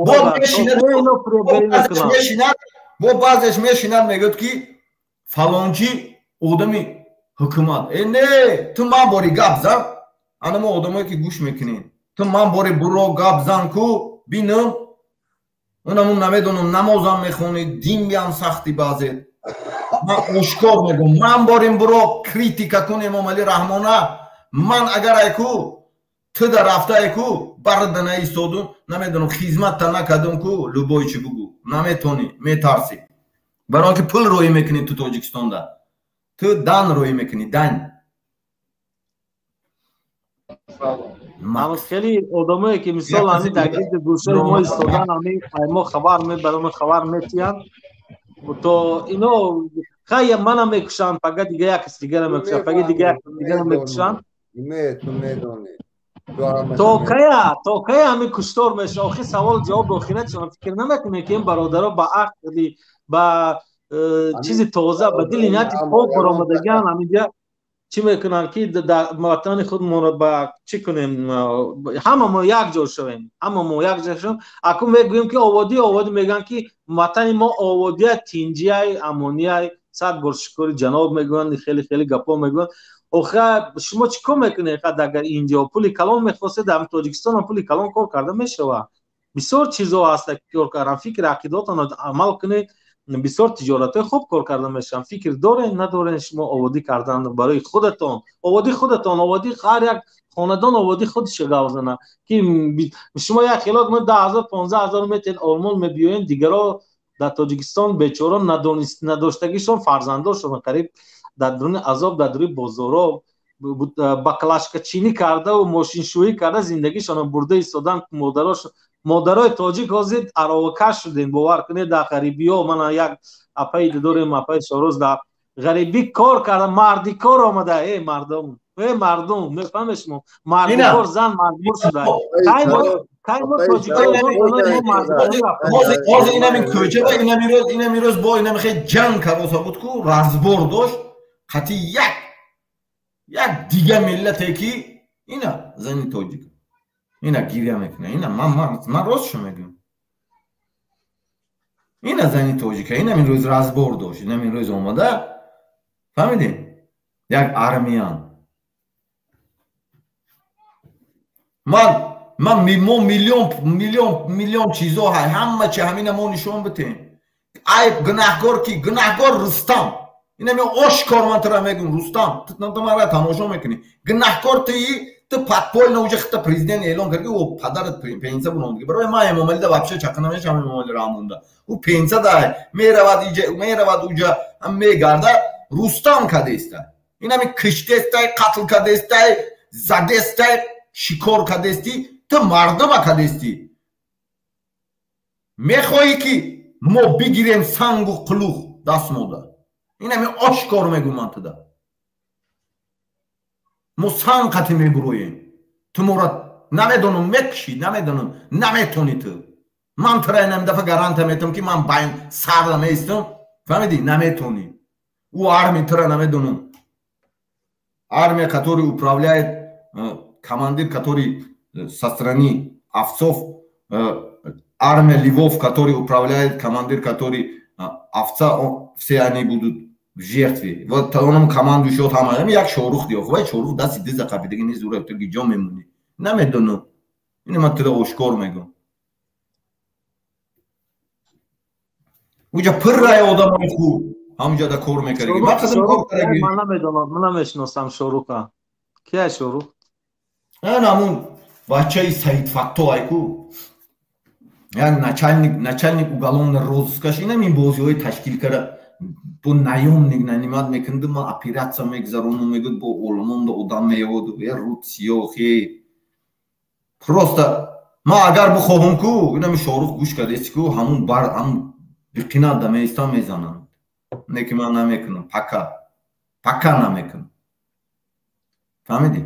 Бо баъзеш мешинад, мегӯяд, ки фалончи одами ҳукумат. Э, не, ту ман бори гап зан, ана мо одамое, ки гӯш мекунем, ту ман бори буро гап зан ку, бинам. Унамун намедонам, намозам мехонӣ, диням сахти баъзе. Ман ошкор мегӯм, ман борим буро критика кун Эмомалӣ Раҳмона. Ман агар айку туда рафта, айку барда наистодум, намедонам, хизматта накардум ку, любой чӣ бугӯ, наметонӣ, метарсӣ, барои он ки пул роҳӣ мекунӣ. Ту Тоҷикистонда ту дан роҳӣ мекунӣ, дан. Хеле одамое, ки мисол ҳамин дар гирди гӯшаи мо истодан, ҳамин мо хабар мебарам, хабар метиҳанд, то ино хай манам мекушанд, пага дига як кас дигара мекушанд, пага дига як кас дигара мекушанд. То кая ҳамин куштор меша? Охи савол ҷавоб охират. Шумо фикр намекунед, ки ин бародаро ба ақли, ба чизи тоза, ба дили нияти пок баромадагиан ҳаминҷа? Чӣ мекунанд, ки дар ватани худ моро ба чӣ кунем? Ҳама мо якҷо шавем, ҳама мо якҷо шавем. Акун мегӯем, ки ободӣ, ободӣ, мегӯянд, ки ватани мо ободия, тинҷиай, амониай. Сад бор шукри, ҷаноб, мегӯянд, хеле хеле гапҳо мегӯянд. Охир шумо чӣ кор мекунед? Агар инҷо пули калон мехостед, дар Тоҷикистон ҳам пули калон кор карда мешавад. Бисёр чизҳо ҳаста, ки кор кардан. Фикр, ақидаотонро амал кунед, бисёр тиҷоратҳои хуб кор карда мешаванд. Фикр дорен, надорен шумо ободӣ кардан барои худатон, ободӣ худатон, ободӣ ҳар як хонадон, ободӣ худашо гап зана, ки шумо як хелот 10 000, 15 000 метен, Олмон мебиёен, дигаро дар Тоҷикистон бечора надоштагишон, фарзандошон қариб дар дуруни азоб, дар дуруни бозоро баклашкачинӣ кардаву мошиншӯӣ карда зиндагишонро бурда истодан. Модарош, модарои тоҷик ҳозир аровакаш шудем, бовар кунед, дар ғарибиҳо. Мана як апаи дорем, апаи Шоҳрӯз, дар ғарибӣ кор карда, марди кор омада. Э мардум, э мардум, мефаҳмед шумо, мардикор зан маҷбур шуда. Кай мо Ҳозир инамин кӯча ва инами рӯз бо инами хел ҷанг кароса буд ку, разбор дошт қати як дига миллате, ки ина зани тоҷик ина гиря мекуна. Ина ман ростшо мегӯям, ина зани тоҷика инамин рӯз разбор дошт, инамин рӯз омада, фаҳмидем, як армиян. Ман мо миллион, миллион, миллион чизо ҳай, ҳама чи ҳамина мо нишон битем. Айб, гунаҳкор ки? Гунаҳкор Рустам. Инами ошкор ман тура мегӯм, Рустам, ту мара тамошо мекунӣ, гунаҳкор туи. Ту подпольно уже хита президент эълон кард, ки о падарат пенса буромд. Барои ман Эмомалида вообще чақа намешам. Эмомали Раҳмонда ӯ пенса дай меравад, иҷа меравад, уҷа мегардад. Рустам кадеста, инами киштестай, қатл кадестай, задестай, шикор кадестӣ, ту мардума кадестӣ. Мехоҳӣ, ки мо бигирем сангу қулух даст мода? Инами ошкор мегӯм ман туда, мо санг қати мебуроем, ту мора намедонам мекушӣ, намедонам, наметонӣ ту. Ман тура инами дафъа гарантия метавам, ки ман байн сарда меистам, фаҳмидӣ? Наметонӣ. Ӯ армия тура намедонам, армия, который управляет командир, который со стороны овцов, армия львов, который управляет командир, который овца, все они будут в жертве. Вот онам команду шод, ҳама як Шорух диёх, вай Шорух дасти диза қапидаги низ, ура ту ҷо мемонӣ, намедонам. Ин ман тура ошкор мегӯм, уҷа пуррай одамои хуб ҳамуҷада кор мекардаги. Ман қадам кор кардаги. Ман намедонам, ман намешиносам Шоруха. Кия Шорух? Ана ҳамун бачаи Саидфатто айку, як начальник, начальник уголовный розыска ш. Инам ин бозиҳои ташкил карда, бо наёмник нанимать мекунду, ман оператсия мегзаронам, мегӯд, бо Олмонда одам меёду е руд сиёҳ. Просто ман агар бихоҳам ку, инами Шорух гӯш кардеси ку, ҳамун бар ҳамун биқинада меистам, мезанам. Не ки ман намекунам, пока намекунам, фаҳмидӣ?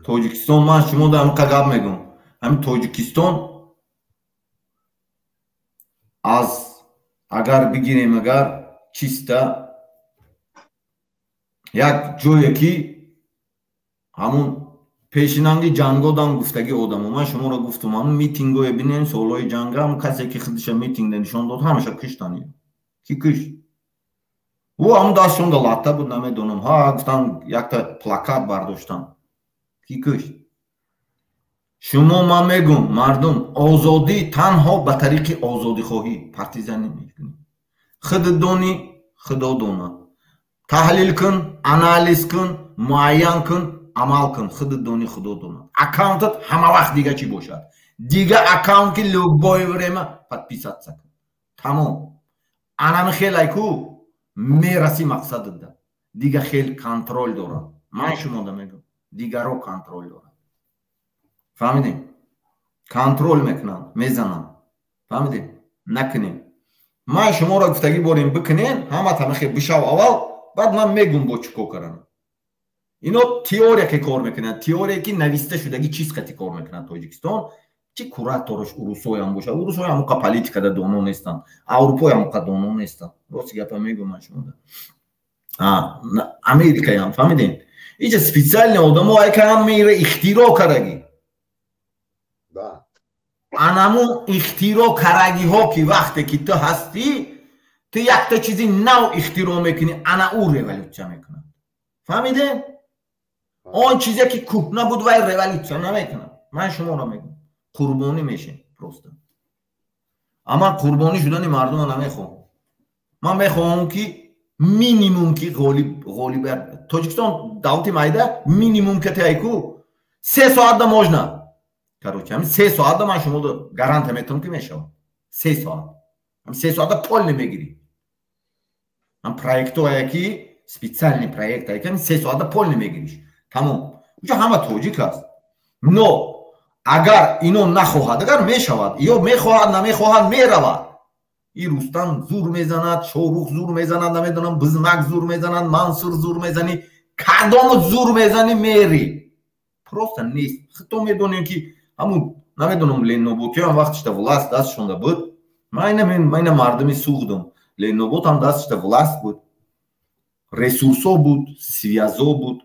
Тоҷикистон, ман шумо да ҳамин гап мегӯм, ҳамин Тоҷикистон аз агар бигирем, агар чиста як ҷое, ки ҳамун пешинанги ҷангодам гуфтаги одамо, ман шуморо гуфтум, ҳамун митингое бинем солҳои ҷанга, ҳамун касе ки худиша митингда нишон дод, ҳамаша киштан. Ки кишт ӯ? Ҳамун дастшонда латта буд, намедонам, ҳа, гуфтан, якта плакат бардоштан. Ки кишт шумо? Ман мегӯм, мардум, озодӣ танҳо ба тариқи озодихоҳӣ, партизанӣ мекунӣ. Худ донӣ, Худо донад. Таҳлил кун, анализ кун, муайян кун, амал кун. Худ донӣ, Худо донад. Аккаунтат ҳама вақт дига чӣ бошад, дига аккаунт, ки любое время подписаться кун, тамом. Анами хелай ку мераси мақсадата. Дига хел контроль дорад, ман шумода мегӯм, дигаро контроль дорад, фаҳмидем? Контроль мекунанд, мезананд, фаҳмидем? Накунем. Ман шуморо гуфтагӣ борем, бикунем, ҳама тамихе бишав аввал, баъд ман мегум бо чӣ кор кардан. Ино теория ки кор мекунанд, теория ки нависта шудаги чиз қати кор мекунанд. Тоҷикистон чи кураторш урусоям бошад, урусоям ҳамуқа политикада доно нестанд, аврупоям ҳамуқа доно нестанд. Рости гапа мегӯм ман шумода. Америкаям, фаҳмидем? Иҷа специально одамо айкаам мера ихтироъ карагӣ. Анаму ихтироъ карагиҳо, ки вақте ки ту ҳастӣ, ту якта чизи нав ихтироъ мекунӣ, ана ӯ революсия мекунад, фаҳмидем? Он чизе ки кӯҳна буд, вай революсия намекунад. Ман шуморо мегӯм, қурбонӣ мешем просто. Амма қурбонӣ шудани мардума намехоҳам. Ман мехоҳам, ки минимум ки ғолибият. Тоҷикистон давлати майда, минимум ки тайку 3 соатда можно. Короче, ҳамин 3 соатда ман шумо гарантия метавонам, ки мешавад 3 соат. Ҳамин 3 соатда полный мегирӣ. Ҳам проектое ки специальный проект, ки ҳамин 3 соатда полный мегириш, тамом. Уҷа ҳама тоҷик аст. Но агар ино нахоҳад, агар мешавад, ё мехоҳад, намехоҳад, меравад. И Рустам зур мезанад, Шорух зур мезанад, намедонам, Бизмак зур мезанад, Мансур зур мезанӣ, кадому зур мезанӣ, мери. Просто нест. Худто медонем, ки ҳамун, намедонам, ленноботиам вақтишта власть дастшонда буд. Ман ина мардуми Суғдум, леннобот ҳам дастшта власть буд, ресурсҳо буд, связо буд,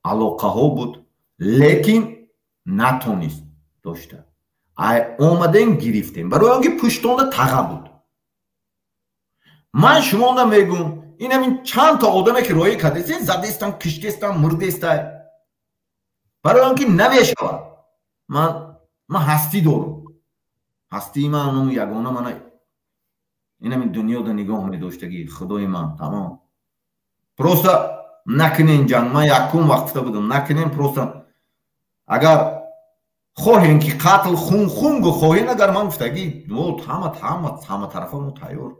алоқаҳо буд, лекин натонист дошта. Омадем, гирифтем, барои он ки пуштонда таға буд. Ман шумонда мегӯм, ин ҳамин чандта одаме ки роӣ кардестен, задестан, киштестан, мурдестай, барои он ки намешавад. Ман ҳастӣ дорам, ҳастии ман ном ягона мана ин ҳамин дунёда нигоҳ медоштагӣ худои ман, тамом. Просто накунен ҷанг. Ман якум вақт гуфта будам, накунен. Просто агар хоҳем, ки қатл, хун, хунгу хоҳем, агар ман гуфтагӣ, ҳама тарафа мо тайёр.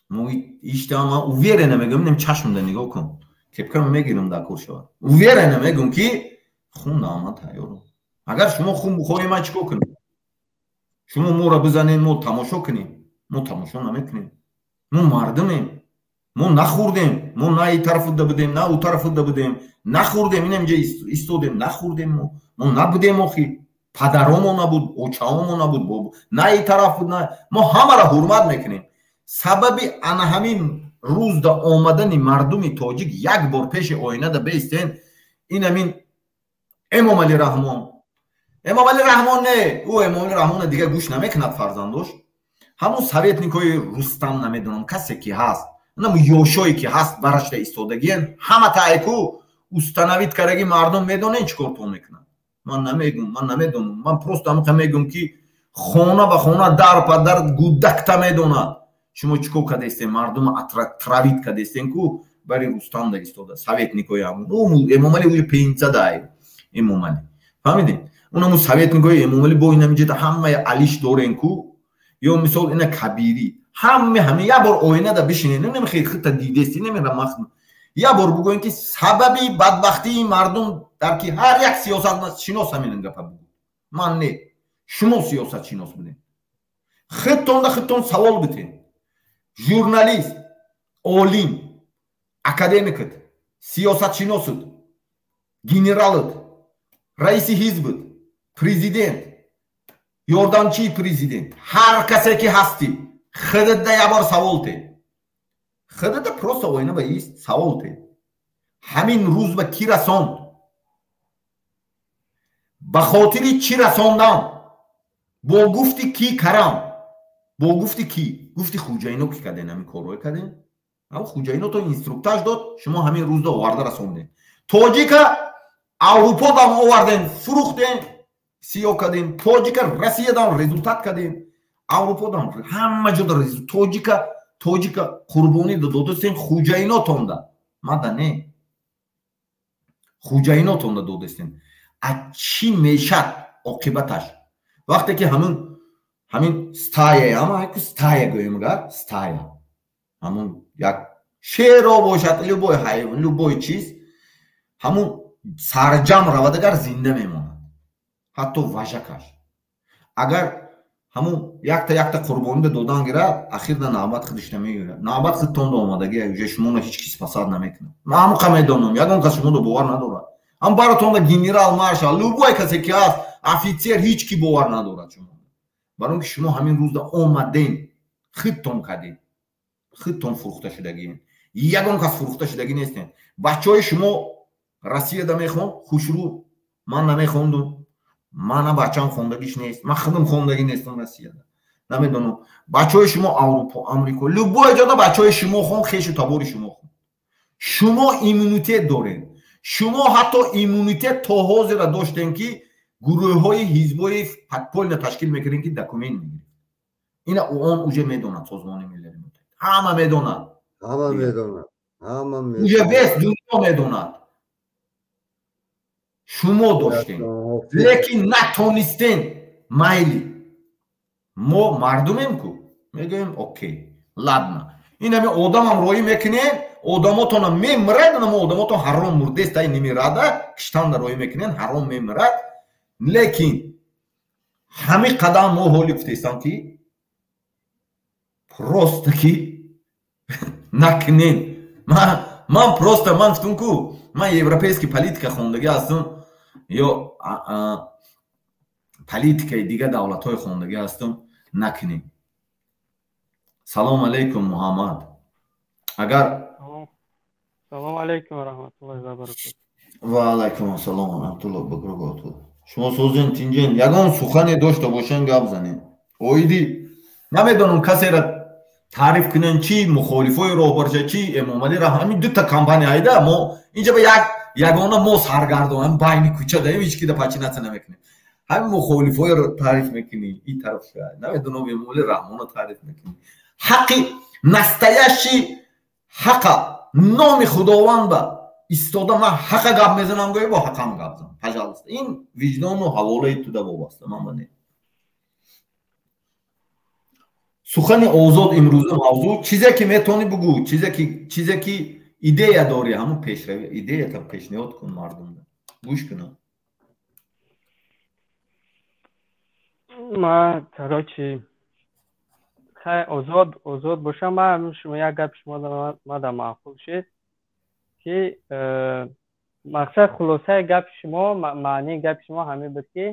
Мо ишта, ман уверенно мегӯям, инам чашмда нигоҳ кун, кепкаро мегирам, дар кор шавад. Уверенно мегӯм, ки хун ман тайёрам. Агар шумо хун бухоҳем, ман чӣ кор кунем? Шумо моро бизанед, мо тамошо кунем? Мо тамошо намекунем. Мо мардумем, мо нахӯрдем. Мо на и тарафуда будем, на ӯ тарафуда будем, нахӯрдем. Инам инҷа истодем, нахӯрдем. Мо набудем охи, падаромо набуд, очаомо набуд, на и тараф буд, на. Мо ҳамаро ҳурмат мекунем. Сабаби ана ҳамин рӯзда омадани мардуми тоҷик, як бор пеши оинада беистен, ин ҳамин Эмомалӣ Раҳмон. Эмомалӣ Раҳмон не, ӯ Эмомалӣ Раҳмона дигар гӯш намекунад. Фарзандош, ҳамун советникҳои Рустам, намедонам, касе ки ҳаст, нам ёшое ки ҳаст, барашта истодагиен, ҳама таайку установить кардаги. Мардум медонен, чӣ кор то мекунад. Ман намегум, ман намедонам. Ман просто ҳамақа мегум, ки хона ба хона, дар па дар гудакта медонад, шумо чӣ кор кардастен. Мардума травить кардастен ку бари Рустам да истода советникҳои ҳамун Эмомалӣ уи пенсадай Эмомалӣ, фаҳмидед? Унаму советникҳои Эмомалӣ бо инамиҷата ҳамаи алиш дорен ку. Ё мисол, ина Кабирӣ, ҳаме ҳаме як бор оинада бишинед, намехе хита дидести, намера мах, як бор бугӯем, ки сабаби бадбахтии мардум дар ки. Ҳар як сиёсатшинос ҳамин гапа бугӯ, ман не, шумо сиёсатшинос будем. Худтонда худтон савол битен. Журналист, олим, академикат, сиёсатшиносут, генералат, раиси ҳизбут, президент, ёрдамчии президент, ҳар касе ки ҳастӣ, худатда як бор савол те. Худата просто оина ба ист, савол те: ҳамин рӯз ба кӣ расонд, ба хотири чӣ расондам, бо гуфти кӣ карам, бо гуфти кӣ? Гуфти хуҷаино ки карден, ҳамин корҳое карден. Ам хуҷаино то инструктаж дод, шумо ҳамин рӯзда оварда расонден. Тоҷика Аврупо дам оварден, фурӯхтен, сиё кардем. Тоҷика Россиядам результат кардем, Аврупо дам, ҳама ҷода. Тоҷика қурбонӣ додастем хуҷаинотонда, мада не, хуҷаинотонда додастем. А чӣ мешад оқибаташ, вақте ки ҳамин стая, ҳама стая гӯем, агар стая ҳамун як шеро бошад, любой ҳайвон, любой чиз, ҳамун сарҷам равад, агар зинда мемонад, ҳатто важакаш, агар ҳамун якта якта қурбонида додан гирад, ахирда навбат худишта мегирад. Навбат худтонда омадаги, уже шуморо ҳеҷ кис спасать намекунад. Ман ҳамуқа медонам, ягон кас шуморо бовар надорад. Ҳам баротонда генерал, маршал, любой касе ки ҳаст, офитсер, ҳеҷ ки бовар надорад шумо, барои он ки шумо ҳамин рӯзда омаден, худтон кардед, худтон фурӯхта шудагиен. Ягон кас фурӯхта шудагӣ нестен. Бачаҳои шумо Россияда мехон, хушрӯ. Ман намехондум, мана бачаам хондагиш нест, ман худам хондагӣ нестам Россияда, намедонам. Бачаҳои шумо Аврупо, Амрико, любое ҷода бачаҳои шумо хон, хешу табори шумо хон. Шумо иммунитет доред. Шумо ҳатто иммунитет то ҳозира доштем, ки гурӯҳҳои ҳизбои подпольно ташкил мекардем, ки документ мегирифт. Ина ООН уже медонад, Созмони Милали Муттаҳид ҳама медонад. Ҳама медонад, ҳама. Уже весь дунё медонад. Шумо доштем, лекин натонистем. Майли, мо мардумем ку, мегӯем: окей, ладно. Ин ҳами одамам роӣ мекунем, одамотона мемирад, намо одамотон ҳаром мурдест, ай немирада, киштанда роӣ мекунем, ҳаром мемирад. Лекин ҳами қадам мо ҳоли гуфтестам, ки просто ки накунем. Ман просто ман гуфтум ку, ман европейский политика хондагӣ ҳастам ё политикаи дигар давлатҳои хондагӣ ҳастам. Накунем. Салом алейкум, Муҳаммад, агар Салом алейкум ва раҳматуллоҳи ва баракатуҳ. Ва алайкум ассалом ва раҳматуллоҳи ва баракатуҳ. Шумо созен, тинҷен? Ягон сухане дошта бошен, гап занед. Оиди намедонам, касера таъриф кунен, чи мухолифои роҳбарша, чи Эмомалӣ Раҳмон. Ҳамин дута компания айда мо инҷа ба як ягона мо саргардон, ҳамин байни кӯча даем, ҳеч кида подчиняться намекунем. Ҳамин мухолифоеро таъриф мекунӣ, ин тараф намедонам, Эмомалӣ Раҳмонро таъриф мекунӣ. Ҳаққи настоящий ҳақа, номи Худованд ба истода, ман ҳақа гап мезанам, гӯё бо ҳақам гап зан, пожалуйста. Ин виҷдону ҳаволаи туда вобаста, ман ба не. Сухани озод имрӯза мавзӯъ. Чизе ки метавонӣ, бугӯ. Чизе ки идея дорӣ, ҳамун пешравӣ идеята пешниҳод кун, мардум гӯш кунам. Ма, короче, хай, озод озод бошам. Ма шумо як гап шумо мада маъқул шид, ки мақсад, хулосаи гапи шумо, маънии гапи шумо ҳамин буд, ки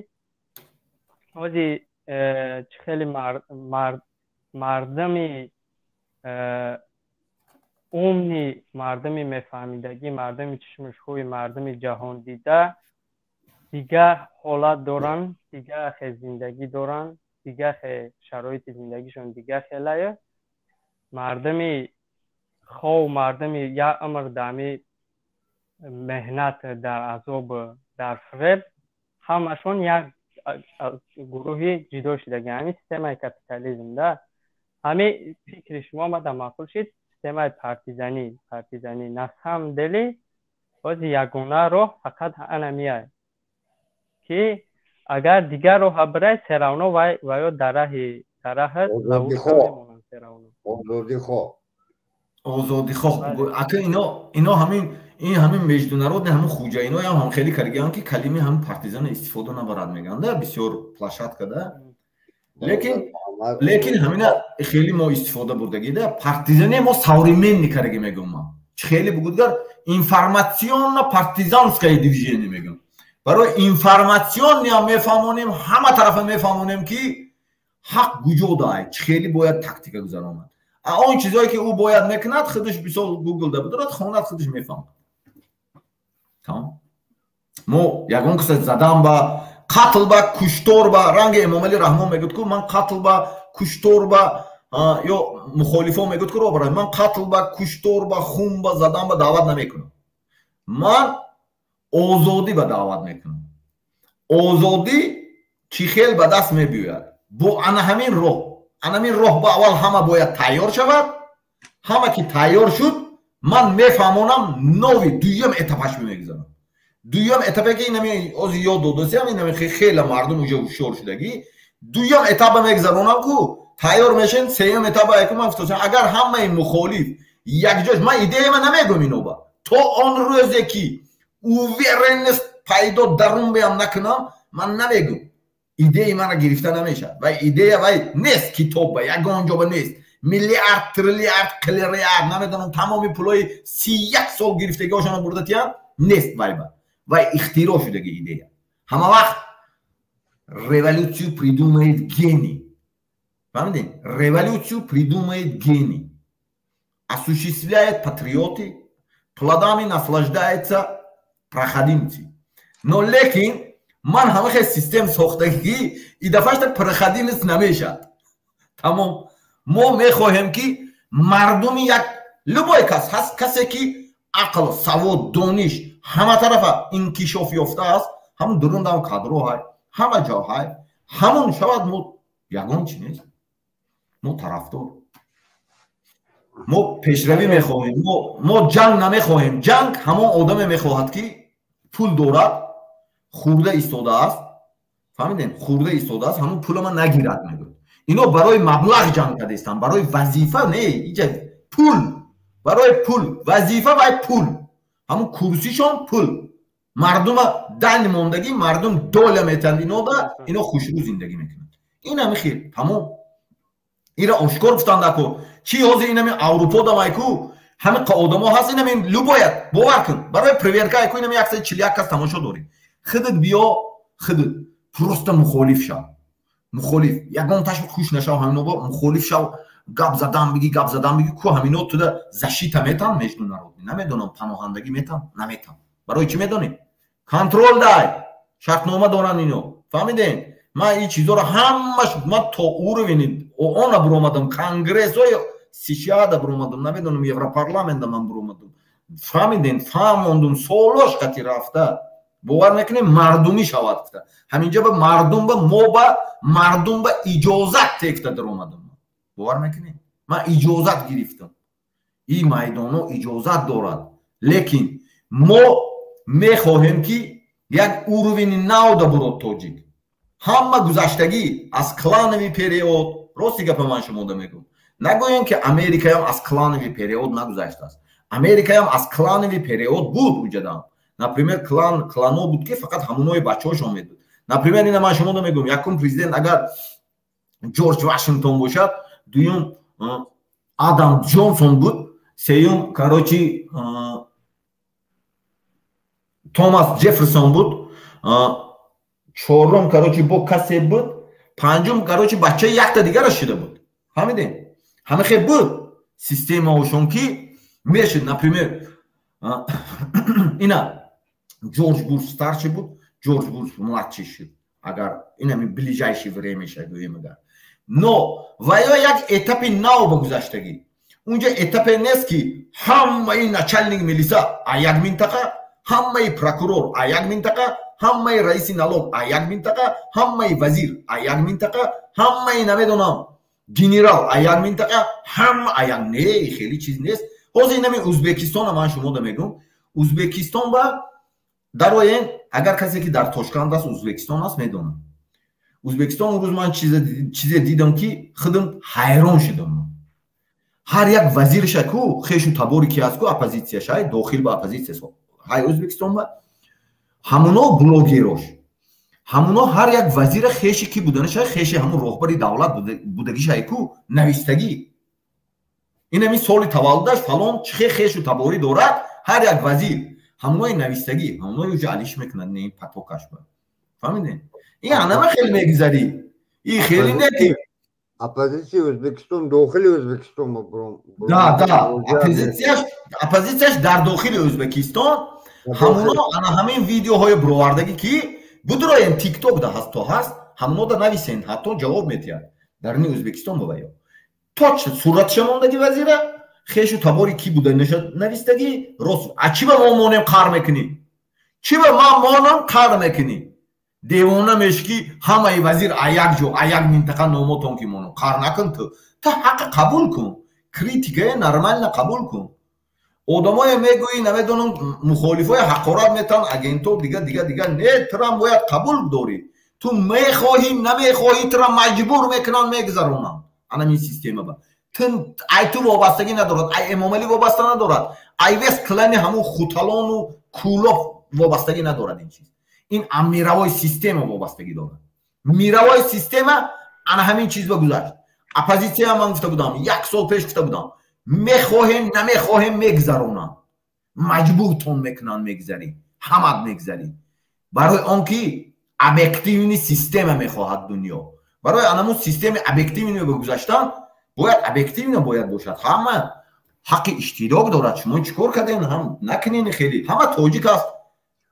ҳози чӣ хеле мардуми умный, мардуми мефаҳмидагӣ, мардуми чишмушхӯи, мардуми ҷаҳондида дигар ҳолат доранд, дигар хел зиндагӣ доранд, дигар хел шароити зиндагишон дигар хелае. Мардуми хов, мардуми як умр дами меҳнат, дар азоб, дар фиреб, ҳамашон як гурӯҳи ҷудо шудагӣ. Ҳамин системаи капитализм да, ҳамин фикри шумо омада маъқул шид. Системаи партизанӣ на самом деле бози ягона роҳ фақат анамияй, ки агар дигар роҳа бирай, всё равно вай ваё дар раҳи дар раҳат мемонанд всё равно. Озодихоҳ. Озодихоҳ. Ака, ино ҳамин, ин ҳамин международный ҳамин хуҷаиноям ҳам хеле каргиан, ки калими ҳамин партизана истифода набарад, мегӯянд, да, бисёр площадка да. Лекин ҳамина хеле мо истифода бурдагӣ да, партизане мо современный караги мегӯм ман. Чӣ хеле бугудгар, информационно партизанское движение мегӯм. Барои информационный ам мефаҳмонем, ҳама тарафа мефаҳмонем, ки ҳақ куҷо дай, чӣ хеле бояд тактика гузаронад. А он чизое ки ӯ бояд мекунад, худаш бисол Гугл да бидорад, хонад, худаш мефаҳмад. Тамом, мо ягон каса задан ба, қатл ба, куштор ба, ранги Эмомалӣ Раҳмон мегӯяд ку, ман қатл ба, куштор ба, ё мухолифо мегӯяд ку, робара, ман қатл ба, куштор ба, хун ба, задан ба даъват намекунам, ман озодӣ ба даъват мекунам. Озодӣ чӣ хел ба даст мебиёяд? Бо ана ҳамин роҳ. Ана ҳамин роҳ ба аввал ҳама бояд тайёр шавад. Ҳама ки тайёр шуд, ман мефаҳмонам, нови дуюм этапаш мегузарам. Дуюм этапе ки инами ози ёд додасиам, инами хеле мардум уже ҳушёр шудагӣ, дуюм этапа мегузаронам ку, тайёр мешен. Сеюм этапа яку ман гуфтасам, агар ҳамаи мухолиф якҷош, ман идеяма намегӯм иноба, то он рӯзе ки уверенность пайдо дарун беам накунам, ман намегӯм. Идеяи мана гирифта намешавад. Вай идея вай нест, китобба ягон ҷоба нест. Миллиард, триллиард, клириард, намедонам, тамоми пулои 31 сол гирифтагиҳошонро бурда тиям, нест вайба. Вай ихтироъ шудаги идея. Ҳама вақт революцию придумает гений, фаҳмидем? Революцию придумает гений. Осуществляет патриоты, плодами наслаждаются проходимцы. Но лекин ман ҳама систем сохтагӣ и дафъашта проходимец намешад. Тамом. Мо мехоҳем, ки мардуми як любой кас ҳаст, касе ки ақл, савод, дониш ҳама тарафа инкишоф ёфтааст, ҳамун дурундам кадро ҳай, ҳама ҷо ҳай, ҳамун шавад. Мо ягон чи нест, мо тарафдор, мо пешравӣ мехоҳем, мо ҷанг намехоҳем. Ҷанг ҳамон одаме мехоҳад, ки пул дорад, хӯрда истодааст, фаҳмидем, хӯрда истодааст, ҳамун пулама нагирад, мегӯяд. Ино барои маблағ ҷанг кардастанд, барои вазифа не. Иҷа пул, барои пул, вазифа вай пул, ҳамун курсишон пул. Мардума дань мондагӣ, мардум доля метиҳанд инода, ино хушрӯ зиндагӣ мекунанд. Ин ҳами хел, тамом. Ира ошкор гуфтанд. Ако чӣ ҳозир инами Аврупо дамайку ҳами одамо ҳаст, инами любой ят бовар кун, барои проверка айку, инами 141 кас тамошо дорӣ. Худат биё, худат просто мухолиф шав, мухолиф, ягонташ хуш нашав, ҳамино мухолиф шав, гап задан биги, гап задан биги ку ҳамино туда защита метан международный, намедонам, паноҳандагӣ метан, наметан. Барои чӣ медонӣ? Контроль дай, шартнома доранд ино, фаҳмидем? Ман ин чизоро ҳамаш, ман то уровени ООНа буромадам, конгрессҳои США-да буромадам, намедонам, Европарламента ман буромадам, фаҳмидем, фаҳмондум, солош қати рафта. Бовар мекунем, мардумӣ шавад гуфта, ҳаминҷа ба мардум, ба мо, ба мардум ба иҷозат текта даромадам. Бовар мекунем, ман иҷозат гирифтам, ин майдонҳо иҷозат дорад. Лекин мо мехоҳем, ки як уровени нав да бурод тоҷик. Ҳама гузаштагӣ аз клановый период. Рости гапа ман шумода мегӯм, нагӯем, ки Америкаям аз клановый период нагузаштааст. Америкаям аз клановый период буд. Уҷадам, например, клан, клано буд, ки фақат ҳамонои бачаҳошон медод. Например, ина ман шумода мегӯм: якум президент агар Ҷорҷ Вашингтон бошад, дуюм Адам Ҷонсон буд, сеюм, короче, Томас Ҷефферсон буд, чорум, короче, бо касе буд, панҷум, короче, бачаи якта дигара шида буд. Фаҳмидем? Ҳамахе буд системаошон, ки мешуд. Например, ина Ҷорҷ Буш старший буд, Ҷорҷ Буш младший шуд, агар инами ближайший время ша гӯем агар. Но ва ё як этапи нав ба гузаштагӣ. Унҷа этапе нест, ки ҳамаи начальник милиса а як минтақа, ҳамаи прокурор а як минтақа, ҳамаи раиси налог а як минтақа, ҳамаи вазир а як минтақа, ҳамаи, намедонам, генерал а як минтақа, ҳама а як. Не, хеле чиз нест. Ҳозир инами Ӯзбекистона ман шумода мегӯм. Ӯзбекистон ба дароен, агар касе ки дар Тошканд аст, Ӯзбекистон аст, медонам. Ӯзбекистон он рӯз ман чизе дидам, ки худам ҳайрон шудам. Ҳар як вазирша ку хешу табори ки аст ку, оппозитсияшай, дохил ба оппозитсия ҳай Ӯзбекистон ба ҳамуно блогерош, ҳамуно ҳар як вазира хеши ки буданаша, хеши ҳамун роҳбари давлат будагишай ку навистагӣ, инами соли таваллудаш фалон, чихе хешу таборӣ дорад ҳар як вазир, ҳамунои навистагӣ, ҳамунои уже алиш мекунад, не потокаш ба. Фаҳмидем? Ин анама хеле мегузарӣ, ин хеле не ки Оппозитсияи Ӯзбекистон дохили Ӯзбекистон. Да, оппозитсияш дар дохили Ӯзбекистон, ҳамуно ана ҳамин видеоҳои бировардагӣ, ки будроем, Тикток да ҳаст, то ҳаст, ҳамуно да нависен, ҳатто ҷавоб метиҳад. Дар ини Ӯзбекистон баваё точно суратша мондагӣ, вазира хешу табори ки буда навистагӣ. Рост, а чӣ ба мо монем, қар мекунӣ? Чӣ ба ман монам, қар мекунӣ? Девона мешки, ҳамаи вазир а як ҷо, а як минтақа номотон ки монам, қар накун. Ту ҳаққа қабул кун, критикае нормально қабул кун. Одамое мегӯӣ, намедонам, мухолифое ҳақорат метан, агенто, дига, дига, дига. Не, турам бояд қабул дорӣ. Ту мехоҳӣ, намехоҳӣ, тура маҷбур мекунанд, мегузаронанд. Анамин система ба тун ай ту вобастагӣ надорад, ай Эмомалӣ вобаста надорад, ай вес клани ҳамун Хуталону Кӯлоб вобастагӣ надорад. Ин чиз, ин мировой система вобастагӣ дорад. Мировой система ана ҳамин чиз ба гузашт. Оппозитсия, ман гуфта будам, як сол пеш гуфта будам, мехоҳем, намехоҳем, мегузаронанд, маҷбуртон мекунанд, мегузарӣ, ҳамат мегузарӣ. Барои он ки объективный система мехоҳад дунё. Барои анамун системаи объективный ба гузаштан бояд, объективно бояд бошад. Ҳама Ҳаққи иштирок дорад. Шумо чӣ кор кардем? Ҳам накунен хеле. Ҳама тоҷик аст.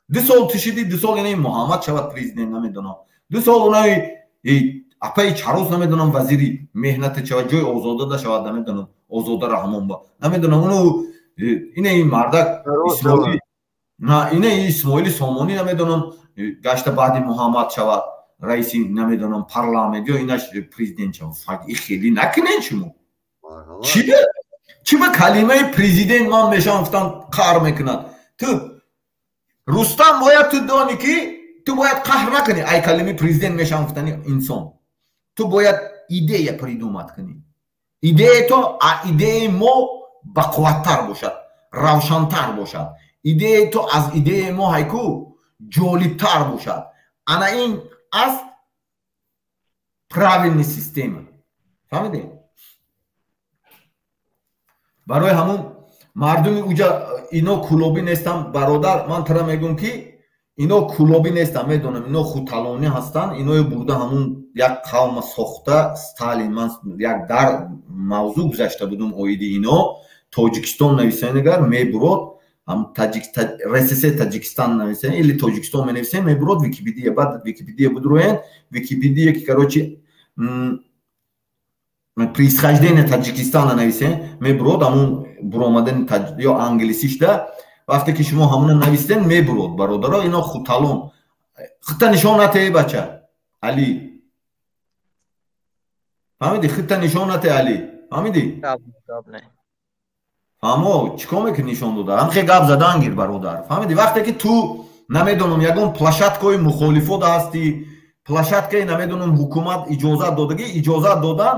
2 сол тишиди, 2 сол инаи Муҳаммад шавад президент, намедонам. 2 сол унаи апаи Чарос, намедонам, вазири меҳнати шавад, ҷои Озода да шавад, намедонам, Озода Раҳмон ба. Намедонам, уну инаи мардак Исмоили, на инаи Исмоили Сомонӣ, намедонам, гашта баъди Муҳаммад шавад раиси, намедонам, парламент ё инаш президент шавад. И хеле накунен шумо. Чӣ ба калимаи президент ман мешавам гуфтам қаҳр мекунад. Ту Рустам бояд ту донӣ, ки ту бояд қаҳр накунӣ ай калимаи президент мешавам гуфтани инсон. Ту бояд идея придумать кунӣ. Идеяи то а идеяи мо бақувваттар бошад, равшантар бошад. Идеяи то аз идеяи мо ҳайку ҷолибтар бошад. Ана ин аст правильный система. Фаҳмидем? Барои ҳамун мардуми уҷа ино кулобӣ нестам, бародар. Ман тара мегӯм, ки ино кулобӣ нестам, медонам, ино хуталонӣ ҳастанд. Иное бурда ҳамун як қавма сохта Сталин. Ман як дар мавзӯъ гузашта будум оиди ино. Тоҷикистон нависенагар мебурод, РСС Таҷикистан нависен или Тоҷикистон менависен, мебурод Википедия. Баъд Википедия будроен, Википедия ки, короче, происхождение Таҷикистана нависен, мебурод ҳамун буромадани ё англисишда. Вақте ки шумо ҳамуна нависен, мебурод, бародаро. Ино хуталон. Хита нишон натеи, бача Али, фаҳмидӣ? Хита нишон нате, Али, фаҳмидӣ? Фаҳмо, чӣ кор мекунӣ нишон дода? Ҳамхе гап задан гир, бародар, фаҳмидӣ? Вақте ки ту, намедонам, ягон площадкаи мухолифот ҳастӣ, площадкаи, намедонам, ҳукумат иҷозат додагӣ, иҷозат додан,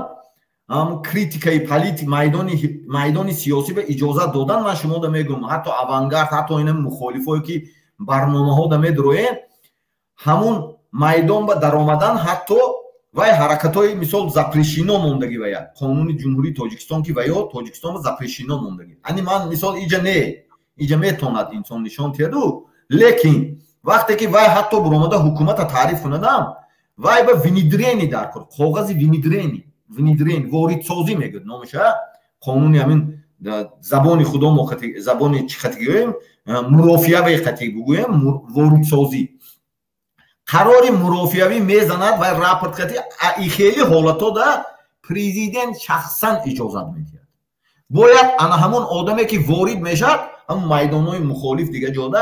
критикаи политик, майдони сиёсӣ ба иҷозат додан, ман шумода мегӯм, ҳатто Авангард, ҳатто ина мухолифое ки барномаҳода медроем, ҳамун майдон ба даромадан, ҳатто вай ҳаракатҳои, мисол, запрещено мондагӣ вая қонуни Ҷумҳурии Тоҷикистон, ки ваё Тоҷикистон ба запрещено мондагӣ. Ани ман, мисол, иҷа не, иҷа метавонад инсон нишон тиҳаду, лекин вақте ки вай ҳатто буромада ҳукумата таъриф кунадам, вай ба внедрение дар кор, коғази внедрение, внедрение, воридсозӣ мегӯяд номаша қонуни ҳамин забони худомо, забони чӣ хати гӯем, мурофиаве хати бигӯем, воридсозӣ, қарори мурофиавӣ мезанад вай рапорт хати. Хеле ҳолатҳо да президент шахсан иҷозат медиҳад. Бояд ана ҳамон одаме ки ворид мешавад ҳамон майдонҳои мухолиф, дига ҷода,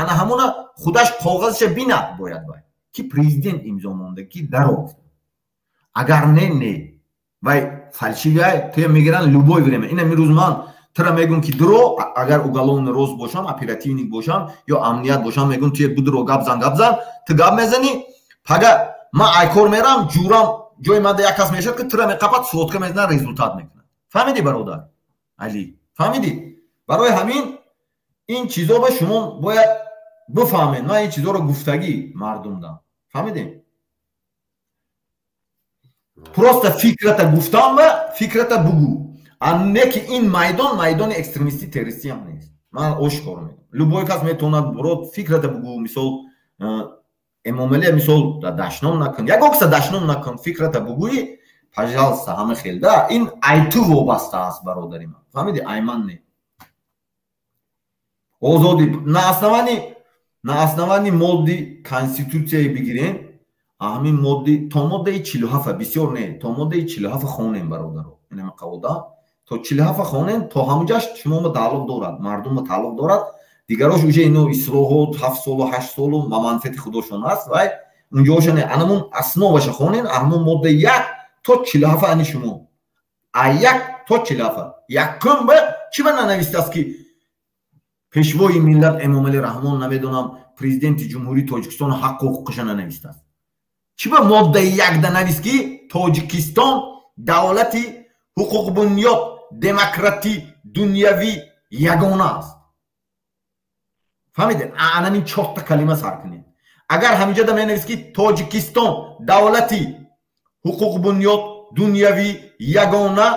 ана ҳамона худаш коғазша бинад бояд вай, ки президент имзо монда, ки даро. Агар не, не, вай фальшивый, туя мегиранд любое время. Ина мирӯз ман тура мегӯм, ки дуро, агар уголовный розыск бошам, оперативник бошам ё амният бошам, мегӯм туя будуро, гап зан, гап зан. Ту гап мезанӣ, пага ман айкор мерам, ҷурам ҷои манда як кас мешавад, ки тура меқапад, сводка мезанад, результат мекунад. Фаҳмидӣ, бародар Али, фаҳмидӣ? Барои ҳамин ин чизо ба шумо бояд бифаҳмед. Ман ин чизоро гуфтагӣ мардумдам, фаҳмидем? Просто фикрата гуфтам ва фикрата бугӯ, а не ки ин майдон майдони экстремистӣ, террористиам нест. Ман ошкор мегӯям, любой кас метавонад бурод, фикрата бугӯ. Мисол, Эмомалия, мисол, дашном накун, ягон каса дашном накун, фикрата бугӯи, пожалуйста, ҳама хел да. Ин ай ту вобаста аст, бародари ман, фаҳмиди? Ай ман не. Озодӣ на основании модди конститутсияи бигирем, ҳамин модди то моддаи 47-а, бисёр не, то моддаи 47-а хонем, бародаро. Инама қавода то 47-а хонем, то ҳамуҷаш шумома тааллуқ дорад, мардумма тааллуқ дорад. Дигарош уже ино ислоҳот 7 солу 8 солу ба манфиати худошон аст. Вай унҷоша не, анамун основаша хонем, ҳамун моддаи 1 то 47-а. Ани шумо а 1 то 47-а якум ба чӣ ба нанавистааст, ки пешвои миллат Эмомалӣ Раҳмон, намедонам, президенти Ҷумҳурии Тоҷикистон ҳаққу ҳуқуқаша нанавистааст? Чӣ ба моддаи якда навист, ки Тоҷикистон давлати ҳуқуқбунёд, демократӣ, дунявӣ, ягона аст? Фаҳмидед? Анамин чорта калима сар кунед. Агар ҳаминҷода менавист, ки Тоҷикистон давлати ҳуқуқбунёд, дунявӣ, ягона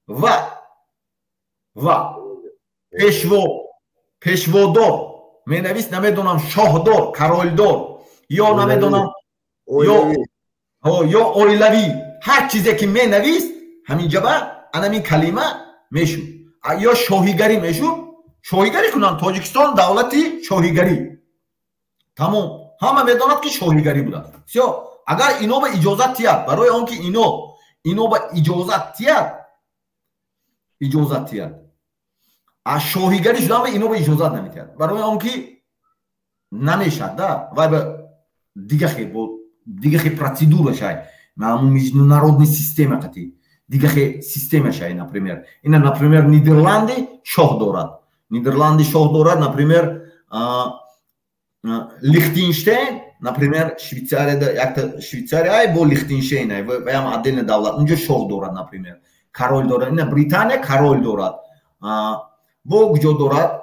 ва пешводор менавист, намедонам, шоҳдор, корольдор ё намедонам, ё оилавӣ, ҳар чизе ки менавист, ҳаминҷаба анамин калима мешуд. Ё шоҳигарӣ мешуд, шоҳигарӣ кунанд. Тоҷикистон давлати шоҳигарӣ, тамом. Ҳама медонад, ки шоҳигарӣ будааст. Всё. Агар ино ба иҷозат тиҳад, барои он ки ино ба иҷозат тиҳад, иҷозат тиҳад, аз шоҳигарӣ шудан ба ино ба иҷозат наметиҳад, барои он ки намешад да. Вай ба дига хе, бо дига хе процедура шай, ҳамун международный система қати дига хе система шай. Например, ина, например, Нидерланди шоҳ дорад, Нидерланди шоҳ дорад, например, Лихтенштейн, например, Швейцария, якта Швейцария бо Лихтенштейн, ваям отдельная давлат, унҷо шоҳ дорад, например, король дорад. Ина Британия король дорад, бо куҷо дорад?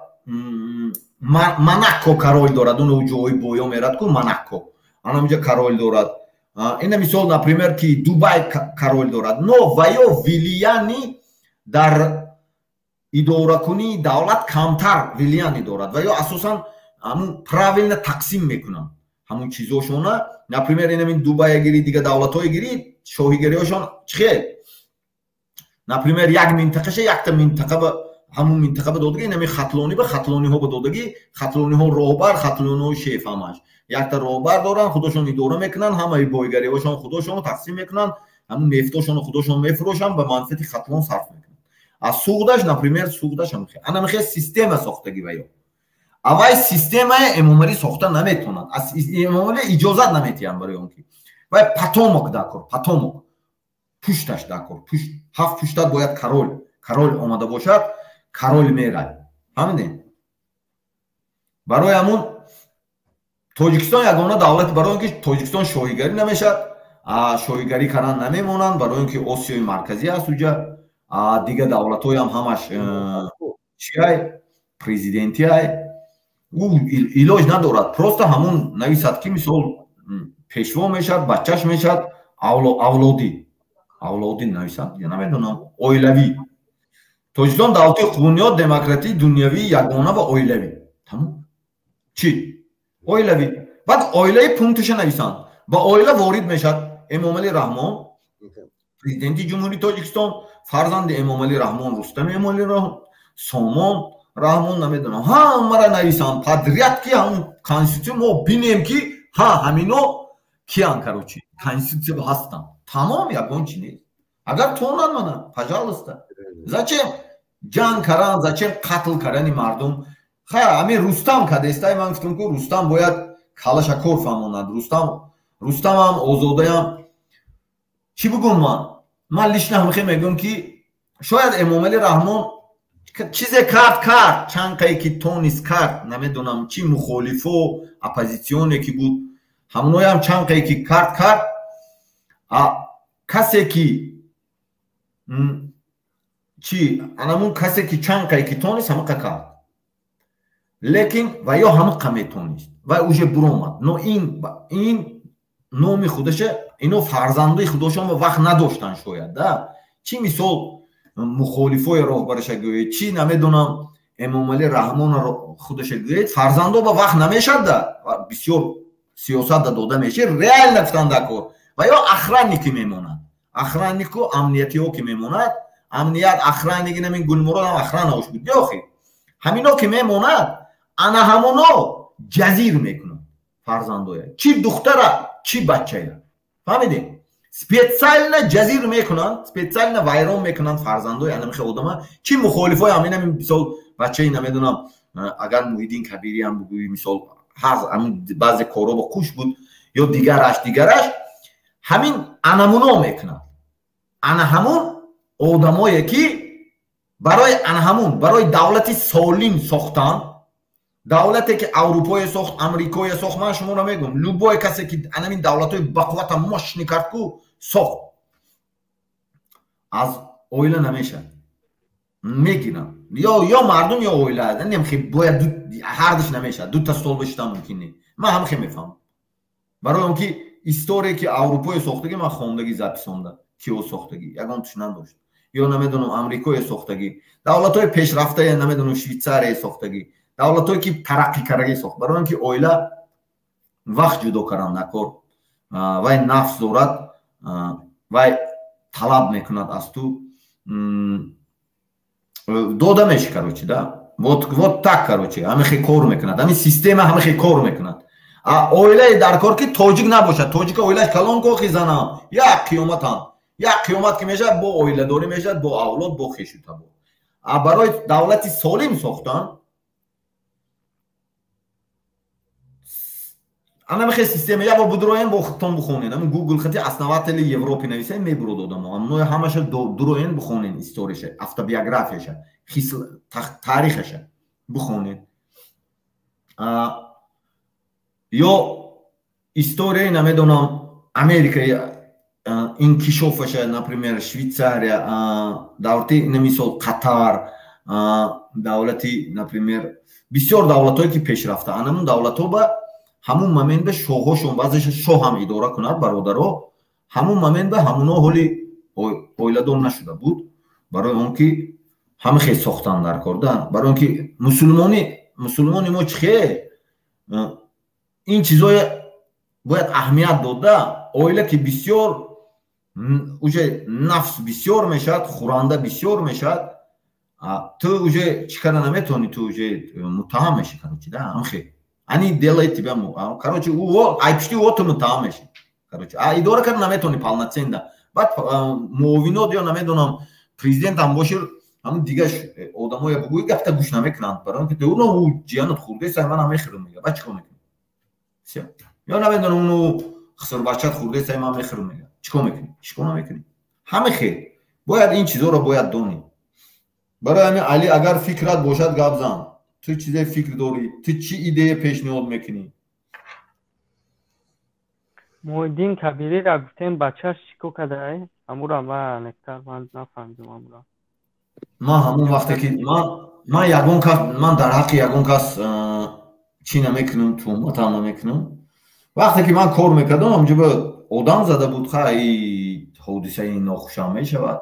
Монако король дорад, он ҷои боё мерад ку, Монако, анамҷа король дорад. Ина мисол, например, ки Дубай король дорад, но ваё влияние дар идоракунии давлат камтар влияние дорад. Ва ё асосан ҳамун правильно тақсим мекунанд ҳамун чизошона. Например, инамин Дубая гирӣ, дига давлатҳое гирӣ, шоҳигариҳошон чӣ хел? Например, як минтақаша якта минтақа ба ҳамун минтақа ба додагӣ, инами хатлонӣ ба хатлониҳо ба додагӣ, хатлониҳо роҳбар, хатлониҳо шеф, ҳамаш якта роҳбар доранд, худошон идора мекунанд, ҳамаи бойгариҳошон худошон тақсим мекунанд, ҳамун нефтошонро худошон мефурӯшанд, ба манфиати Хатлон сарф мекунанд. Аз Суғдаш, например, Суғдаш ана мехе система сохтагӣ. Ва ё аввай системаи Эмомалӣ сохта наметавонад, аз Эмомалӣ иҷозат наметиҳанд, барои он ки вай потомок дакор, потомок пушташ дакор, пушт, ҳафт пуштат бояд король омада бошад, король мерад. Фаҳмидем? Барои ҳамун Тоҷикистон ягона давлат, барои он ки Тоҷикистон шоҳигарӣ намешавад, шоҳигарӣ кардан намемонанд, барои он ки Осиёи Марказӣ аст, уҷа дига давлатҳоям ҳамаш чиай, президентиай, ӯ илоҷ надорад, просто ҳамун нависад, ки мисол пешво мешавад, бачаш мешавад, авлодӣ нависад, я намедонам, оилавӣ. Тоҷикистон давлати бунёд, демократӣ, дунявӣ, ягона ва оилавӣ, тамом. Чӣ оилавӣ? Баъд оилаи пункташа нависанд, ба оила ворид мешавад Эмомалӣ Раҳмон, президенти Ҷумҳурии Тоҷикистон, фарзанди Эмомалӣ Раҳмон Рустам Эмомалӣ Раҳмон, Сомон Раҳмон, намедонам, ҳамара нависанд подряд, ки ҳамун конститутсия мо бинем, ки ҳа, ҳамино киян, короче, конститутсия ҳастанд, тамом, ягон чи нест. Агар тонанд, мана, пожалуйста. Зачем ҷанг кардан, зачем қатл кардани мардум? Ха, ҳамин Рустам кадестай, ман гуфтам, ку Рустам бояд калаша кор фаҳмонад. Рустам, Рустамам, Озодаям, чӣ бугум? Ман лично ҳамхе мегӯям, ки шояд Эмомалӣ Раҳмон чизе кард, чанд қае ки тонист кард, намедонам, чи мухолифо, оппозитсионе ки буд, ҳамоноям чанд қае ки кард. Касе ки чи анамун, касе ки чанд қае ки тонист, ҳамақа кард, лекин ва ё ҳамақа метонист, вай уже буромад. Но ин номи худаша ино фарзандои худошон вақт надоштанд шояд да. Чӣ мисол мухолифои роҳбараша гӯед, чӣ намедонам, Эмомалӣ Раҳмонро худаша гӯед, фарзандо ба вақт намешад да, бисёр сиёсат да дода мешед, реально гуфтан дакор. Ва ё охранники мемонад, охраннику амниятиҳо ки мемонад, амният, охранник, инамин Гулмуродам охранаош буд охи, ҳамино ки мемонад, ана ҳамоно ҷазир мекунад фарзандоя, чӣ духтара, чӣ бачая, фаҳмидем? Специально ҷазир мекунанд, специально вайрон мекунанд фарзандои анамихе одама, чӣ мухолифои ҳамина, мисол бачаи, намедонам, агар Муҳиддин Кабириам бугӯи, мисол, баъзе корҳо ба қуш буд ё дигараш, ҳамин анамуно мекунанд. Ана ҳамун одамое ки барои ана ҳамун, барои давлати солим сохтан, давлате ки Аврупое сохт, Амрикое сохт, ман шуморо мегӯям, любой касе ки анамин давлатҳои бақуввата мощный кард ку сохт, аз оила намешавад, мегиранд ё мардум, ё оила, бояд ҳардуш намешавад, дута стол бишидан мумкин не. Ман ҳамхе мефаҳмам, барои он ки историе ки Аврупое сохтагӣ, ман хондагӣ, записонда кио сохтагӣ, ягон туш надошт, ё намедонам, Амрикое сохтагӣ, давлатҳои пешрафтае, намедонам, Швейтсария сохтагӣ, давлатҳое ки тараққӣ кардагӣ сохт. Барои он ки оила вақт ҷудо кардан накор, вай нафс дорад, вай талаб мекунад аз ту. Дода меши, короче, да. Вот так, короче, ҳамихе кор мекунад. Ҳамин система ҳамихе кор мекунад. А оилаи дар кор ки тоҷик набошад, тоҷика оилаш калон кохи занам, як қиёматам. Як қиёмат ки мешавад, бо оиладорӣ мешавад, бо авлод, бо хешу табор. А барои давлати солим сохтан анамихе система я бо будроен бо худтон бухонен. Ҳамин Google хати основатели Европи нависен мебурод одамо. Амно ҳамаша дуроен бухонен историяша, автобиографияша, таърихаша бухонен. Ё историяи намедонам Америкаи инкишофаша, например, Швейцария, давлати намисол Қатар, давлати, например, бисёр давлатҳое ки пешрафта. Анамун давлатҳо ба ҳамун момент ба шоҳҳошон, баъзеша шоҳ ҳам идора кунад, бародаро, ҳамун момент ба ҳамуно ҳоли оиладор нашуда буд, барои он ки ҳама хел сохтан дар кор, да, барои он ки мусулмони мо чӣ хел ин чизое бояд аҳамият дода. Оила ки бисёр уже нафс бисёр мешавад, хӯранда бисёр мешавад, ту уже чӣ карда наметавонӣ, ту уже муттаҳам мешӣ, короче, да, ҳамхел. Они делают тебя, короче, ай пишти ӯ ту муттаҳам мешӣ, короче, а идора карда наметавонӣ полноценно. Баъд муовинот ё намедонам президент ҳам боши, ҳамун дигар одамоя бугӯи гапта гӯш намекунанд, барои он ки ӯ ҷиянат хӯрдеса, ман ҳам мехӯрам, мега, баъд чӣ кор мекунӣ? Всё. Ё намедонам уну хисурбачат хӯрдеса, ман мехӯрам, мега, чӣ кор мекунӣ? Чӣ кор намекунӣ? Ҳама хел бояд ин чизоро бояд донӣ. Барои ҳамин Али, агар фикрат бошад, гап зан. Ту чизе фикр дорӣ? Ту чӣ идея пешниҳод мекунӣ? Муҳиддин Кабириро гуфтем, бачааш чӣ кор кардае? Ҳамура ман нектар ман нафаҳмидам ҳамура. Ман ҳамон вақте ки ман ягон кас, ман дар ҳаққи ягон кас чӣ намекунам, туҳматам намекунам. Вақте ки ман кор мекардам, ҳамҷо ба одам зада буд, хай ҳодисаи нохушам мешавад.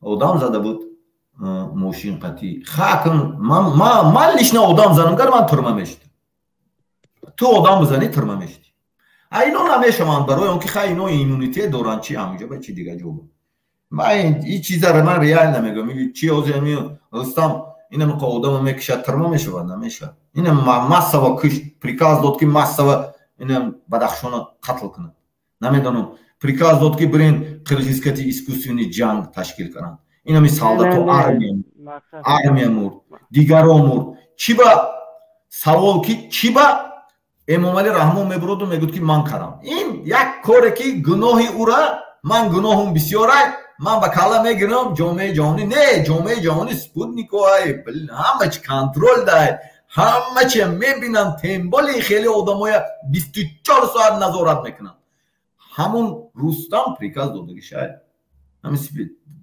Одам зада буд мошин қатӣ. Хакм ман лично одам занам, гар ман турма мешидам. Ту одам бизанӣ турма мешидӣ. А ино намешаванд, барои он ки хай ино иммунитет доранд, чи ҳамҷо ба чи дигар ҷо. Ман ин чизаро ман реально мегӯям. Чи ҳозир ҳамин Рустам инам одамо мекушад, турма мешавад, намешавад. Инам массово кушт, приказ дод ки массово инам Бадахшона қатл кунад. Намедонам, приказ дод ки бирен қирғизкати искусственный ҷанг ташкил кунанд. Инами солдато армия мурд, дигаро мурд. Чӣ ба савол ки чӣ ба Эмомалӣ Раҳмон мебуроду мегӯд ки ман кардам. Ин як коре ки гуноҳи ӯра, ман гуноҳум бисёрай, ман ба калла мегирам, ҷомеаи ҷаҳонӣ не, ҷомеаи ҷаҳонӣ спутникоай, ҳама чи контрол дай, ҳама чи мебинанд, темболи хеле одамоя 24 соат назорат мекунанд. Ҳамон Рустам приказ додагӣ шай. Ҳамин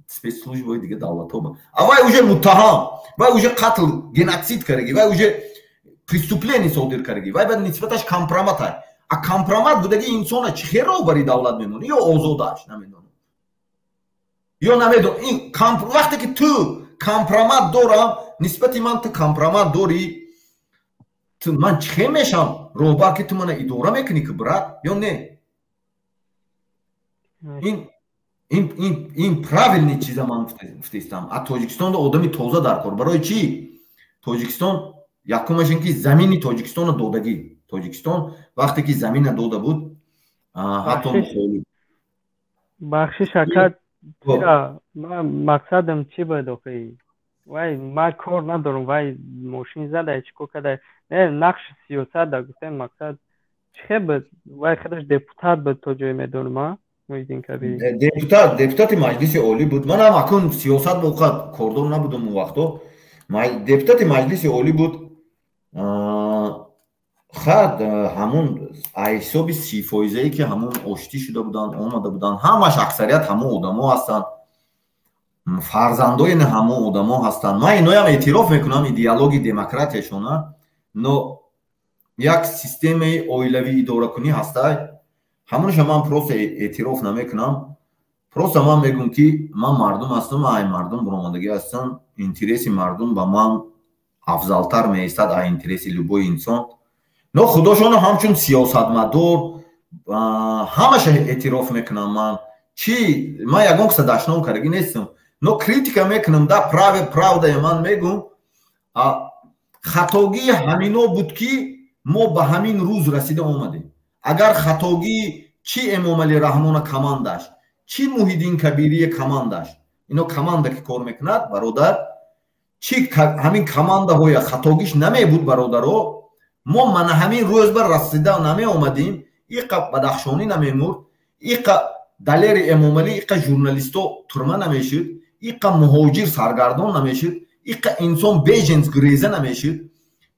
спецслужбаи дига давлатҳо ба. А вай уже муттаҳам, вай уже қатл, геноцид кардаги, вай уже преступление содир кардаги, вай ба нисбаташ компромат ай. А компромат будаги инсона чӣ хел роҳбари давлат мемонӣ? Ё озодааш намедонам. Ё намедонам. Ин вақте ки ту компромат дорам, нисбати ман ту компромат дорӣ, ту ман чӣ хел мешавам роҳбар ки ту мана идора мекунӣ ки брат ё не? Ин правильный чиза ман гуфтаистам. А Тоҷикистон одами тоза дар кор. Барои чӣ? Тоҷикистон якумаш ин ки замини Тоҷикистонро додагӣ. Тоҷикистон вақте ки замина дода буд, ҳатто мухолиф. Бахшиш ака, ман мақсадам чӣ буд охи? Вай ман кор надорам, вай мошин зада, чӣ кор карда? Не, нақши сиёсат да гуфтем, мақсад чӣ хел буд? Вай худаш депутат буд то ҷое медонам, а? Муҳиддин Кабирӣ. Депутати Маҷлиси Олӣ буд. Манам акун сиёсат ба оқат кордор набудам он вақто. Депутати Маҷлиси Олӣ буд. Хад ҳамун ҳисоби 30%-е ки ҳамун оштӣ шуда буданд, омада буданд, ҳамаш аксарият ҳамун одамо ҳастанд. Фарзандои ҳамун одамо ҳастанд. Ман иноям эътироф мекунам идеологии демократияшона, но як системаи оилавӣ идоракунӣ ҳастай. Ҳамонша ман просто эътироф намекунам. Просто ман мегӯм ки ман мардум ҳастам, ай мардум баромадагӣ ҳастам, интереси мардум ба ман афзалтар меистад ай интереси любой инсон. Но худошоно ҳамчун сиёсатмадор ҳамаша эътироф мекунам ман. Чӣ ман ягон каса дашном кардагӣ нестам. Но критика мекунам, да, праве, правдае ман мегум. Хатогии ҳамино буд, ки мо ба ҳамин рӯз расида омадем. Агар хатогии чӣ Эмомалӣ Раҳмона командаш, чӣ Муҳиддин Кабирие командаш, ино команда ки кор мекунад, бародар, чӣ ҳамин командаҳоя хатогиш намебуд, бародаро, мо мана ҳамин рӯз ба расида намеомадем, иқа Бадахшонӣ намемурд, иқа Далери Эмомалӣ, иқа журналисто турма намешуд, иқа муҳоҷир саргардон намешуд, иқа инсон беженец гуреза намешуд,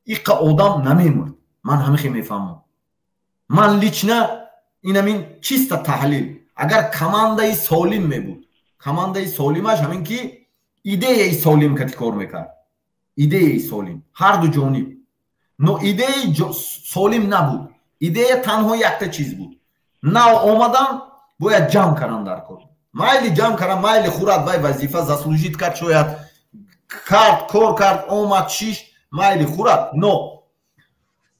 иқа одам намемурд. Ман ҳамихе мефаҳмам. Ман лично инамин чиста таҳлил. Агар командаи солим мебуд, командаи солимаш ҳамин ки идеяи солим кати кор мекард, идеяи солим ҳарду ҷониб. Но идеяи солим набуд. Идея танҳо якта чиз буд: нав омадан, бояд ҷамъ кардан дар кор. Майли ҷамъ кардан, майли хӯрад, вай вазифа заслужить кард, шояд кард, кор кард, омад, шиш, майли хӯрад. Но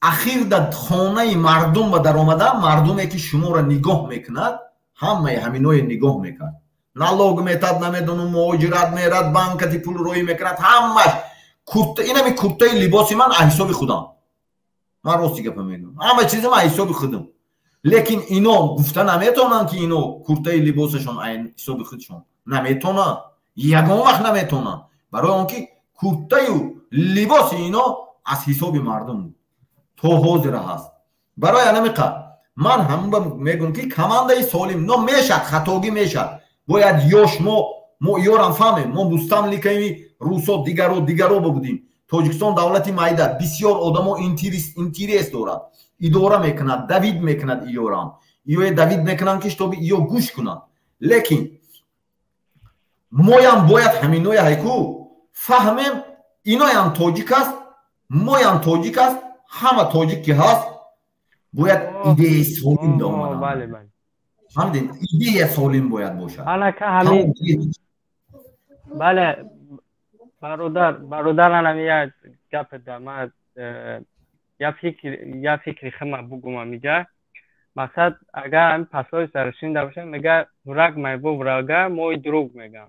ахир дар хонаи мардум ба даромадан, мардуме ки шуморо нигоҳ мекунад, ҳамаи ҳаминое нигоҳ мекард, налог метад, намедонам, муҳоҷират мерад, банкати пул роӣ мекунад, ҳамаш курта, инами куртаи либоси ман аз ҳисоби худам. Ман рости гапа мегӯям, ҳама чизам аз ҳисоби худам. Лекин ино гуфта наметавонанд, ки ино куртаи либосашон аз ҳисоби худшон наметавонанд, ягон вақт наметавонанд, барои он ки куртаю либоси ино аз ҳисоби мардум буд, то ҳозира ҳаст. Барои анамиқа ман ҳамба мегӯм, ки командаи солим, но мешад, хатогӣ мешад. Бояд ёш мо ёрам фаҳмем, мо мустамликаи русо, дигаро, дигаро будем. Тоҷикистон давлати майда, бисёр одамо интерес дорад, идора мекунад, давить мекунад иёрам, иёе давить мекунанд, ки чтобы иё гӯш кунанд. Лекин моям бояд ҳаминое ҳайку фаҳмем: иноям тоҷик аст, моям тоҷик аст, ҳама тоҷик ки ҳаст, бояд идеяи солим омадан. Фаҳмидем, идея солим бояд бошад. Бале, бародар, бародар, анам як гап да ма, я фикри хама бугум. Амиҷа мақсад, агар ҳами пословица шунида бошам, мега: «Враг моего врага мой друг», мегам.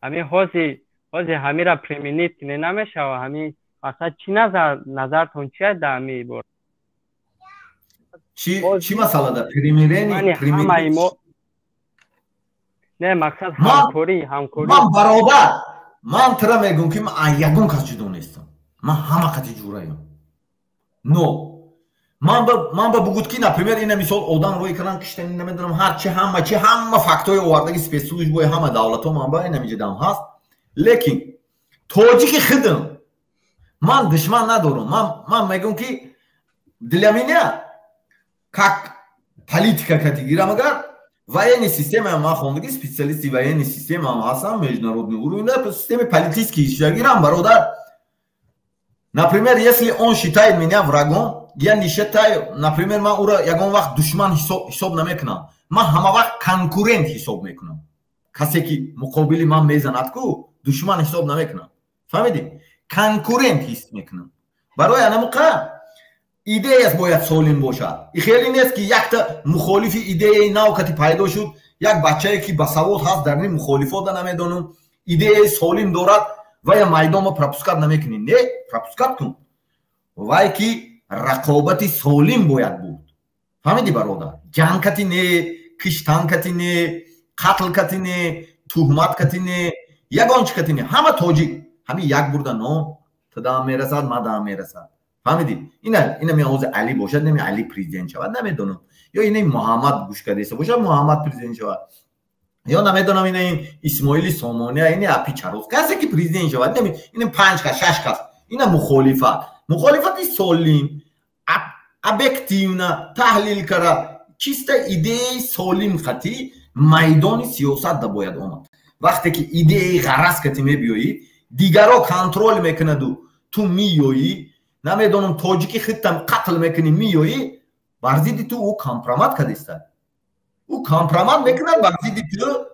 Ҳамин ҳози ҳамира применить кине намешава. Ҳамин мақсад, чӣ назартон чи аст дар ҳами бор? Чӣ масъалада примирение? Ҳамаи мо не, мақсад, ҳамкорӣ, ҳамкорӣ. Ман, бародар, ман тира мегӯм, ки ман ягон кас ҷудо нестам, ман ҳама қати ҷураям. Но ман ба бугуд, ки, например, ина мисол одам рӯй кардан, киштани, намедонам, ҳарчи, ҳама чи, ҳама фактҳои овардаги спецслужбои ҳама давлатҳо ман ба ина миҷадам ҳаст. Лекин тоҷики хидм ман душман надорам. Ман мегӯм, ки для меня как политика кати гирам, агар военный система, ман хондагӣ, специалисти военный система ҳам ҳастам, международный уровень, системе политический гирам, бародар, например, если он считает меня врагом, я не считаю. Например, ман ӯро ягон вақт душман ҳисоб намекунам, ман ҳама вақт конкурент ҳисоб мекунам. Касе ки муқобили ман мезанад ку, душман ҳисоб намекунам, фаҳмидӣ? Конкурент ҳис мекунам. Барои анамуқа идеяс бояд солим бошад. И хеле нест, ки якта мухолифи идеяи нав кати пайдо шуд, як бачае ки басавод ҳаст дар ин мухолифода, намедонам, идеяи солим дорад, вая майдонма пропускать намекунӣ. Не, пропускать кун. Вай ки рақобати солим бояд буд, фаҳмидӣ, бародар? Ҷанг кати не, киштан кати не, қатл кати не, туҳмат кати не, ягон чи кати не. Ҳама тоҷик, ҳамин як бурда нон тидаам мерасад, мадаам мерасад, фаҳмидӣ? Ина ми ҳозир Али бошад, неми Али президент шавад, намедонам, ё ина Муҳаммад гӯш кардаиста бошад, Муҳаммад президент шавад, ё намедонам, ина ин Исмоили Сомония, ина апи чарос, касе ки президент шавад, ина панҷ кас, шаш кас, ина мухолифат, мухолифати солим, объективно таҳлил кара, чиста идеяи солим хати майдони сиёсат да бояд омад. Вақте ки идеяи ғараз кати мебиёӣ, дигаро контроль мекунаду ту миёӣ, намедонам, тоҷики хиттам қатл мекунӣ, миёӣ, бар зидди ту ӯ компромат кадиста, ӯ компромат мекунад бар зидди ту,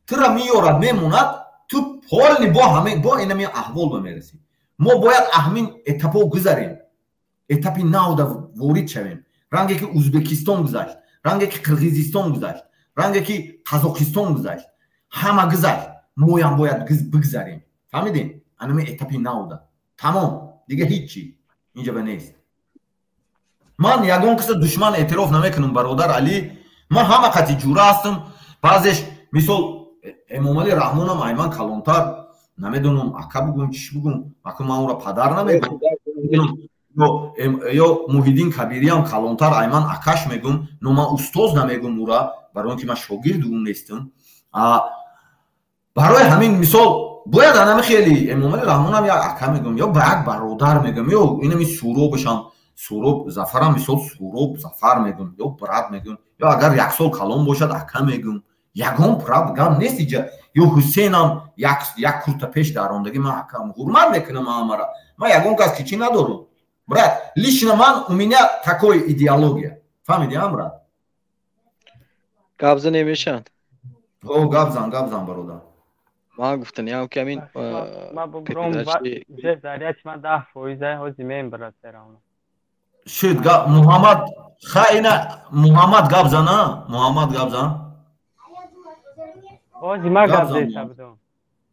тура меёрад, мемонад, ту полный бо ҳаме бо инами аҳвол ба мерасӣ. Мо бояд аҳмин этапо гузарем, этапи навда ворид шавем, ранге ки Узбекистон гузашт, ранге ки Қирғизистон гузашт, ранге ки Қазоқистон гузашт, ҳама гузашт. Моям бояд бигзарем, фаҳмидем? Анами этапи навда тамом, дига ҳичи инҷа ба нест. Ман ягон каса душман эътироф намекунам, бародар Алӣ. Ман ҳама қати ҷура ҳастам. Баъзеш, мисол, Эмомалӣ Раҳмонам айман калонтар, намедонам, ака бугум, чиш бугум, ака, ман ӯро падар намегум, ё Муҳиддин Кабириам калонтар айман, акаш мегум, но ман устоз намегум ӯра, барои он ки ман шогирди ӯ нестам. Барои ҳамин, мисол, бояд анами хеле Эмомалӣ Раҳмонам як ака мегум ё ба як бародар мегум, ё инами Суробашам, Суроб Зафарам, мисол, Суроб Зафар мегум ё брат мегум, ё агар як сол калон бошад, ака мегум. Ягон прав гап нест иҷа. Ё Ҳусейнам як курта пеш дарондагӣ, ман акам ҳурмат мекунам ҳамара. Ман ягон кас ки чӣ надорам, брат. Лично ман, у меня такой идеология, фаҳмиди, ам, брат? Гап занем, мешавад? О, гап зан, гап зан, бародар. Ман гуфтаниам, ки ҳамин заряд 10%-а, ҳози мем, брат, серавно. Шуд, Муҳаммад. Ха, ина Муҳаммад гап зана, Муҳаммад, гап зан. Ҳози ма гап зеста будам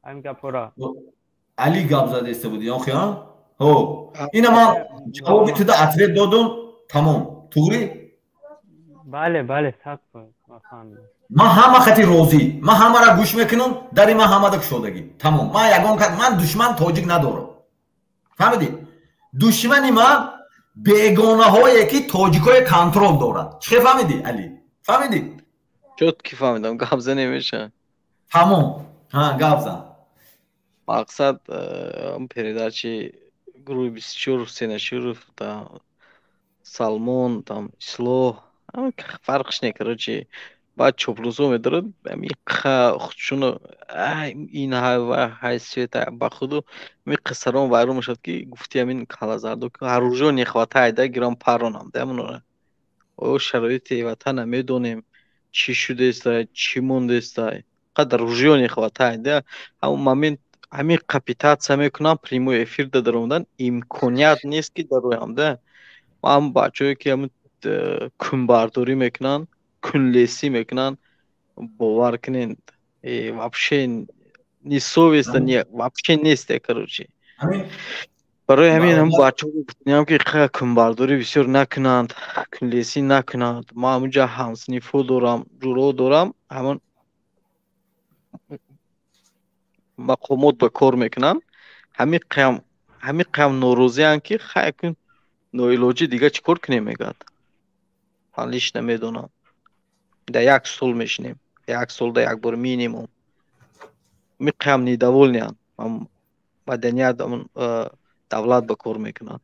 ҳамин гапҳоро. Али гап задеста буди охи, а? Ҳо, ина ман ҷавоби туда ответ додум, тамом, туғри? Бале, 100%. Ман ҳама хати розӣ, ман ҳамара гӯш мекунам, дари ман ҳамада кушодагӣ, тамом. Ман ягон кас, ман душман тоҷик надорам, фаҳмидӣ? Душмани ман бегонаҳое, ки тоҷикҳое контрол дорад. Чӣ фаҳмидӣ, Али, фаҳмидӣ? Чёт ки фаҳмидам, гап занем, мешавад? Тамом, ҳа, гап зан. Мақсад передачи гурӯҳи 24, Ҳусейн Ашуров, Салмон, там Ислоҳ, фарқш не, короче, баъд чоплусо медорад, худшуно ин ҳайсият ба худу ми қиссарон вайрон мешавад, ки гуфти ҳамин калазардо ҳаррӯжо не хватает да гирам паронам да амонора. Оё шароити ватана медонем, чӣ шудеста, чӣ мондеста, қадар ружьё не хватает да. Ҳамон момент ҳамин капитатсия мекунам, прямой эфир да даромадан имконият нест, ки дароям да. Ман бачаҳое, ки ҳамин кунбардорӣ мекунанд, кунлесӣ мекунанд, бовар кунед, вообще ни совеста, ни вообще несте, короче. Барои ҳамин ҳам бачаҳо гуфтаниям, ки кунбардорӣ бисёр накунанд, кунлесӣ накунанд. Ман ҳамунҷа ҳамсинифҳо дорам, ҷуро дорам, ҳамон мақомот ба кор мекунанд, ҳамин қиям норозианд, ки хай кун, ноилоҷӣ, дига чӣ кор кунем, мегӯяд. Ман лично медонам, дар як стол мешинем, як солда як бор минимум. Миқиям недовольный анд, маданият давлат ба кор мекунанд.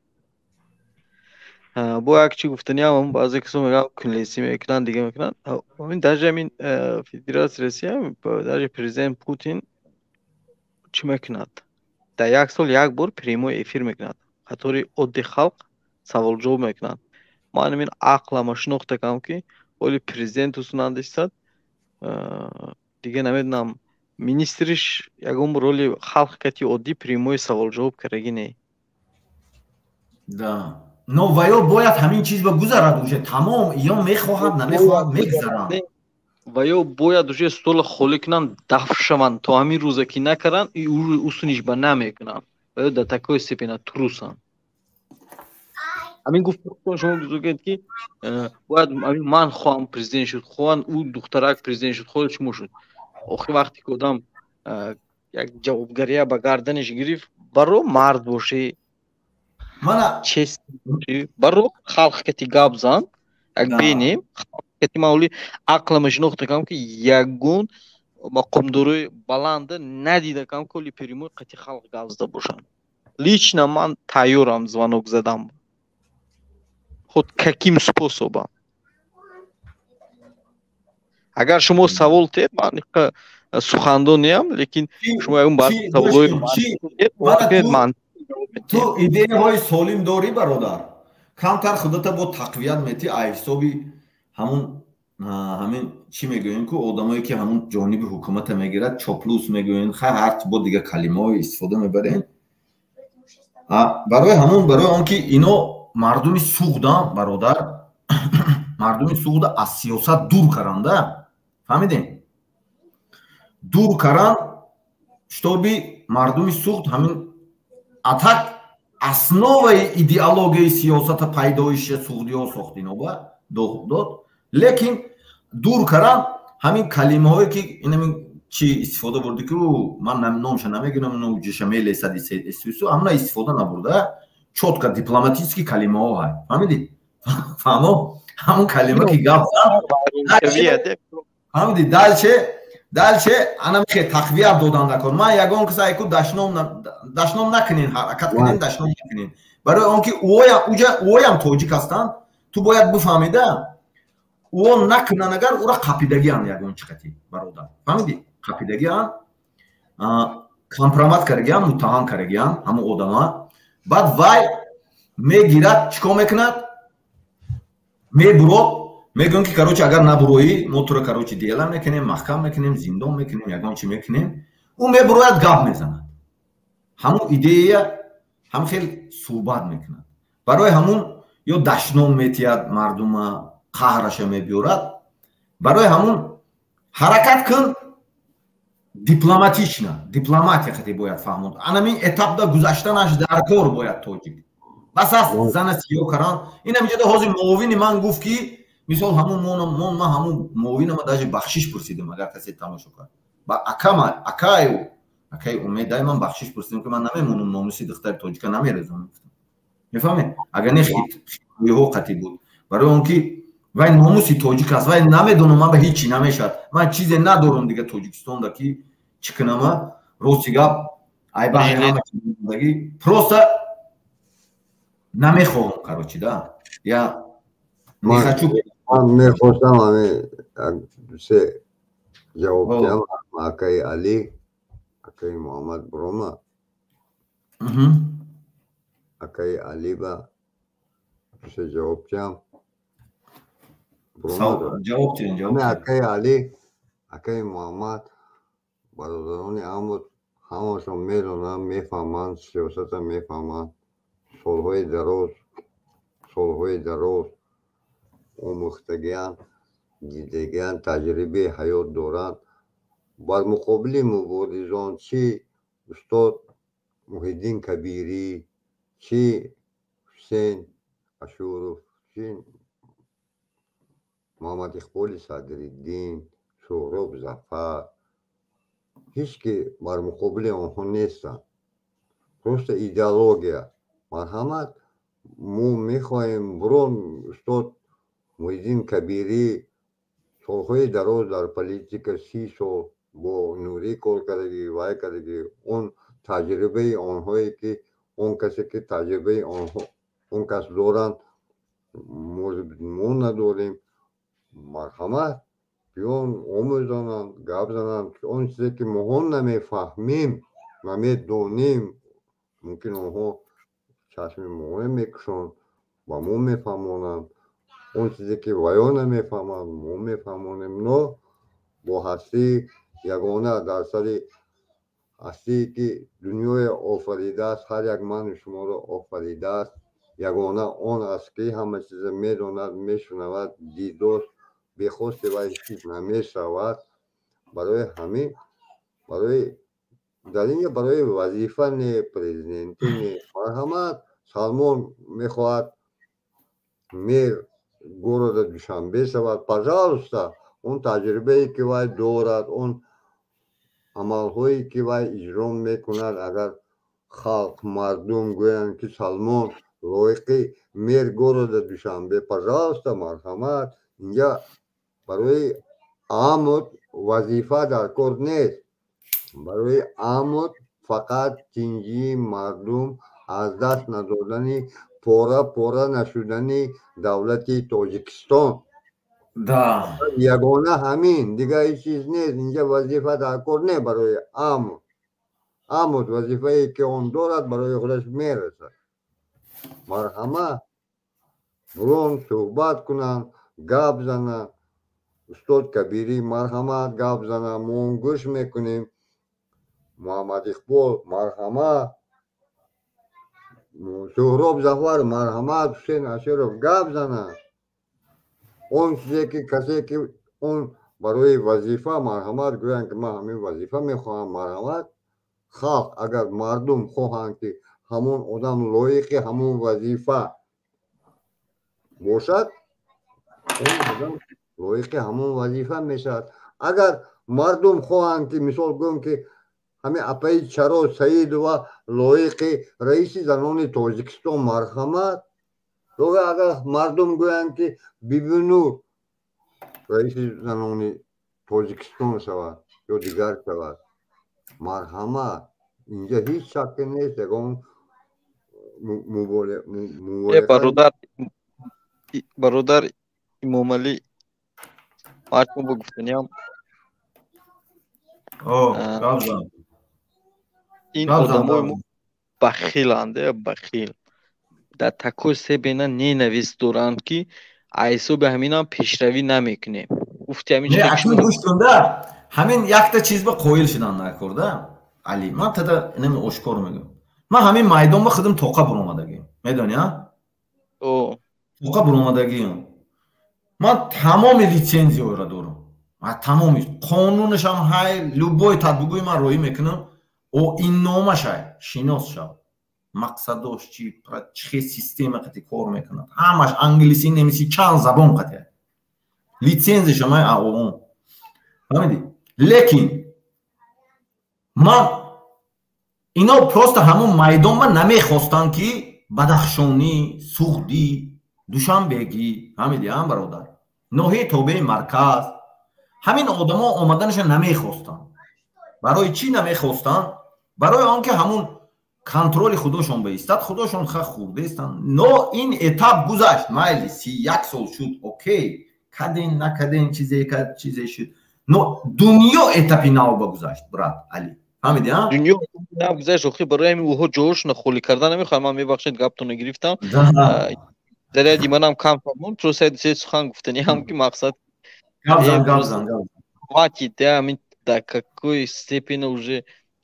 Бо як чӣ гуфтаниам, баъзе касо мегӯянд, кунлесӣ мекунанд, дига мекунанд. Даже ҳамин Федератсияи Россия, даже президент Путин чӣ мекунад? Дар як сол як бор прямой эфир мекунад, қатори оддӣ халқ саволҷавоб мекунад. Ман ҳамин ақлама шинохтакам, ки оли президенту сунандистад, дига намедонам, министриш ягон роли халқ кати оддӣ прямой саволҷавоб кардагӣ не. Да, но ваё бояд ҳамин чиз ба гузарад уже, тамом, ё мехоҳад, намехоҳад, мегузаранд. Ва ё бояд уже стола холӣ кунанд, даф шаванд. То ҳамин рӯза ки накаранд, усуниш ба намекунанд. Ва ё до такой степени трусанд. Ҳамин гуфт, шумо гӯед, ки бояд ман хоҳам президент шуд, хоҳанд ӯ духтарак президент шуд, хоҳад шумо шуд. Охир вақте ки одам як ҷавобгария ба гарданаш гирифт, баро мард бошӣ, чест, баро халқ кати гап зан, як бинем. Кати ман оли ақлама шинохтакам, ки ягон мақомдорои баланда надидакам, ки оли прямой қати халқ гап зада бошанд. Лично ман тайёрам звонок задам, хоть каким способом. Агар шумо савол тед, ман сухандониам, лекин шумо ягон саволои Ту идеяҳои солим дорӣ, бародар, камтар худата бо тақвият метӣ. А ҳисоби ҳамун ҳамин чӣ мегӯем, ку одамое, ки ҳамун ҷониби ҳукумата мегирад, чоплус мегӯем, хай, ҳарчи бо дигар калимаҳое истифода мебарем. Барои ҳамун, барои он ки ино мардуми Суғда, бародар, мардуми Суғда аз сиёсат дур каранда, фаҳмидем, дур каран. Чтобы мардуми Суғд ҳамин атак основаи идеологияи сиёсата пайдоиши суғдиҳо сохтиноба дод, лекин дур кардан ҳамин калимаҳое ки инамин чи истифода бурди, ки ман номша намегирам, ҷиша мелесад, ҳамна истифода набурда, чётко дипломатический калимаҳо ҳай, фаҳмидӣ? Фаҳмо, ҳамун калима ки гап фаҳмидӣ. Дальше ана мехе тақвият додан накун. Ман ягон каса айку дашном накунен, ҳаракат кунен, дашном накунен, барои он ки ӯоям тоҷик ҳастанд. Ту бояд бифаҳмида, ӯо накунан, агар ӯра қапидагиан ягон чӣ қати, бародар, фаҳмидӣ? Қапидагиан, компромат кардагиан, муттаҳам кардагиан ҳамун одама. Баъд вай мегирад, чӣ кор мекунад? Мебурод, мегӯям ки, короче, агар набуроӣ, мо туро, короче, дела мекунем, маҳкам мекунем, зиндон мекунем, ягон чӣ мекунем. Ӯ мебурояд, гап мезанад, ҳамун идея ҳам хел суҳбат мекунад. Барои ҳамун ё дашном метиҳад, мардума қаҳраша мебиёрад. Барои ҳамун ҳаракат кун дипломатично, дипломатия қати бояд фаҳмонд. Анамин этапда гузаштанаш дар кор бояд тоҷик бас аст зана сиё каран. Ин ҳамиҷода ҳозир муовини ман гуфт, ки мисол ҳамун ман ҳамун муовинама даже бахшиш пурсидам. Агар касе тамошо кард, ба акама, акаю, акаи Умедай ман бахшиш пурсидам, ки ман намемонам, номуси духтари тоҷика намерезонам, мефаҳмед? Агар не хитҳо қатӣ буд, барои он ки вай номуси тоҷик аст, вай намедонам, ман ба ҳеҷ чӣ намешавад, ман чизе надорам дига Тоҷикистонда, ки чӣ кунама. Рости гап, айбаҳамаги просто намехоҳам, короче, да, я не хочу. Ман мехостам ҳами се ҷавоб диҳам акаи Али, акаи Муҳаммад Брома, акаи Али ба се ҷавоб диҳам. Ҷавоб диҳем, ҷавоб. Акаи Али, акаи Муҳаммад, бародарони амуд ҳамашон медонанд, мефаҳманд, сиёсата мефаҳманд, солҳои дароз, солҳои дароз омӯхтагианд, дидагианд, таҷрибаи ҳаёт доранд. Бар муқобили муборизон, чӣ устод Муҳиддин Кабирӣ, чӣ Ҳусен Ашуров, чӣ Муҳаммад Иқболи Садриддин, Суҳроб Зафар, ҳеҷ ки бар муқобили онҳо нестанд. Просто идеология. Марҳамат, мо мехоҳем бурон. Устод Муҳиддин Кабирӣ солҳои дароз дар политика, 30 сол бо Нурӣ кор кардагӣ, вай кардагӣ. Он таҷрибаи онҳое ки он касе ки таҷрибаи онҳо он кас доранд, мо надорем. Марҳамат, биён, омӯзонанд, гап зананд. Он чизе ки моҳо намефаҳмем, намедонем, мумкин онҳо чашми моҳо мекушанд, ба мо мефаҳмонанд. Он чизе ки ваё намефаҳманд, мо мефаҳмонем. Но бо ҳастии ягона дар сари ҳастие ки дунёе офаридааст, ҳар як ману шуморо офаридааст, ягона он аст ки ҳама чиза медонад, мешунавад, дидост, бехости вай ҳеҷ чиз намешавад. Барои ҳамин, барои дар ин ҷо барои вазифа не, президентӣ не. Марҳамат, Салмон мехоҳад мэр города Душанбе шавад, пожалуйста. Он таҷрибае ки вай дорад, он амалҳое ки вай иҷро мекунад, агар халқ, мардум гӯянд ки Салмон лоиқи мэр города Душанбе, пожалуйста, марҳамат. Инҷа барои амуд вазифа дар кор нест. Барои амуд фақат тинҷии мардум, аз даст надодани, пора пора нашудани давлати Тоҷикистон, ягона ҳамин, дигар ҳеҷ чиз нест. Инҷа вазифа дар кор не барои амуд. Амуд вазифае ки он дорад, барои худаш мерасад. Марҳамат, бурон, суҳбат кунанд, гап зананд. Устод Кабирӣ, марҳамат, гап зананд, мо он гӯш мекунем. Муҳаммад Иқбол, марҳамат. Суҳроб Зафар, марҳамат. Ҳусен Аширов гап зананд. Он чизе ки касе ки он барои вазифа, марҳамат, гӯянд ки ман ҳамин вазифа мехоҳам, марҳамат. Халқ, агар мардум хоҳанд, ки ҳамон одам лоиқи ҳамон вазифа бошад, он одам лоиқи ҳамон вазифа мешавад. Агар мардум хоҳанд, ки, мисол гӯем, ки ҳамин апаи Чаро Саидова лоиқи раиси занони Тоҷикистон, марҳамат. Агар мардум гӯянд, ки Бибинур раиси занони Тоҷикистон шавад ё дигар шавад, марҳамат. Инҷа ҳеҷ шакке нест, ягон. Бародар Имомалӣ, мардум ба гуфтаниам, ин одамои мо бахиланд, бахил дар такой себена ненависть доранд, ки ҳисоби ҳаминам пешравӣ намекунем. Гуфти ҳамин. Ҳамин якта чиз ба қоил шудан накорда, Али. Ман тада инами ошкор мегӯям, ман ҳамин майдон ба худам тоқа буромадагиам, медони, а тоқа буромадагиам. Ман тамоми литсензияро дорам, ман тамоми қонунашам ҳай, любой тадбугӯи ман роҳӣ мекунам. О ин номашай, шинос шав, мақсадош чи, чӣ хел система қати кор мекунад, ҳамаш англисӣ, немисӣ, чанд забон қати литсензияшам ҳай аон, фаҳмидӣ? Лекин ман ино просто ҳамон майдонба намехостанд, ки бадахшонӣ, суғдӣ, душанбегӣ, фаҳмидӣ, ам бародар, ноҳияи тобеи марказ, ҳамин одамо омаданаша намехостанд. Барои чӣ намехостанд? Барои он ки ҳамун контроли худошон баистад, худошон ха хурдестанд. Но ин этап гузашт, майли, 31 сол шуд, окей, каден, накаден, чизе чизе шуд, но дунё этапи нав ба гузашт, брат Али, фаҳмиди, а? Дунё нав гузашт. Охи, барои ҳамин ӯҳо ҷоҳошона холӣ карда намехоҳам. Ман, мебахшед, гаптонро гирифтам, заряди манам кам фармон, просто се сухан гуфтаниам, ки мақсад хватит, ҳамин до какой степени уже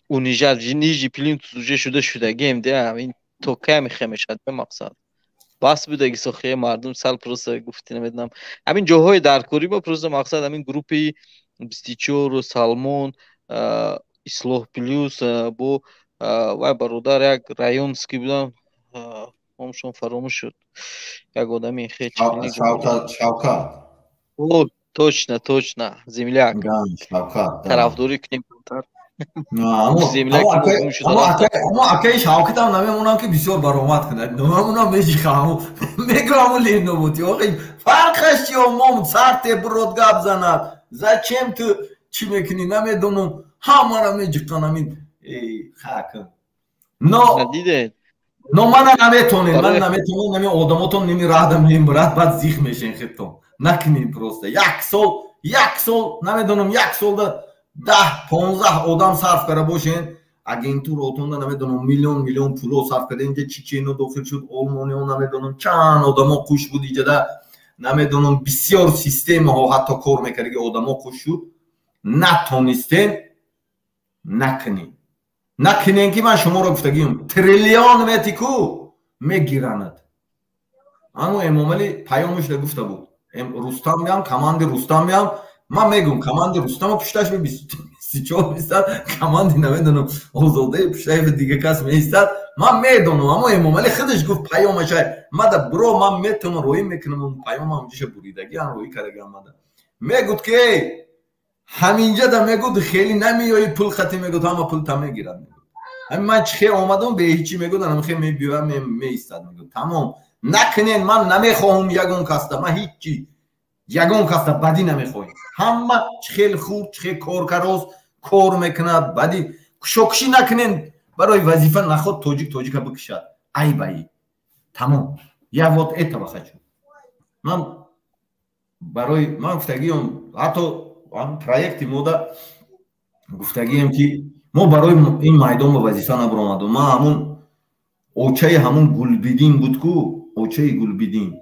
унижать, ниже плинтус уже шуда шудагем де. Ҳамин то кай мехемешад? Мақсад, бас будаги сохия мардум сал. Просто гуфти, намедонам, ҳамин ҷоҳои даркорӣ ма просто мақсад ҳамин группаи 24, Салмон, Ислоҳ плюс, бо вай бародар як районский будам, номшон фаромӯш шуд, як одами. Шавкат. Точно, точно, земляк, тарафдорӣ кунем. Акаи Шавкатам намемонам, ки бисёр баромад кунад, намемонам, межихам, мегӯям, леноботи охи, фарқаш чи? Мом сарте бурод гап занад, зачем ту чӣ мекунӣ, намедонам, ҳамара меҷиқан амин хакм. Но мана наметонем, ман наметонем, нами одамотон ними раҳда мембурад, баъд зих мешен худтон. Накунем просто. Як сол, як сол, намедонам, як солда 10-15 одам сарф карда бошен, агентура отонда, намедонам, миллион миллион пуло сарф карда, инҷа чечено дохил шуд, олмониҳо, намедонам, чанд одамо қуш буд иҷада, намедонам, бисёр системаҳо ҳатто кор мекардаги одамо қуш шуд, натонистем. Накунем, накунем, ки ман шуморо гуфтагиам, триллион мети ку мегиранад. Ану Эмомалӣ паёмашда гуфта буд: Рустам меам, команди Рустам меам. Ман мегӯм, команди Рустама пушташ 24 меистад, команди, намедонам, Озодаи пуштаи дига кас меистад, ман медонам. Аммо Эмомалӣ худаш гуфт, паёмашай мада бро, ман метавонам, роҳӣ мекунам, паёмам ҷиша буридагиам, роҳӣ кардагиам мада. Мегуд, ки эй, ҳаминҷада мегуд, хеле намеёи, пул хати, мегуд, ҳама пул та мегирад. Ҳамин ман чӣ хел омадам беҳичӣ, мегуд, анам хел мебиёям, меистад, мегуд, тамом. Накунен, ман намехоҳам ягон каста, ман ҳичи ягон каста бадӣ намехоҳем. Ҳама чӣ хел хурд, чӣ хел коркароз кор мекунад, бадӣ кушокушӣ накунен барои вазифа. Наход тоҷик тоҷика бикушад, айбаи тамом. Я вот этого хочу. Ман барои ман гуфтагиам, ҳатто проекти мода гуфтагием, ки мо барои ин майдон ба вазифа набаромадум. Ман ҳамун очаи ҳамун Гулбидин буд ку, очаи Гулбидин,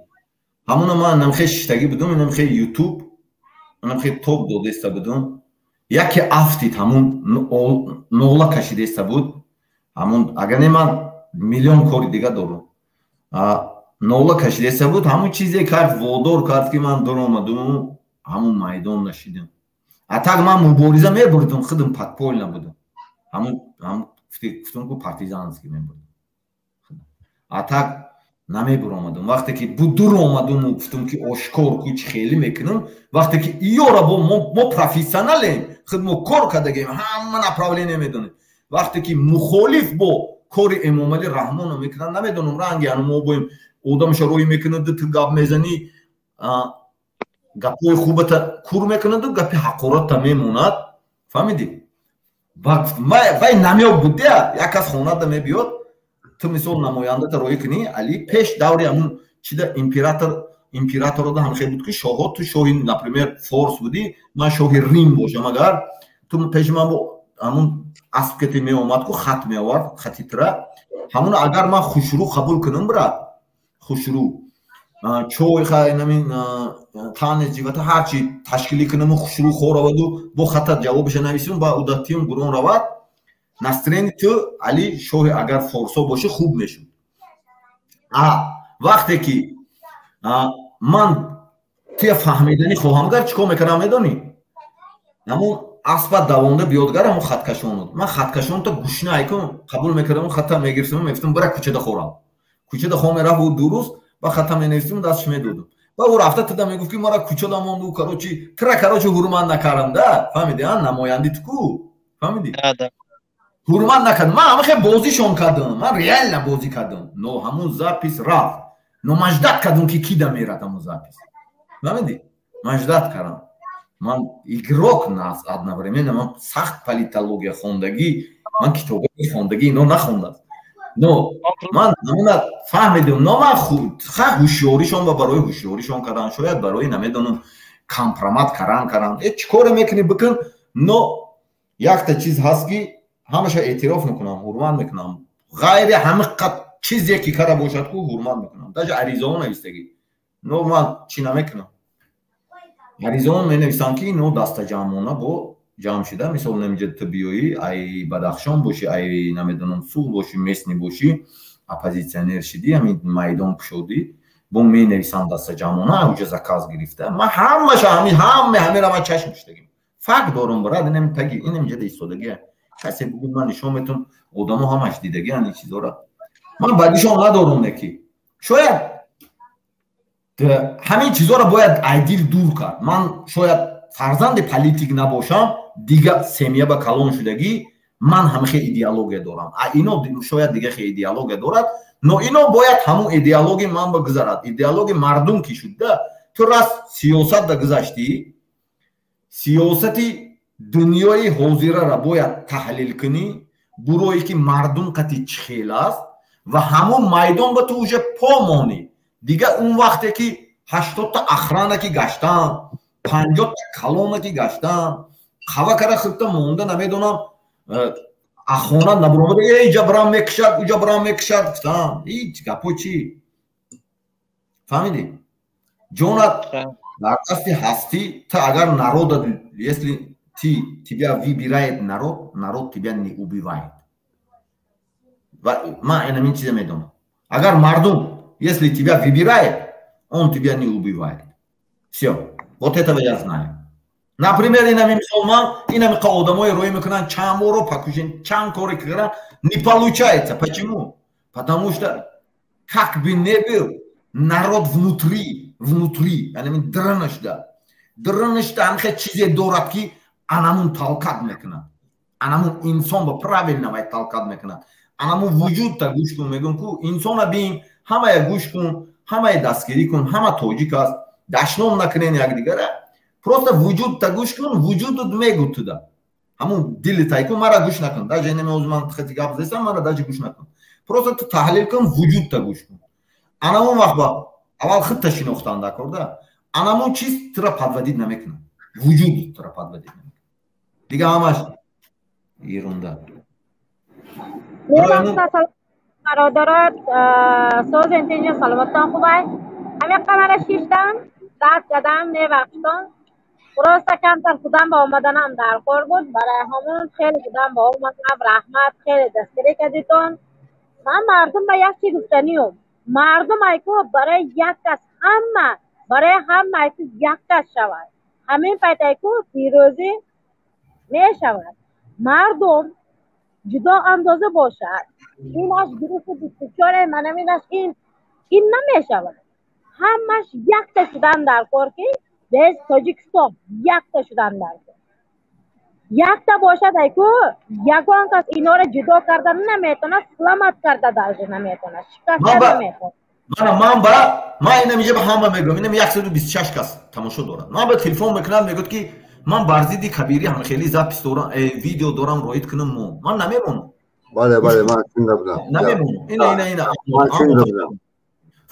ҳамуна ман намхе шиштагӣ будум, намхе Ютуб, намхе топ додеста будум, яке афтид, ҳамун нола кашидеста буд. Ҳамун агар не, ман миллион кори дига дорум, нола кашидеста буд, ҳамун чизе кард, водор кард, ки ман дуромадуму ҳамун майдон нашидам. А так ман мубориза мебурдум, худам подпольно будам. Ҳамун Гуфтум ку партизанский мебурдам. А так намебуромадам. Вақте ки дур омадуму гуфтум ки ошкор ку чӣ хеле мекунам, вақте ки иёра бо мо профессионалем, худ мо кор кардагем, ҳама направление медонем. Вақте ки мухолиф бо кори Эмомалӣ Раҳмонов мекунанд, намедонам ранги ану мо боем одамша рӯй мекунад, ту гап мезанӣ, гапҳои хубата кур мекунаду гапи ҳақоратта мемонад. Фаҳмидӣ? Вай намёб будия, як кас хонада мебиёд, ту мисол намояндата роӣ кунӣ, али пеш даври ҳамун чида император, императорода ҳамхел буд ки шоҳо, ту шоҳи, например, форс будӣ, ман шоҳи Рим бошам, агар ту пеши ман бо ҳамун асп кати меомад ку хат меовард, хати тира ҳамун агар ман хушрӯ қабул кунам, брат, хушрӯ чой намин танез ҷивата ҳарчи ташкилӣ кунаму хушрӯ хораваду бо хата ҷавобаша нависум ба удатиюм гурон равад, настроение ту али шоҳи агар форсо бошӣ хуб мешуд. А вақте ки ман туя фаҳмиданӣ хоҳам гар, чӣ кор мекардам, медонӣ? Ҳамун аспа давонда биёдгар, ҳамун хаткашонуд, ман хаткашонта гушна айкун қабул мекардам, хата мегирифтам, мегуфтам: «Бира, кӯчада хӯрам». Кӯчада хо мерафт ӯ дуруст, ба хата менависим, дастш медодам. Ба ӯ рафта туда мегуфт ки мара кӯчада монду, короче, тира, короче, ҳурмат накардам да. Фаҳмиди? А намоянди ту ку, фаҳмиди, ҳурмат накардам. Ман ҳама хел бозишон кардам, ман реально бозӣ кардам, но ҳамун запись рафт, но ман ждать кардам ки кида мерад ҳамун запись, фаҳмиди? Ман ждать кардам. Ман игрок нас одновременно, ман сахт политология хондагӣ, ман китобаи хондагӣ, ино нахондааст, но ман ҳамуна фаҳмидам. Но ман ҳушёришон ва барои ҳушёришон кардан, шояд барои, намедонам, компромат кардан. Э, чӣ коре мекунӣ, бикун, но якта чиз ҳаст ки ҳамаша эътироф мекунам, ҳурмат мекунам. Ғайри ҳамиқат чизе ки кара бошад ку, ҳурмат мекунам. Даже аризаҳо навистагӣ, но ман чӣ намекунам. Аризаҳо менависам ки ино дастаҷамъона бо ҷамъ шида, мисол, намиҷа ту биёӣ, ай Бадахшон бошӣ, ай, намедонам, Суғд бошӣ, местный бошӣ, оппозитсионер шидӣ, ҳамин майдон кушодӣ, бо менависам дастаҷамъона уҷа заказ гирифта. Ман ҳамаша ҳами ҳаме ҳамера ман чашм пуштагим, факт дорум, брат. Инам таги инам ҷада истодагия, касе бугӯд, ман нишон метум, одамо ҳамаш дидагиан ин чизора. Ман бадишон надорум, не ки шояд ҳамин чизоро бояд айдил дур кард. Ман шояд фарзанди политик набошам, дига семья ба калон шудагӣ, ман ҳамихе идеология дорам, а ино шояд дига хе идеология дорад, но ино бояд ҳамун идеология ман ба гузарад. Идеология мардум ки шуда, ту раст сиёсат да гузаштӣ, сиёсати дунёи ҳозирара бояд таҳлил кунӣ, бурое ки мардум қати чӣ хел аст ва ҳамун майдон ба ту уже по монӣ. Дига он вақте ки 80-та охрана ки гаштан, 50-та колонна ки гаштан, қава кара худта монда, намедонам, ахона набуромада, э, иҷа брам мекушад, уҷа брам мекушад, гуфтам, ҳеҷ гапо чӣ, фаҳмидӣ? Ҷонат дар дасти ҳастӣ. Ту агар народа, если ты, тебя выбирает народ, народ тебя не убивает. Ва ман инамин чиза медонам: агар мардум, если тебя выбирает, он тебя не убивает. Все, вот этого я знаю. Например, инами мисол, ман инами қа одамои рӯй мекунанд, чанд боро покушен, чанд коре карданд, не получается. Почему? Потому что как бы не был, народ внутри, внутри, яъне дранашда ҳамихе чизе дорад ки анамун толкать мекунад, анамун инсон ба правильно вай толкать мекунад, анамун вуҷудта гӯш кун. Мегӯм ку инсона бин, ҳамая гӯш кун, ҳамая дастгирӣ кун, ҳама тоҷик аст, дашном накунен якдигара. Просто вуҷудта гӯш кун, вуҷудут мегӯ туда, ҳамун дили тай кун. Мара гӯш накун, даже намеоз ман хати гап зестам, мара даже гӯш накун. Просто ту таҳлил кун, вуҷудта гӯш кун. Анамун вақт ба аввал худта шинохтан дакорда, анамун чиз тура подводить намекунад, вуҷуд тура подводить намекунад. Дига ҳамаш ерунда. Бародарот, созен, тинҷа, саломаттон хубай? Ҳамин мана шиштам, дард кардам, мебахштон. Просто камтар худам ба омаданам даркор буд, барои ҳамон хеле худам ба омадам. Раҳмат, хеле дастгирӣ кардитон. Ман мардум ба як чи гуфтаниюм: мардум айку барои як кас, ҳама барои ҳама айку як кас шавад, ҳамин пайт айку пирӯзӣ мешавад. Мардум. Ҷудо андоза бошад, инаш гурӯҳи 24, манам инаш ин намешавад. Ҳамаш якта шудан дар кор, ки без Тоҷикистон якта шудан дар кор. Якта бошад, айку ягон кас инора ҷудо карда наметавонад, сломать карда даже наметавонад, шикаста наметавонад. Мана ман ба ман инам инҷа ба ҳама мегӯям, инам 126 кас тамошо дорад. Ман ба телефон мекунам, мегӯяд, ки ман бар зидди Кабирӣ ҳам хеле запись дорам, видео дорам, роид кунам. Мо ман намемонам. Бале, бале, ман шунида будам. Намемонам. Ина, ина, ина. Ман шунида будам.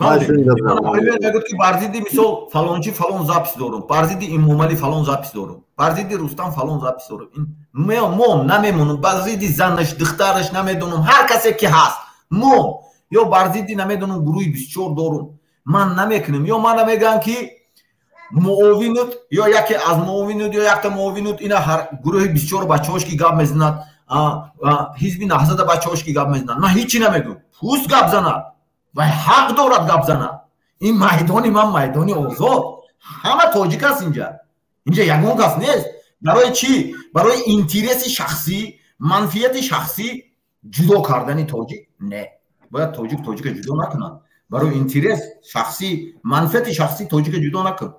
Мегӯяд, ки бар зидди, мисол, фалончи фалон запись дорам, бар зидди Имомалӣ фалон запись дорам, бар зидди Рустам фалон запись дорам. Мо намемонам. Бар зидди занаш, духтараш, намедонам, ҳар касе ки ҳаст, мо ё бар зидди, намедонам, гурӯҳи 24 дорум, ман намекунам. Ё мана мегӯям, ки муовинут ё яке аз муовинут ё якта муовинут, ина гурӯҳи 24 бачаҳош ки гап мезанад, ҳизби Наҳзада бачаҳош ки гап мезанад, ман ҳичи намегӯям. Пусть гап занад ва ҳақ дорад гап занад. Ин майдони ман майдони озод, ҳама тоҷик аст инҷа. Инҷа ягон кас нест. Барои чӣ? Барои интереси шахсӣ, манфиати шахсӣ ҷудо кардани тоҷик не. Бояд тоҷик тоҷика ҷудо накунад. Барои интерес шахсӣ, манфиати шахсӣ тоҷика ҷудо накун.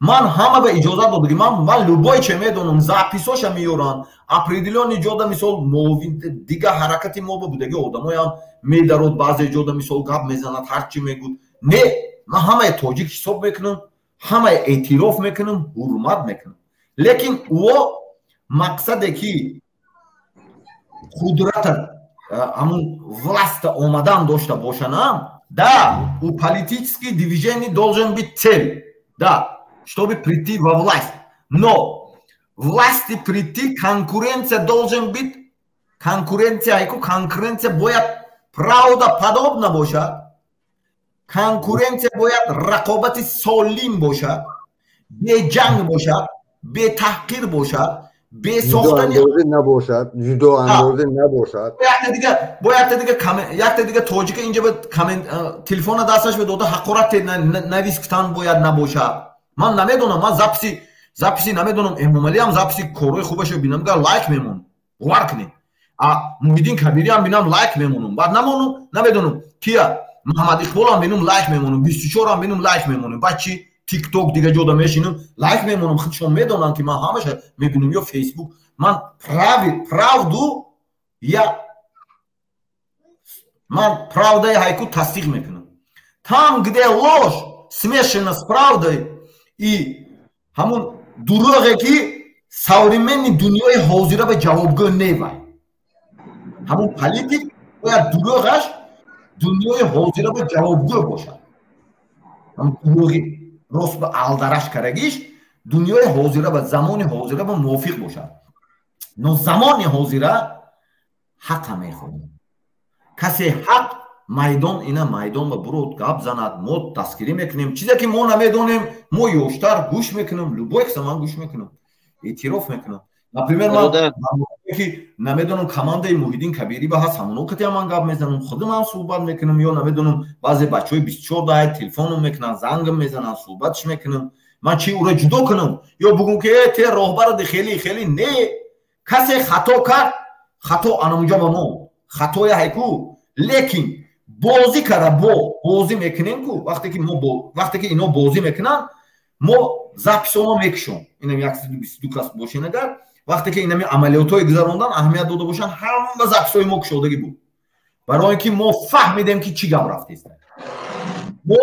Ман ҳама ба иҷозат додагӣ. Ман любой че медонам, записоша меёранд определённый ҷода, мисол, муовин, дига ҳаракати мо ба будаги одамоям медарод, баъзе ҷода, мисол, гап мезанад, ҳарчи мегӯд. Не, ман ҳамаи тоҷик ҳисоб мекунам, ҳамаи эътироф мекунам, ҳурмат мекунам. Лекин ӯо мақсаде ки қудрата, ҳамун власта омадан дошта бошанам, да, у политический движение должен быть цель, да, чтобы прийти во власть. Но власти прийти, конкуренция должен быть, конкуренция, айку конкуренция бояд правдоподобна бошад, конкуренция бояд рақобати солим бошад, беҷанг бошад, бетаҳқир бошад, бесохтани набошад, ҷудоандозӣ набошад. Бо якта дига тоҷика инҷа ба телефона дасташ ба дода, ҳақорат навис гуфтан бояд набошад. Ман намедонам, ман записи намедонам, Эмомалиам записи корҳои хубашо бинам, гар лайк мемонам, бовар кунед. А Муҳиддин Кабириам бинам, лайк мемонам, баъд намонам, намедонам кия, Муҳаммад Иқболам бинам, лайк мемонам, 24-ам бинам, лайк мемонам. Баъд чи, ТикТок, дига ҷода мешинам, лайк мемонам. Худшон медонанд, ки ман ҳамаша мебинам ё Фейсбук. Ман правду я ман правдаи ҳайку тасдиқ мекунам. Там, где ложь смешана с правдой, и ҳамун дурӯғе, ки современный дунёи ҳозира ба ҷавобгӯ невай, ҳамун политик бояд дурӯғаш дунёи ҳозира ба ҷавобгӯ бошад. Ҳамун дурӯғи рост ба алдараш карагиш дунёи ҳозира ба, замони ҳозира ба мувофиқ бошад. Но замони ҳозира ҳақа мехоҳем. Касе ҳақ майдон, ина майдон ба бурод гап занад, мо дастгирӣ мекунем. Чизе ки мо намедонем, мо ёштар гӯш мекунем. Любой каса ман гӯш мекунам, эътироф мекунам. Например, ман ки намедонам, командаи Муҳиддин Кабирӣ ба ҳаст, ҳамоно кати ман гап мезанам, худам суҳбат мекунам. Ё намедонам, баъзе бачаҳои 24 даҳ телефоном мекунанд, зангам мезананд, суҳбатш мекунам. Ман чи ӯро ҷудо кунам ё бугум, ки э те роҳбаради хеле хеле? Не, касе хато кард, хато анамуҷа ба мо хатоя ҳайку. Лекин бозӣ кара, бо бозӣ мекунем ку. Вақте ки мо, вақте ки ино бозӣ мекунанд, мо записомо мекушом. Инам 122 кас бошен, агар вақте ки инами амалиётҳое гузарондан аҳамият дода бошанд, ҳама записҳои мо кушодагӣ буд, барои ин ки мо фаҳмидем, ки чӣ гап рафтест. Мо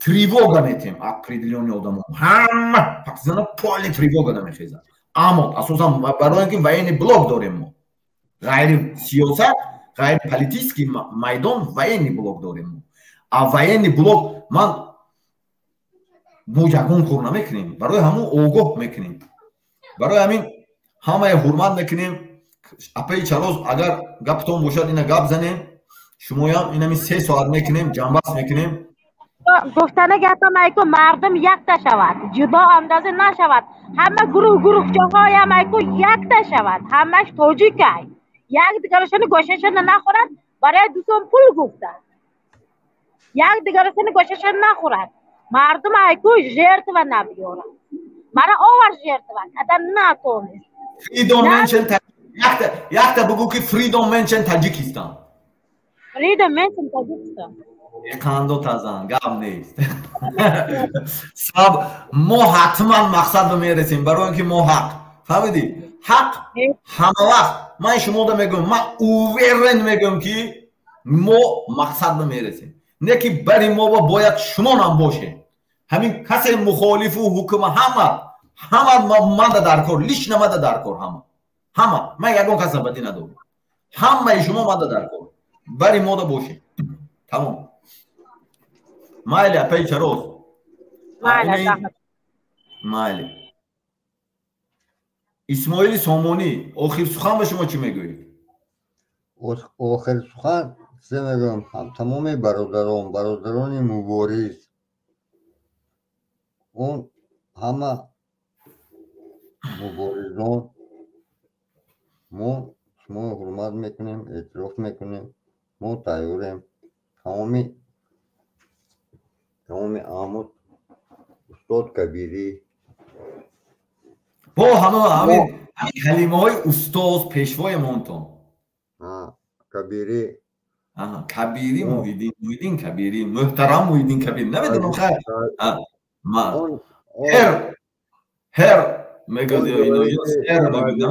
тревога метем определённый одамо, ҳама пакзана полный тревога намехезад. Аммо асосан барои ин ки военный блок дорем мо, ғайри сиёсат, ғайри политический майдон, военный блок дорем мо. А военный блок ман мо ягон кор намекунем, барои ҳамон огоҳ мекунем. Барои ҳамин ҳамае ҳурмат мекунем. Апаи Чароз, агар гаптон бошад, ина гап занем. Шумоям инами 3 соат мекунем, ҷамъбаст мекунем. Гуфтани гапам айку, мардум якта шавад, ҷудо андоза нашавад. Ҳама гурӯҳ гурӯҳчаҳоям айку якта шавад. Ҳамаш тоҷикай, як дигарашони гӯшашона нахӯрад. Барои дусом пул гуфта, як дигарашони гӯшашона нахӯрад. Мардум айку жертва набиёрад. Мара овар жертва када натонист. Freedom Menschen. Якта бугӯ, ки Freedom Menschen Таджикистан. Freedom Menschen Таджикистан. Қандо тазан, гап нест. Саб мо ҳатман мақсад ба мерасем, барои он ки мо ҳақ, фаҳмидӣ? Ҳақ ҳама вақт. Ман шумода мегӯям, ман уверен мегӯям, ки мо мақсад ба мерасем, не ки бари мо бояд шумонам бошем. Ҳамин касе мухолифу ҳукма, ҳама манда дар кор, лично мада дар кор, ҳама. Ман ягон каса бадӣ надорам, ҳамаи шумо мада дар кор, бари мода бошем, тамом. Майли, апаи Чароз, майли. Исмоили Сомонӣ, охир сухан ба шумо чӣ мегӯед? Охир сухан чизе мегӯям: тамоми бародарон, бародарони мубориз, он ҳама муборизон, мо шуморо ҳурмат мекунем, эътироф мекунем, мо тайёрем. Тамоми Аҳмуд, устод Кабирӣ. Бо ҳама ҳамин калимаҳои устоз, пешвоемонтон. Кабирӣ. Кабирӣ, Муҳиддин, Муҳиддин Кабирӣ, муҳтарам Муҳиддин Кабирӣ, намедонам, хайр, ҳер ҳер мегӯяд,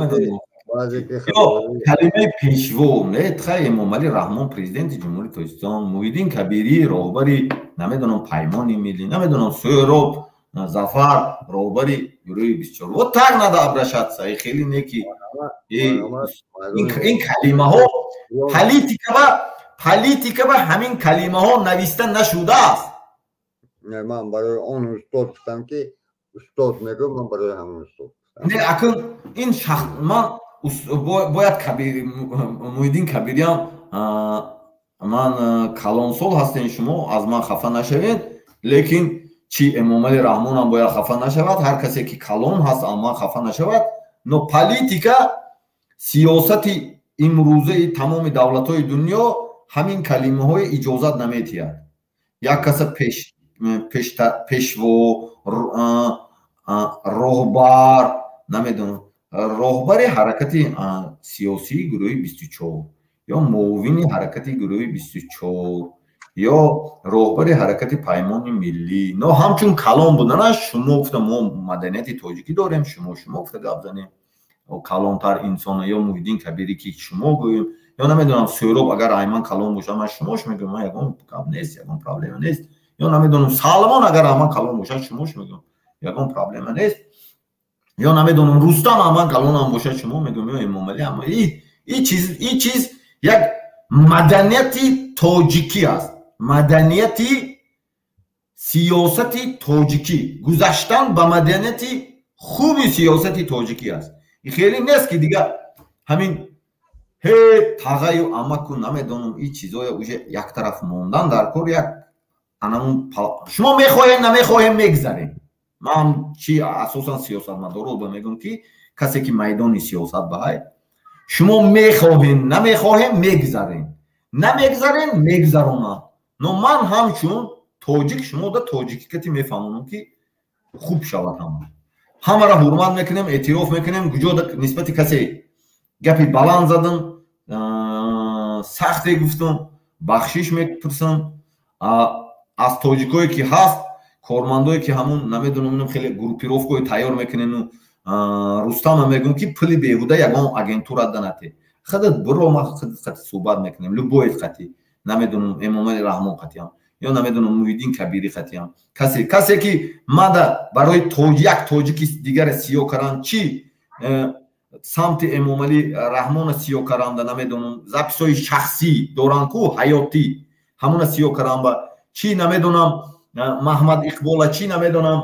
намедонам, ё калимаи пешво не, хай, Эмомалӣ Раҳмон, президенти Ҷумҳурии Тоҷикистон, Муҳиддин Кабирӣ, роҳбари, намедонам, Паймони Миллӣ, намедонам, Сӯҳроб Зафар, роҳбари гурӯҳи 24. Вот так надо обращаться. И хеле не ки ин калимаҳо политика ба ҳамин калимаҳо нависта нашудааст. Ман барои он устод гуфтам, ки устод мегӯям, ман барои ҳамон устод. Не, акн ин шахс, ман бояд Муҳиддин Кабириам, ман калонсол ҳастем, шумо аз ман хафа нашавед, лекин чи Эмомали Раҳмонам бояд хафа нашавад, ҳар касе ки калон ҳаст, аз ман хафа нашавад, но политика, сиёсати имрӯзаи тамоми давлатҳои дунё ҳамин калимаҳои иҷозат наметиҳад. Як каса пешво, роҳбар, намедонам, роҳбари ҳаракати сиёсии гурӯҳи 24 ё муовини ҳаракати гурӯҳи 24 ё роҳбари ҳаракати Паймони Миллӣ, но ҳамчун калон буданаш шумо гуфта, мо маданияти тоҷикӣ дорем, шумо гуфта гап занем калонтар инсона, ё Муҳиддин Кабирӣ, ки шумо гӯем, ё намедонам, Сӯроб агар айман калон бошад, ман шумош мегӯям, ман ягон гап нест, ягон проблема нест, ё намедонам, Салмон агар аман калон бошад, шумош мегӯям, ягон проблема нест, ё намедонам, Рустам аман калонам бошад, шумо мегӯям, ё Эмомалӣ. Ама и чиз як маданияти тоҷикӣ аст, маданияти сиёсати тоҷикӣ, гузаштан ба маданияти хуби сиёсати тоҷикӣ аст. Хеле нест, ки дигар ҳамин ҳе тағаю амаку, намедонам, и чизоя уже яктараф мондан дар кор. Як анамун шумо мехоҳем, намехоҳем, мегзарем. Ман чи асосан сиёсатмадоро ба мегӯям, ки касе ки майдони сиёсат баҳай, шумо мехоҳем, намехоҳем, мегзарем, намегзарем, мегзаронам, но ман ҳамчун тоҷик шумо да тоҷикӣ кати мефаҳмонам, ки хуб шавад. Ҳамаро ҳурмат мекунем, эътироф мекунем. Куҷо нисбати касе гапи баланд задам, сахте гуфтам, бахшиш мепурсам аз тоҷикое ки ҳаст, кормандое ки ҳамун, намедонам, хеле группировкаҳои тайёр мекунену. Рустама мегӯм, ки пули беҳуда ягон агентура данате, худат биро, ма хати суҳбат мекунем, любой хати, намедонам, Эмомали Раҳмон қатиам ё, намедонам, Муҳиддин Кабирӣ қатиам. Касе ки мада барои як тоҷики дигаре сиё кардан, чи самти Эмомалӣ Раҳмона сиё каранда, намедонам, записҳои шахсӣ доранд ку, ҳаётӣ, ҳамуна сиё каранба, чи, намедонам, Маҳмад Иқбола, чи, намедонам,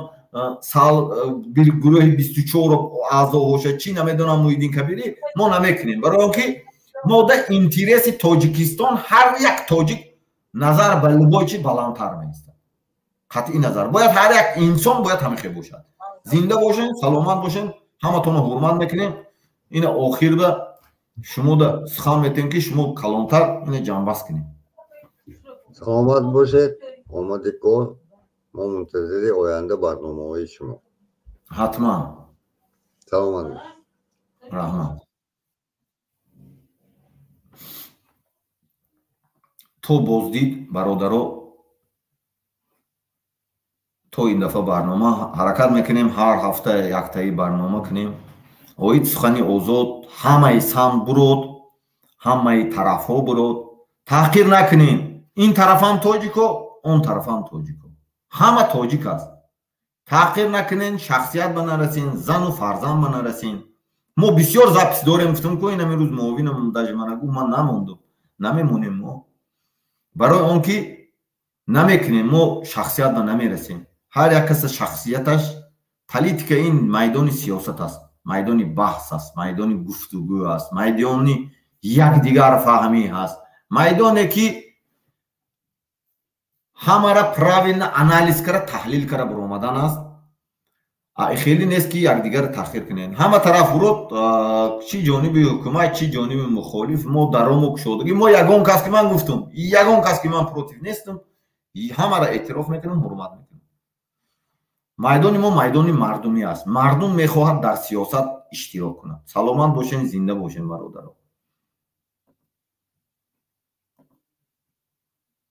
гурӯҳи 24 аъзоҳоша, чи, намедонам, Муҳиддин Кабирӣ, мо намекунем, барои он ки мо да интереси Тоҷикистон, ҳар як тоҷик назар ба любой чи баландтар меистад. Қатъи назар бояд ҳар як инсон бояд ҳамихел бошад. Зинда бошен, саломат бошен, ҳаматонро ҳурмат мекунем. Ина охирда шумода сухан метем, ки шумо калонтар, ина ҷамъбаст кунем. Саломат бошед, омади кор, мо мунтазири оянда барномаҳои шумо. Ҳатман. Саломат бош. Раҳмат. То боздид, бародаро. То ин дафъа барнома ҳаракат мекунем, ҳар ҳафта яктаи барнома кунем оид сухани озод. Ҳамаи самт бурод, ҳамаи тарафҳо бурод, таҳқир накунем. Ин тарафам тоҷико, он тарафам тоҷико, ҳама тоҷик аст. Таҳқир накунен, шахсият ба нарасен, зану фарзанд ба нарасен. Мо бисёр запись дорем, гуфтам ку, инами рӯз муовинам даже мана гуфт, ман намондум. Намемонем мо, барои он ки намекунем, мо шахсият ба намерасем. Ҳар як каса шахсияташ. Политика ин майдони сиёсат аст, майдони баҳс аст, майдони гуфтугӯ аст, майдони якдигарфаҳмӣ ҳаст, майдоне ки ҳамара правильно анализ кара, таҳлил кара баромадан аст. Хеле нест ки якдигарро таҳқир кунем. Ҳама тараф урод, чӣ ҷониби ҳукумат, чӣ ҷониби мухолиф, мо дарому кушодагӣ. Мо ягон кас ки, ман гуфтум, ягон кас ки ман против нестам, ҳамаро эътироф мекунам, ҳурмат мекунам. Майдони мо майдони мардумӣ аст, мардум мехоҳад дар сиёсат иштирок кунад. Саломат бошен, зинда бошен, бародаро.